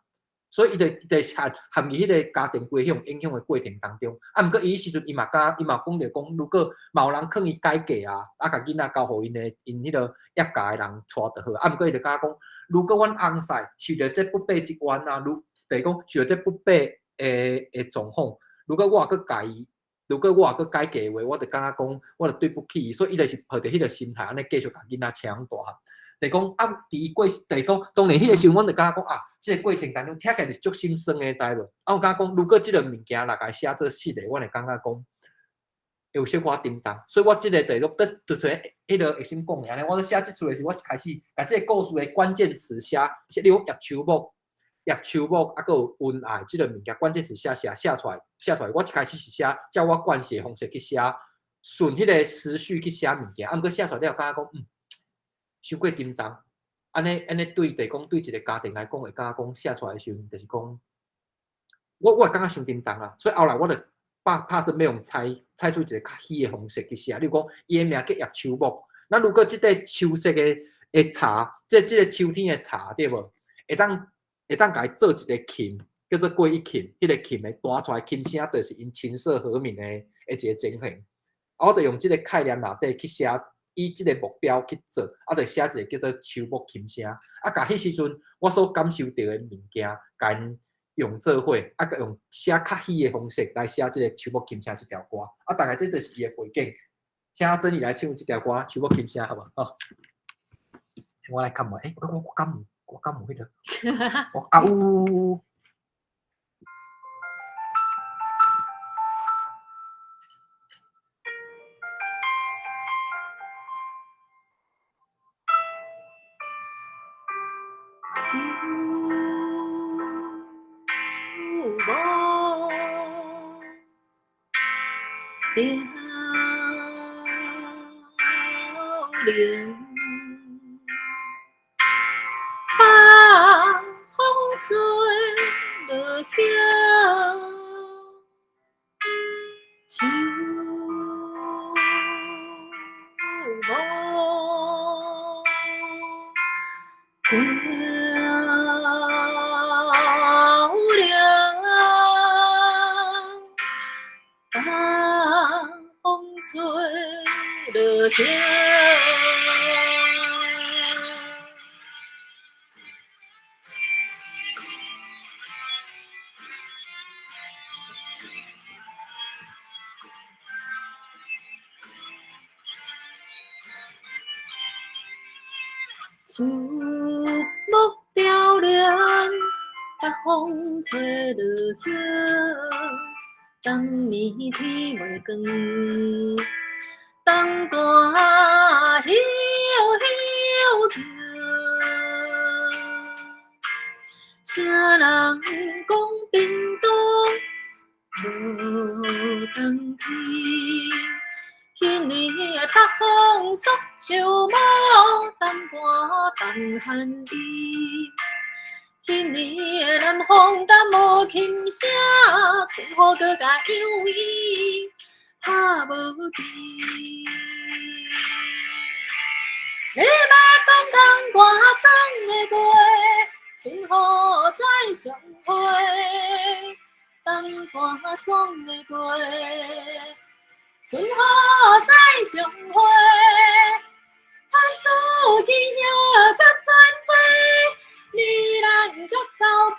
所以伊就陷入彼个家庭規種影響的過程當中。啊，毋過伊彼時陣伊嘛敢，伊嘛講著講，如果嘛有人勸伊改嫁啊，啊，共囡仔交予𪜶的𪜶彼个葉家的人帶就好。啊，毋過伊就敢講，如果阮翁婿受著這不白之冤啊，如就是講受著這不白的狀況，如果我閣共伊，如果我閣改嫁話，我就感覺講，我就對不起伊，所以伊就是抱著彼個心態，按呢繼續共囡仔請大漢。就是講啊，佇伊過，就是講當然彼個時陣，阮就感覺講啊，這個過程當中聽起來是足心酸的，知無？啊，我感覺講，如果這個物件若共伊寫做實的，阮會感覺講會有小可沉重。所以我這個就是講，就像彼個會心講的按呢，我咧寫這出的時，我一開始共這個故事的關鍵詞寫，寫例如葉秋木、葉秋木，啊，閣有恩愛這個物件關鍵詞寫寫寫出來，寫出來。我一開始是寫照我慣勢的方式去寫，順彼個時序去寫物件，啊，毋過寫出來了，感覺講傷過沉重，按呢按呢對，就是講對一個家庭來講，會感覺講寫出來的時陣，就是講，我會感覺傷沉重啦。所以後來我就拍拍算欲用採取一個較喜的方式去寫。例如講，伊的名叫葉秋木，那如果這塊秋色的茶，這個秋天的茶對無？會當共伊做一個琴，叫做過一琴，彼個琴的彈出來琴聲，就是𪜶琴瑟和鳴的一個情形。啊，我就用這個概念內底去寫。以這個目標去做，啊，就寫一個叫做秋木琴聲，啊，共彼時陣我所感受著的物件，共𪜶用做伙，啊，閣用寫較喜的方式來寫這個秋木琴聲這條歌，啊，大概這就是伊的背景。請珍妮來唱這條歌《秋木琴聲》好無？好，我來看覓，欸，我敢有彼個，我啊有。凋零，北風吹落葉，秋霧凋零，北風吹落葉。樹木凋零，北風吹落葉，冬暝天袂光，冬寒叶叶叫。啥人講屏東無冬天？彼年的北風縮樹木，冬寒冬寒暝。彼年的南風冬無琴聲，春雨閣共養伊拍無去。你捌講冬寒總會過，春雨再相會，冬寒總會過，春雨再相會。拍死去葉閣轉吹，年人閣交陪。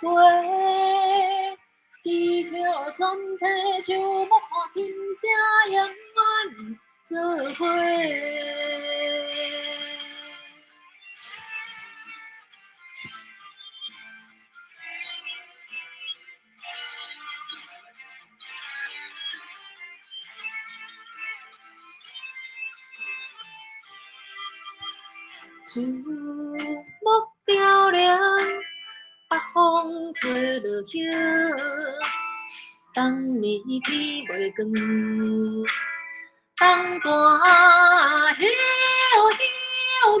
枝葉轉青，樹木看琴聲永遠做伙。樹木凋零，北風吹落葉，冬暝天袂光，冬寒叶叶叫。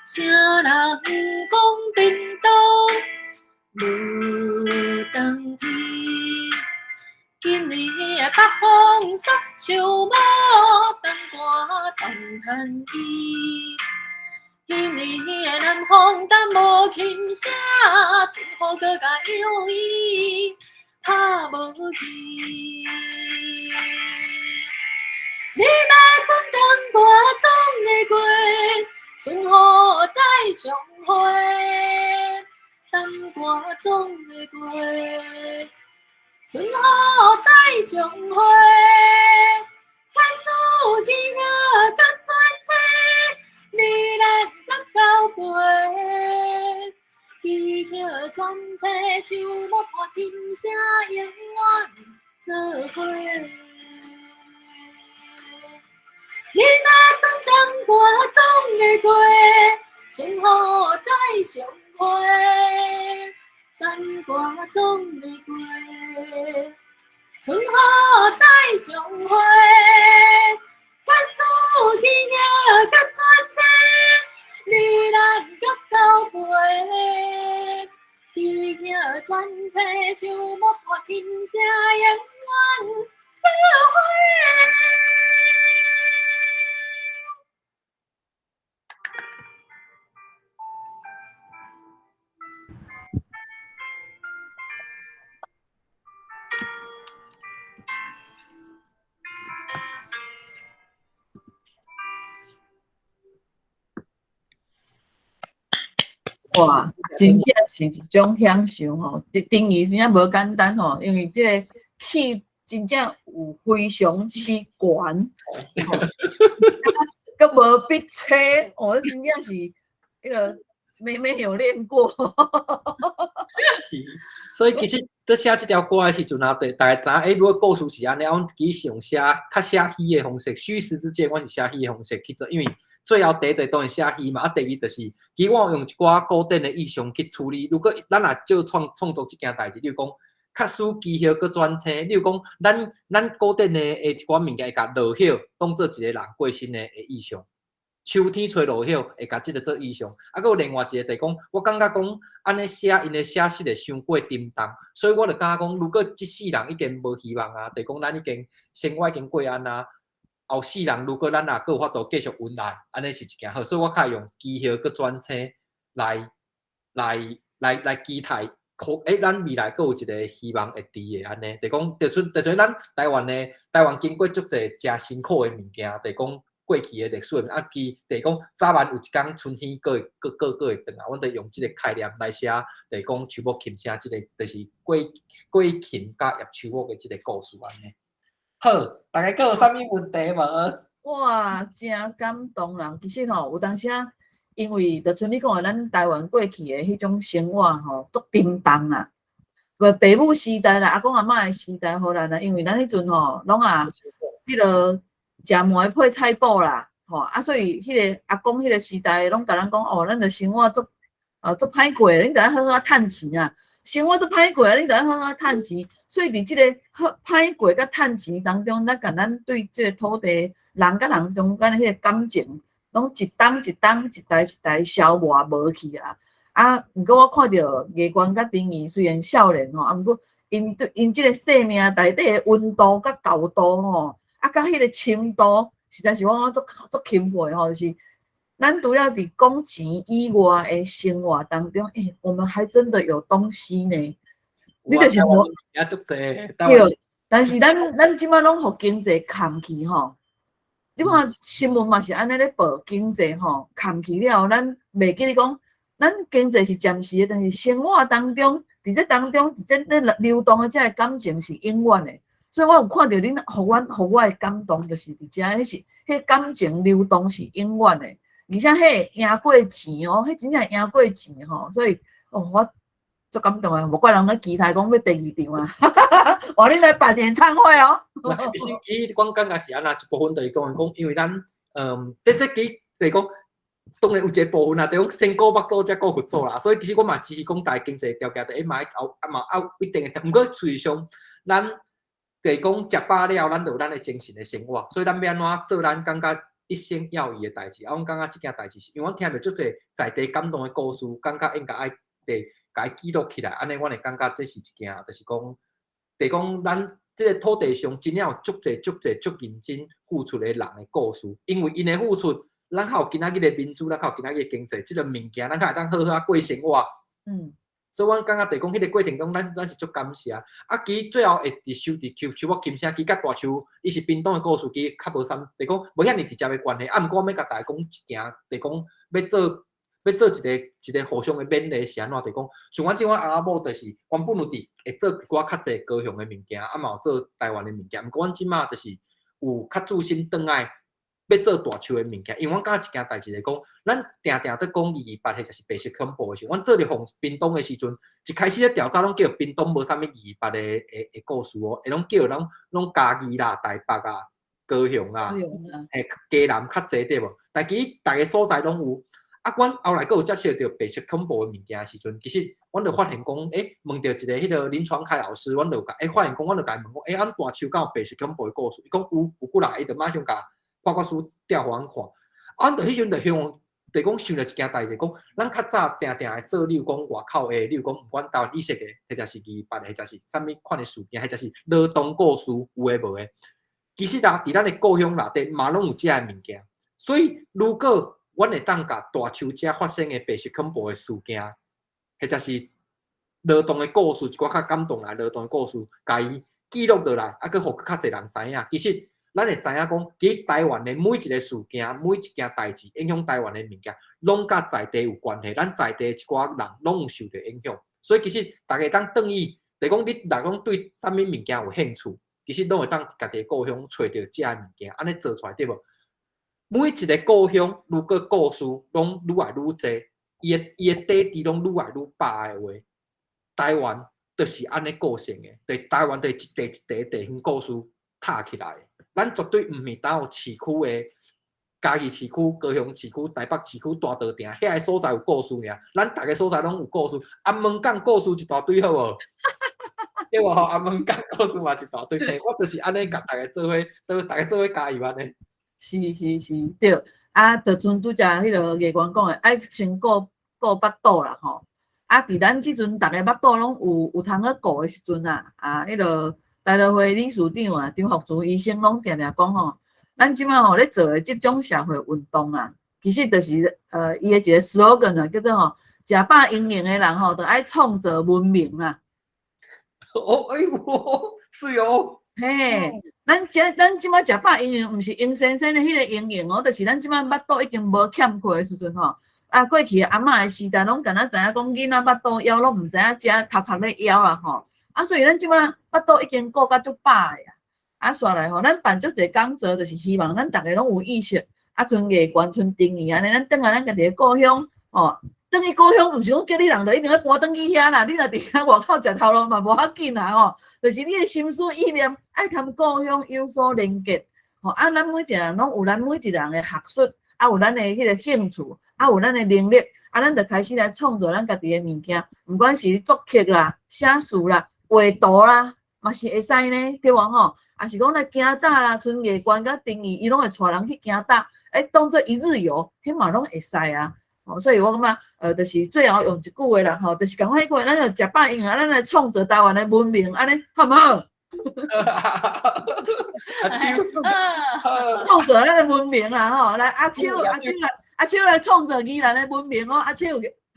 啥人講屏東無冬天？今年的北風縮樹木，冬寒冬寒暝。彼年的南風冬無琴聲，春雨閣共養伊拍無去。你莫講冬寒總會過，春春雨再相會，等歌總會過。春雨再相會，彼事枝葉閣轉青，你咱閣交陪。枝葉轉青，樹木伴琴聲永遠做伙。你若當等歌總會過，春雨再相會，等歌總會過。春雨再相會，彼事枝葉閣轉青，你咱閣交陪。枝葉轉青，樹木伴琴聲永遠做伙。哇，真正是一種享受吼！定義真正無簡單吼，因為這個氣真正有非常之懸，閣無筆車，哦，真正是彼個沒有練過。是，所以其實佇寫這條歌的時陣啊，大家知影，欸，如果故事是按呢，阮其實是用寫較寫虛的方式，虛實之間，阮是寫虛的方式去做，因為最後第一當然寫虛嘛，啊，第二就是，其實我有用一寡古典的意象去處理。如果咱若照創作這件代誌，例如講，較使枝葉閣轉青，例如講，咱古典的一寡物件會共落葉當做一個人過身的意象。秋天吹落葉會共這個做意象。啊，閣有另外一個就是講，我感覺講按呢寫，𪜶的寫實會傷過沉重，所以我就感覺講，如果這世人已經無希望啊，就是講咱已經生活已經過按啊。後世人如果咱若閣有法度繼續恩愛，按呢是一件好，所以我較會用枝葉閣轉青來期待，可欸，咱未來閣有一個希望會佇的按呢，就講，就像咱台灣的台灣經過足濟誠辛苦的物件，就講過去的歷史，啊，其就講早晚有一工春天閣會閣閣閣會轉來，阮就用這個概念來寫，就講樹木琴聲這個，就是過琴佮葉秋木的這個故事按呢。好，大家閣有啥物問題無？哇，真感動人。其實吼，有當時啊，因為就像你講的，咱台灣過去的彼種生活吼，足沉重啦。無爸母時代啦，阿公阿嬤的時代，予咱啊，因為咱彼陣吼，攏啊，彼個食糜配菜脯啦，吼啊，所以彼個阿公彼個時代，攏共咱講哦，咱的生活足歹過，恁著愛好好趁錢啊。生活足歹過啊，恁著愛好好趁錢。所以佇這個好歹過佮趁錢當中，咱共咱對這個土地人佮人中間的彼個感情，攏一冬一冬、一代一代消磨無去啊。啊，毋過我看著藝冠佮丁儀雖然少年吼，啊，毋過𪜶對𪜶這個生命內底的溫度佮厚度吼，啊，佮彼個深度，實在是我足足欽佩吼，就是咱除了佇講錢以外的生活當中，欸，我們還真的有東西呢。你就是無，對，但是咱這擺攏予經濟控去吼。你看新聞嘛是按呢咧報經濟吼，控去了後，咱袂記得講，咱經濟是暫時的，但是生活當中，佇這當中，佇這咧流動的這個感情是永遠的。所以我有看著恁，予阮，予我的感動，就是佇遮，彼是，彼感情流動是永遠的。而且彼會贏過錢哦，彼真正贏過錢吼，所以哦，我足感動的，無怪人咧期待講欲第二場啊！哇，恁來辦演唱會哦！其實其實我感覺是按怎，一部分就是講講，因為咱這幾就是講，當然有一個部分啊，就是講先顧腹肚才顧佛祖啦。所以其實我嘛支持講，大經濟條件，就嘛有啊嘛有一定的，毋過事實上，咱就是講食飽了，咱就有咱的精神的生活，所以咱欲按怎做，咱感覺一生要義的代誌。啊，阮感覺這件代誌是，因為阮聽著足濟在地感動的故事，感覺應該愛佇共伊記錄起來，按呢，阮會感覺這是一件，就是講，就是講咱這個土地上真正有足濟足濟足認真付出的人的故事，因為𪜶的付出，咱才有今仔日的民主，咱才有今仔日的經濟，這個物件，咱才會當好好仔過生活。所以，阮感覺就是講，彼個過程中，咱是足感謝。啊，其實最後會佇收佇樹木琴聲，其實佮大樹，伊是屏東的故事，其實較無啥，就是講無遐爾直接的關係。啊，毋過我欲共大家講一件，就是講欲做一个一个互相的勉勵是按怎？就是講，像阮這阮翁仔某就是原本有佇會做一寡較濟高雄的物件，啊嘛有做台灣的物件。毋過阮這馬就是有較注心轉來欲做大樹的物件，因為阮感覺一件代誌來講，咱定定佇講228或者是白色恐怖的時陣，阮做佇鳳屏東的時陣，一開始咧調查攏叫屏東無啥物二二八的故事哦，會攏叫攏攏嘉義啦、台北啊、高雄啊、嘿，嘉南較濟對無？但其實逐个所在攏有。啊，阮後來閣有接觸著白色恐怖的物件的時陣，其實阮就發現講，問著一個彼個林傳凱老師，阮就共，發現講，阮就共伊問講，阮大樹敢有白色恐怖的故事？伊講有，有幾若，伊就馬上共報告書調予阮看。啊，阮就彼時陣就向，就講想著一件代誌，講咱較早定定會做，例如講外口的，例如講毋管台灣以色列，或者是二八，或者是啥物款的事件，或者是勞動故事，有的無的。其實啊，佇咱的故鄉內底嘛攏有這个物件。所以如果阮會當共大樹遮發生的白色恐怖的事件，或者是勞動的故事，一寡較感動人勞動的故事，共伊記錄落來，啊，閣予較濟人知影。其實，咱會知影講，其實台灣的每一個事件、每一件代誌，影響台灣的物件，攏佮在地有關係。咱在地一寡人攏有受著影響。所以其實，逐家當轉去，就講你若講對啥物物件有興趣，其實攏會當家己故鄉揣著這个物件，按呢做出來對無？每一个故鄉，如果故事攏愈來愈濟，伊的底底攏愈來愈飽的話，台灣就是按呢構成的。對，台灣就是一塊一塊地方故事搭起來的。咱絕對毋是單有市區的嘉義市區、高雄市區、台北市區大稻埕遐个所在有故事爾，咱逐个所在攏有故事。頷門港故事一大堆，好無？對無吼？頷門港故事嘛一大堆。嘿，我就是按呢共逐家做伙，都逐家做伙加油按呢。是是是，對。啊，就像拄才彼个藝員講的，愛先顧顧腹肚啦吼。啊，佇咱這陣逐个腹肚攏有通好顧的時陣啊，啊，彼个大樂會理事長啊，張福慈醫生攏定定講吼，咱這馬吼咧做的這種社會運動啊，其實就是伊的一個 slogan 啊，叫做吼，食飽閒閒的人吼，就愛創造文明啊。哦，哎喲，是哦。嘿，咱這馬食飽閒閒，毋是閒仙仙的彼個閒閒哦，就是咱這馬腹肚已經無欠缺的時陣吼。啊，過去阿嬤的時代攏敢若知影講囡仔腹肚枵攏毋知影食，頭殼咧枵啊吼。啊，所以咱這馬腹肚已經顧甲足飽的啊。啊，煞來吼，咱辦足濟講座，就是希望咱逐个攏有意識。啊，賰藝員、賰丁兒按呢，咱轉來咱家己的故鄉吼。轉去故鄉，毋是講叫你人就一定欲搬轉去遐啦。你若佇遐外口食頭路嘛無要緊啦吼。就是你的心思意念愛佮故鄉有所連結吼。啊，咱每一個人攏有咱每一個人的學術，啊，有咱的彼個興趣，啊，有咱的能力，啊，咱就開始來創造咱家己的物件。毋管是作曲啦、寫詞啦、畫圖啦，嘛是會使呢，對無吼？啊是講來行搭啦，賰藝員佮丁兒，伊攏會帶人去行搭，當做一日遊，彼嘛攏會使啊。哦，所以我感覺，就是最後用一句話啦，吼，就是仝款彼句話，咱就食飽閒啊，咱來創造台灣的文明，按呢好毋好？阿秋，創造咱的文明啊，吼，來阿秋，阿秋來，阿秋來創造宜蘭的文明哦，阿秋。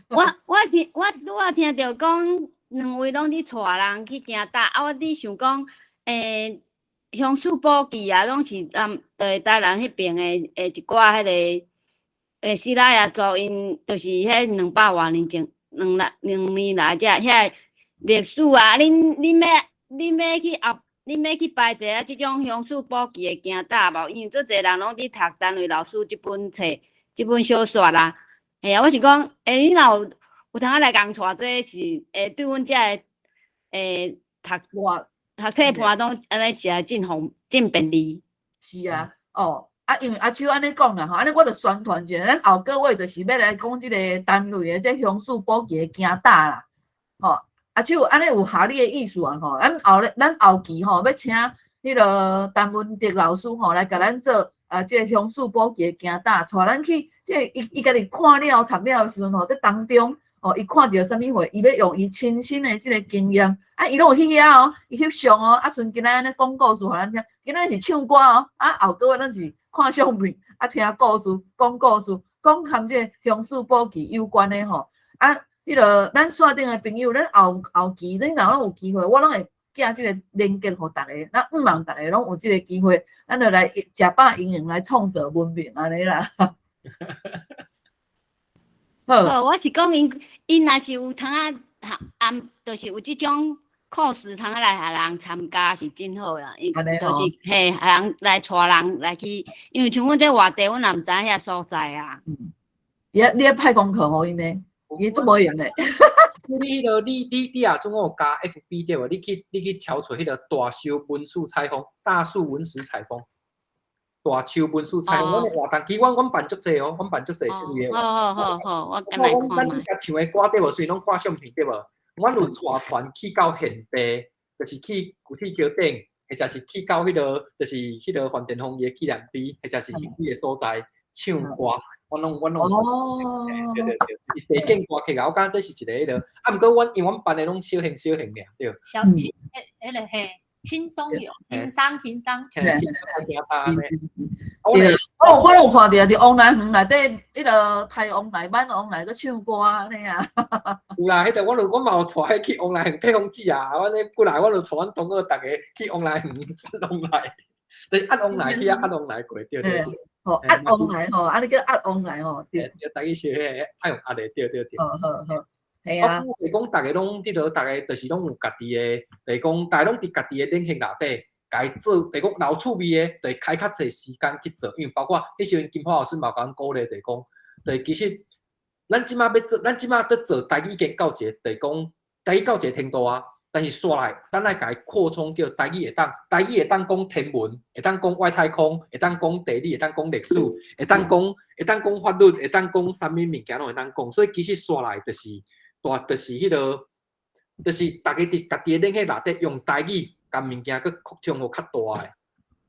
我拄仔聽著講兩位攏佇帶人去行搭，啊，我佇想講，鄉事簿記啊，攏是台南彼邊的一寡彼个。西拉雅族𪜶就是彼200外年前，兩年來這遐歷史啊，恁欲去排一下這種鄉事簿記的行搭無？因為足濟人攏佇讀單位老師這本冊、這本小說啦。嘿啊，我是講，你若有通仔來共帶，這是對阮遮的讀冊伴攏按呢是真方真便利。是啊，哦。啊，因為阿秋按呢講啦吼，按呢我就宣傳一下，咱後個月就是欲來講這个單位的這鄉事簿記的行搭啦，吼。阿秋按呢有合你的意思啊吼，咱後期吼欲請彼个陳文德老師吼來共咱做啊，這个鄉事簿記的行搭，帶咱去，這个伊家己看了讀了的時陣吼，佇當中吼，伊看著啥物貨，伊欲用伊親身的這个經驗，啊，伊攏有去遐哦，伊翕相哦，啊，賰今仔按呢講故事予咱聽，今仔是唱歌哦，啊，後個月咱是看相片，啊，聽故事，講故事，講含這个鄉事簿記有關的吼，啊，彼个咱線頂的朋友，咱後後期恁若攏有機會，我攏會寄這个連結予逐家，咱向望逐家攏有這个機會，咱就來食飽閒閒來創造文明按呢啦。好。好，我是講𪜶，𪜶若是有通啊學按，就是有這種課時通啊來予人參加是真好啊。伊就是嘿，予人來帶人來去，因為像阮這外地，阮也毋知影遐所在啊。嗯，你愛派功課予𪜶呢？伊足無閒的。你彼個你也總有加 FB 對無？你去搜揣彼個大樹文史採訪，大樹文史採訪，大樹文史採訪。阮的活動，其實阮辦足濟哦，阮辦足濟這類的。好好好好，我敢來看覓。阮唱的歌對無？雖然攏看相片對無？阮有帶團去到現地，就是去舊鐵橋頂，或者是去到彼個，就是彼個范電峰伊的紀念碑，或者是彼個所在唱歌。阮攏哦，對對對，是地景歌曲啊！我感覺這是一個彼個，啊，毋過阮因為阮辦的攏小型小型爾，對。小輕，彼個嘿，輕鬆遊，輕鬆輕鬆。輕鬆簡單的。對，我有看著佇王來園內底，彼個台王來、挽王來閣唱歌按呢啊。有啦，彼個我嘛有帶彼去王來園配風子啊，阮彼過來我就帶阮同學逐家去王來園王來，就是壓王來去啊，壓王來過，對對對。吼，壓王來吼，按呢叫壓王來吼，對。對，逐家學彼個愛用壓的，對對對。好好好，係啊。我就是講，逐家攏彼落，逐家就是攏有家己的，就是講，逐家攏佇家己的領域內底，共伊做，就是講留趣味的，就會開較濟時間去做，因為包括彼時陣金華老師嘛有共阮鼓勵，就是講，就是其實咱這馬欲做，咱這馬佇做台語已經到一個，就是講台語到一個程度啊。但是煞來，咱愛共伊擴充叫台語會當，台語會當講天文，會當講外太空，會當講地理，會當講歷史，會當講法律，會當講啥物物件攏會當講。所以其實煞來就是大，就是彼個，就是逐家佇家己的領域內底用台語共物件閣擴充予較大的。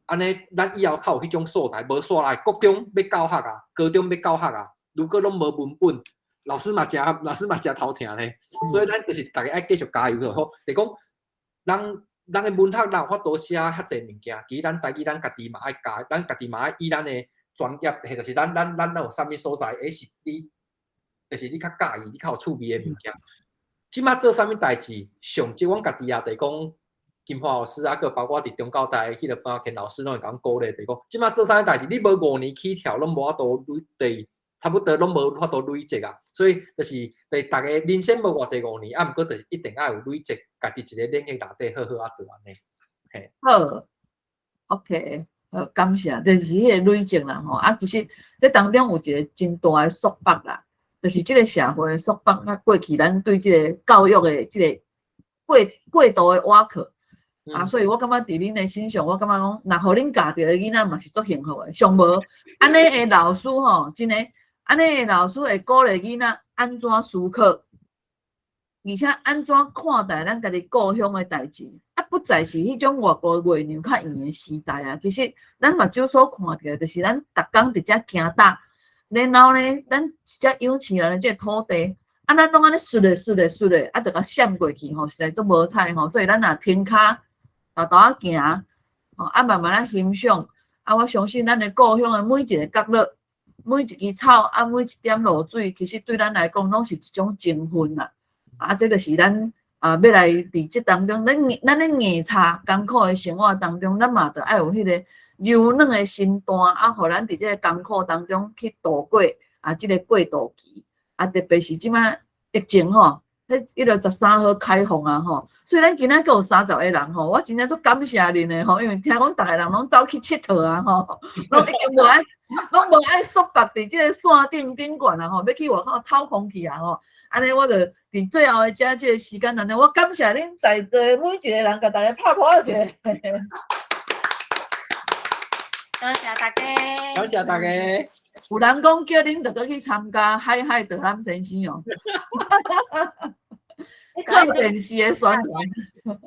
按呢，咱以後較有彼種素材。無煞來國中欲教學啊，高中欲教學啊，如果攏無文本，老師嘛誠頭疼咧。所以咱就是逐家愛繼續加油就好。就講，人人的文學，咱有法度寫遐濟物件，其實咱台語咱家己嘛愛加，咱家己嘛愛以咱的專業，或者是咱有啥物所在，會是你，就是你較佮意、你較有趣味的物件。這馬做啥物代誌，上少阮家己也就是講，金華老師啊，閣包括佇中教大彼個潘建老師攏會共阮鼓勵，就是講，這馬做啥物代誌，你無5年起跳，攏無法度累，差不多攏無法度累積啊。所以就是逐家人生無偌濟五年，啊，毋過就是一定愛有累積，家己一個領域內底好好仔做按呢。嘿。好，OK，好，感謝，就是彼個累積啦吼。啊，其實這當中有一個真大的束縛啦，就是這個社會的束縛，啊，過去咱對這個教育的這個過度的挖苦。啊，所以我感覺佇恁的身上，我感覺講，若予恁教著的囡仔嘛是足幸福的。上無按呢的老師吼，真的，按呢的老師會鼓勵囡仔按怎思考，而且按怎看待咱家己故鄉的代誌，啊，不再是彼種外國月娘較圓的時代啊。其實咱目睭所看著，就是咱逐工佇遮行搭，然後呢，咱一只養飼咱的這個土地。啊，咱攏按呢窣咧窣咧窣咧，啊，就共閃過去吼，實在足無彩吼。所以咱若停跤，沓沓仔行，吼，啊，慢慢仔欣賞，啊，我相信咱的故鄉的每一個角落，每一支草，啊，每一點露水，其實對咱來講，攏是一種情分啦。啊，這就是咱啊，欲來佇這當中，咱咧硬撐艱苦的生活當中，咱嘛著愛有彼個柔軟的身段，啊，予咱佇這個艱苦當中去度過啊，這個過渡期。啊，特別是這擺疫情吼，彼彼個13號開放啊吼，所以咱今仔閣有30個人吼，我真正足感謝恁的吼，因為聽講逐个人攏走去𨑨迌啊吼，攏已經無愛，攏無愛束縛佇這個線頂頂懸啊吼，欲去外口透空氣啊吼，按呢我就佇最後的這這個時間內，我感謝恁在座的每一個人，共大家拍噗仔一下。多謝大家，感謝大家。有人講叫恁著閣去參加海海導覽先生哦，靠電視的宣傳。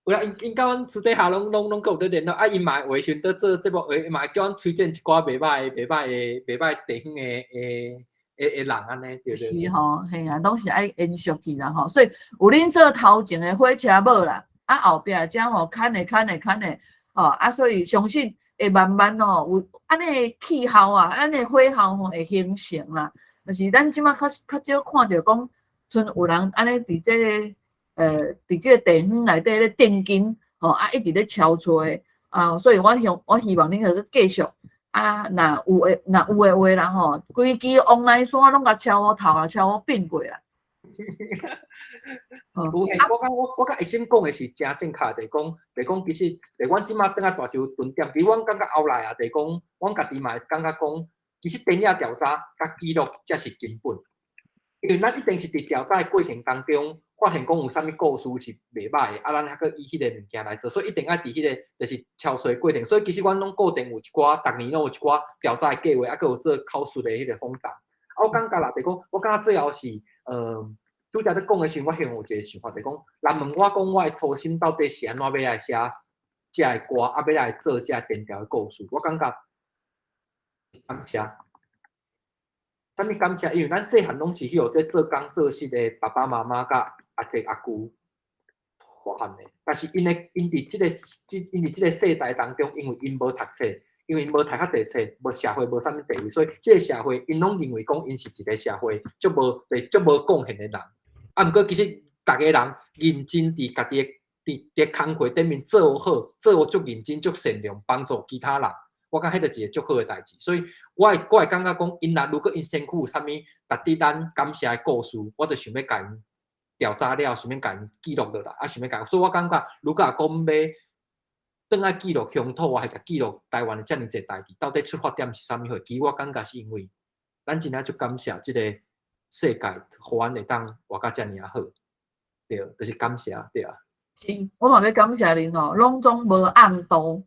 有啦，𪜶佮阮私底下攏閣有咧聯絡，啊，𪜶嘛有時陣佇做節目，嘛會叫阮推薦一寡袂歹地方的人按呢，對對。是吼，嘿啊，攏是愛延續去啦吼，所以有恁做頭前的火車母啦，啊後壁遮吼牽的牽的牽的，吼啊，所以相信會慢慢吼有按呢氣候啊，按呢火候吼會形成啦。就是咱這馬較少看著講，賰有人按呢佇這個地方內底咧定根，吼啊一直咧敲揣啊，所以我希望恁閣繼續，啊，啊，若有的話啦吼，規支王來山攏共超烏頭啊，超烏變過啦。有嘿，我感我我佮一心講的是誠正確，就是講，就是講其實，就是阮這擺轉來大岫屯點，其實阮感覺後來啊，就是講，阮家己嘛會感覺講，其實田野調查佮記錄才是根本，因為咱一定是佇調查的過程當中，發現講有啥物故事是袂䆀的，啊，咱還閣以彼個物件來做，所以一定愛佇彼個就是抄揣過程，所以其實阮攏固定有一寡，逐年攏有一寡調查的計劃，啊，閣有做口述的彼個訪談。啊，我感覺啦，就是講，我感覺最後是，拄才咧講的時陣，我現有一個想法，就是講，人問我講我的初心到底是按怎欲來寫這个歌，啊，欲來做這个田調的故事，我感覺感謝。啥物感謝？因為咱細漢攏是彼號咧做工做事的爸爸媽媽佮阿伯阿舅大漢的，但是𪜶的𪜶佇這個這𪜶佇這個世代當中，因為𪜶無讀冊，因為無讀較濟冊，無社會無啥物地位，所以這個社會𪜶攏認為講𪜶是一個社會足無足無貢獻的人。啊，毋過其實逐个人認真佇家己的佇佇工課頂面做好，做足認真、足善良，幫助其他人，我感覺彼就是一個足好的代誌。所以我會感覺講，𪜶若如果𪜶身軀有啥物值得咱感謝的故事，我就想欲共𪜶調查了，想欲共𪜶記錄落來，啊，想欲共。所以我感覺，如果講欲轉來記錄鄉土啊，或者記錄台灣的遮爾濟代誌，到底出發點是啥物貨？其實我感覺是因為咱真正足感謝這個世界，予阮會當活甲遮爾仔好，對，就是感謝，對啊。是，我嘛欲感謝恁哦，攏總無暗度。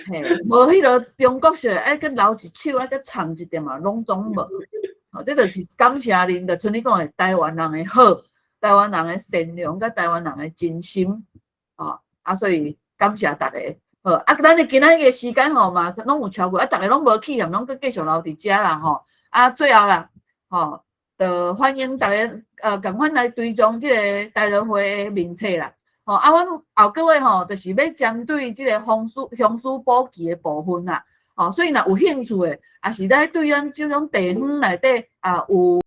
嘿，無彼個中國式的，愛閣留一手，愛閣藏一點仔，攏總無。吼，這就是感謝恁，就像你講的，台灣人的好，台灣人的善良，佮台灣人的真心，吼，啊，所以感謝逐家。好，啊，咱的今仔日的時間吼嘛，攏有超過，啊，逐家攏無去啊，攏閣繼續留佇遮啦吼。啊，最後啦，吼，就歡迎逐家，仝款來追蹤這个台樂會的面冊啦。吼，啊，阮後個月吼，就是欲針對這个風水鄉事簿記的部分啦。吼，所以若有興趣的，抑是咱對咱這種地方內底啊有。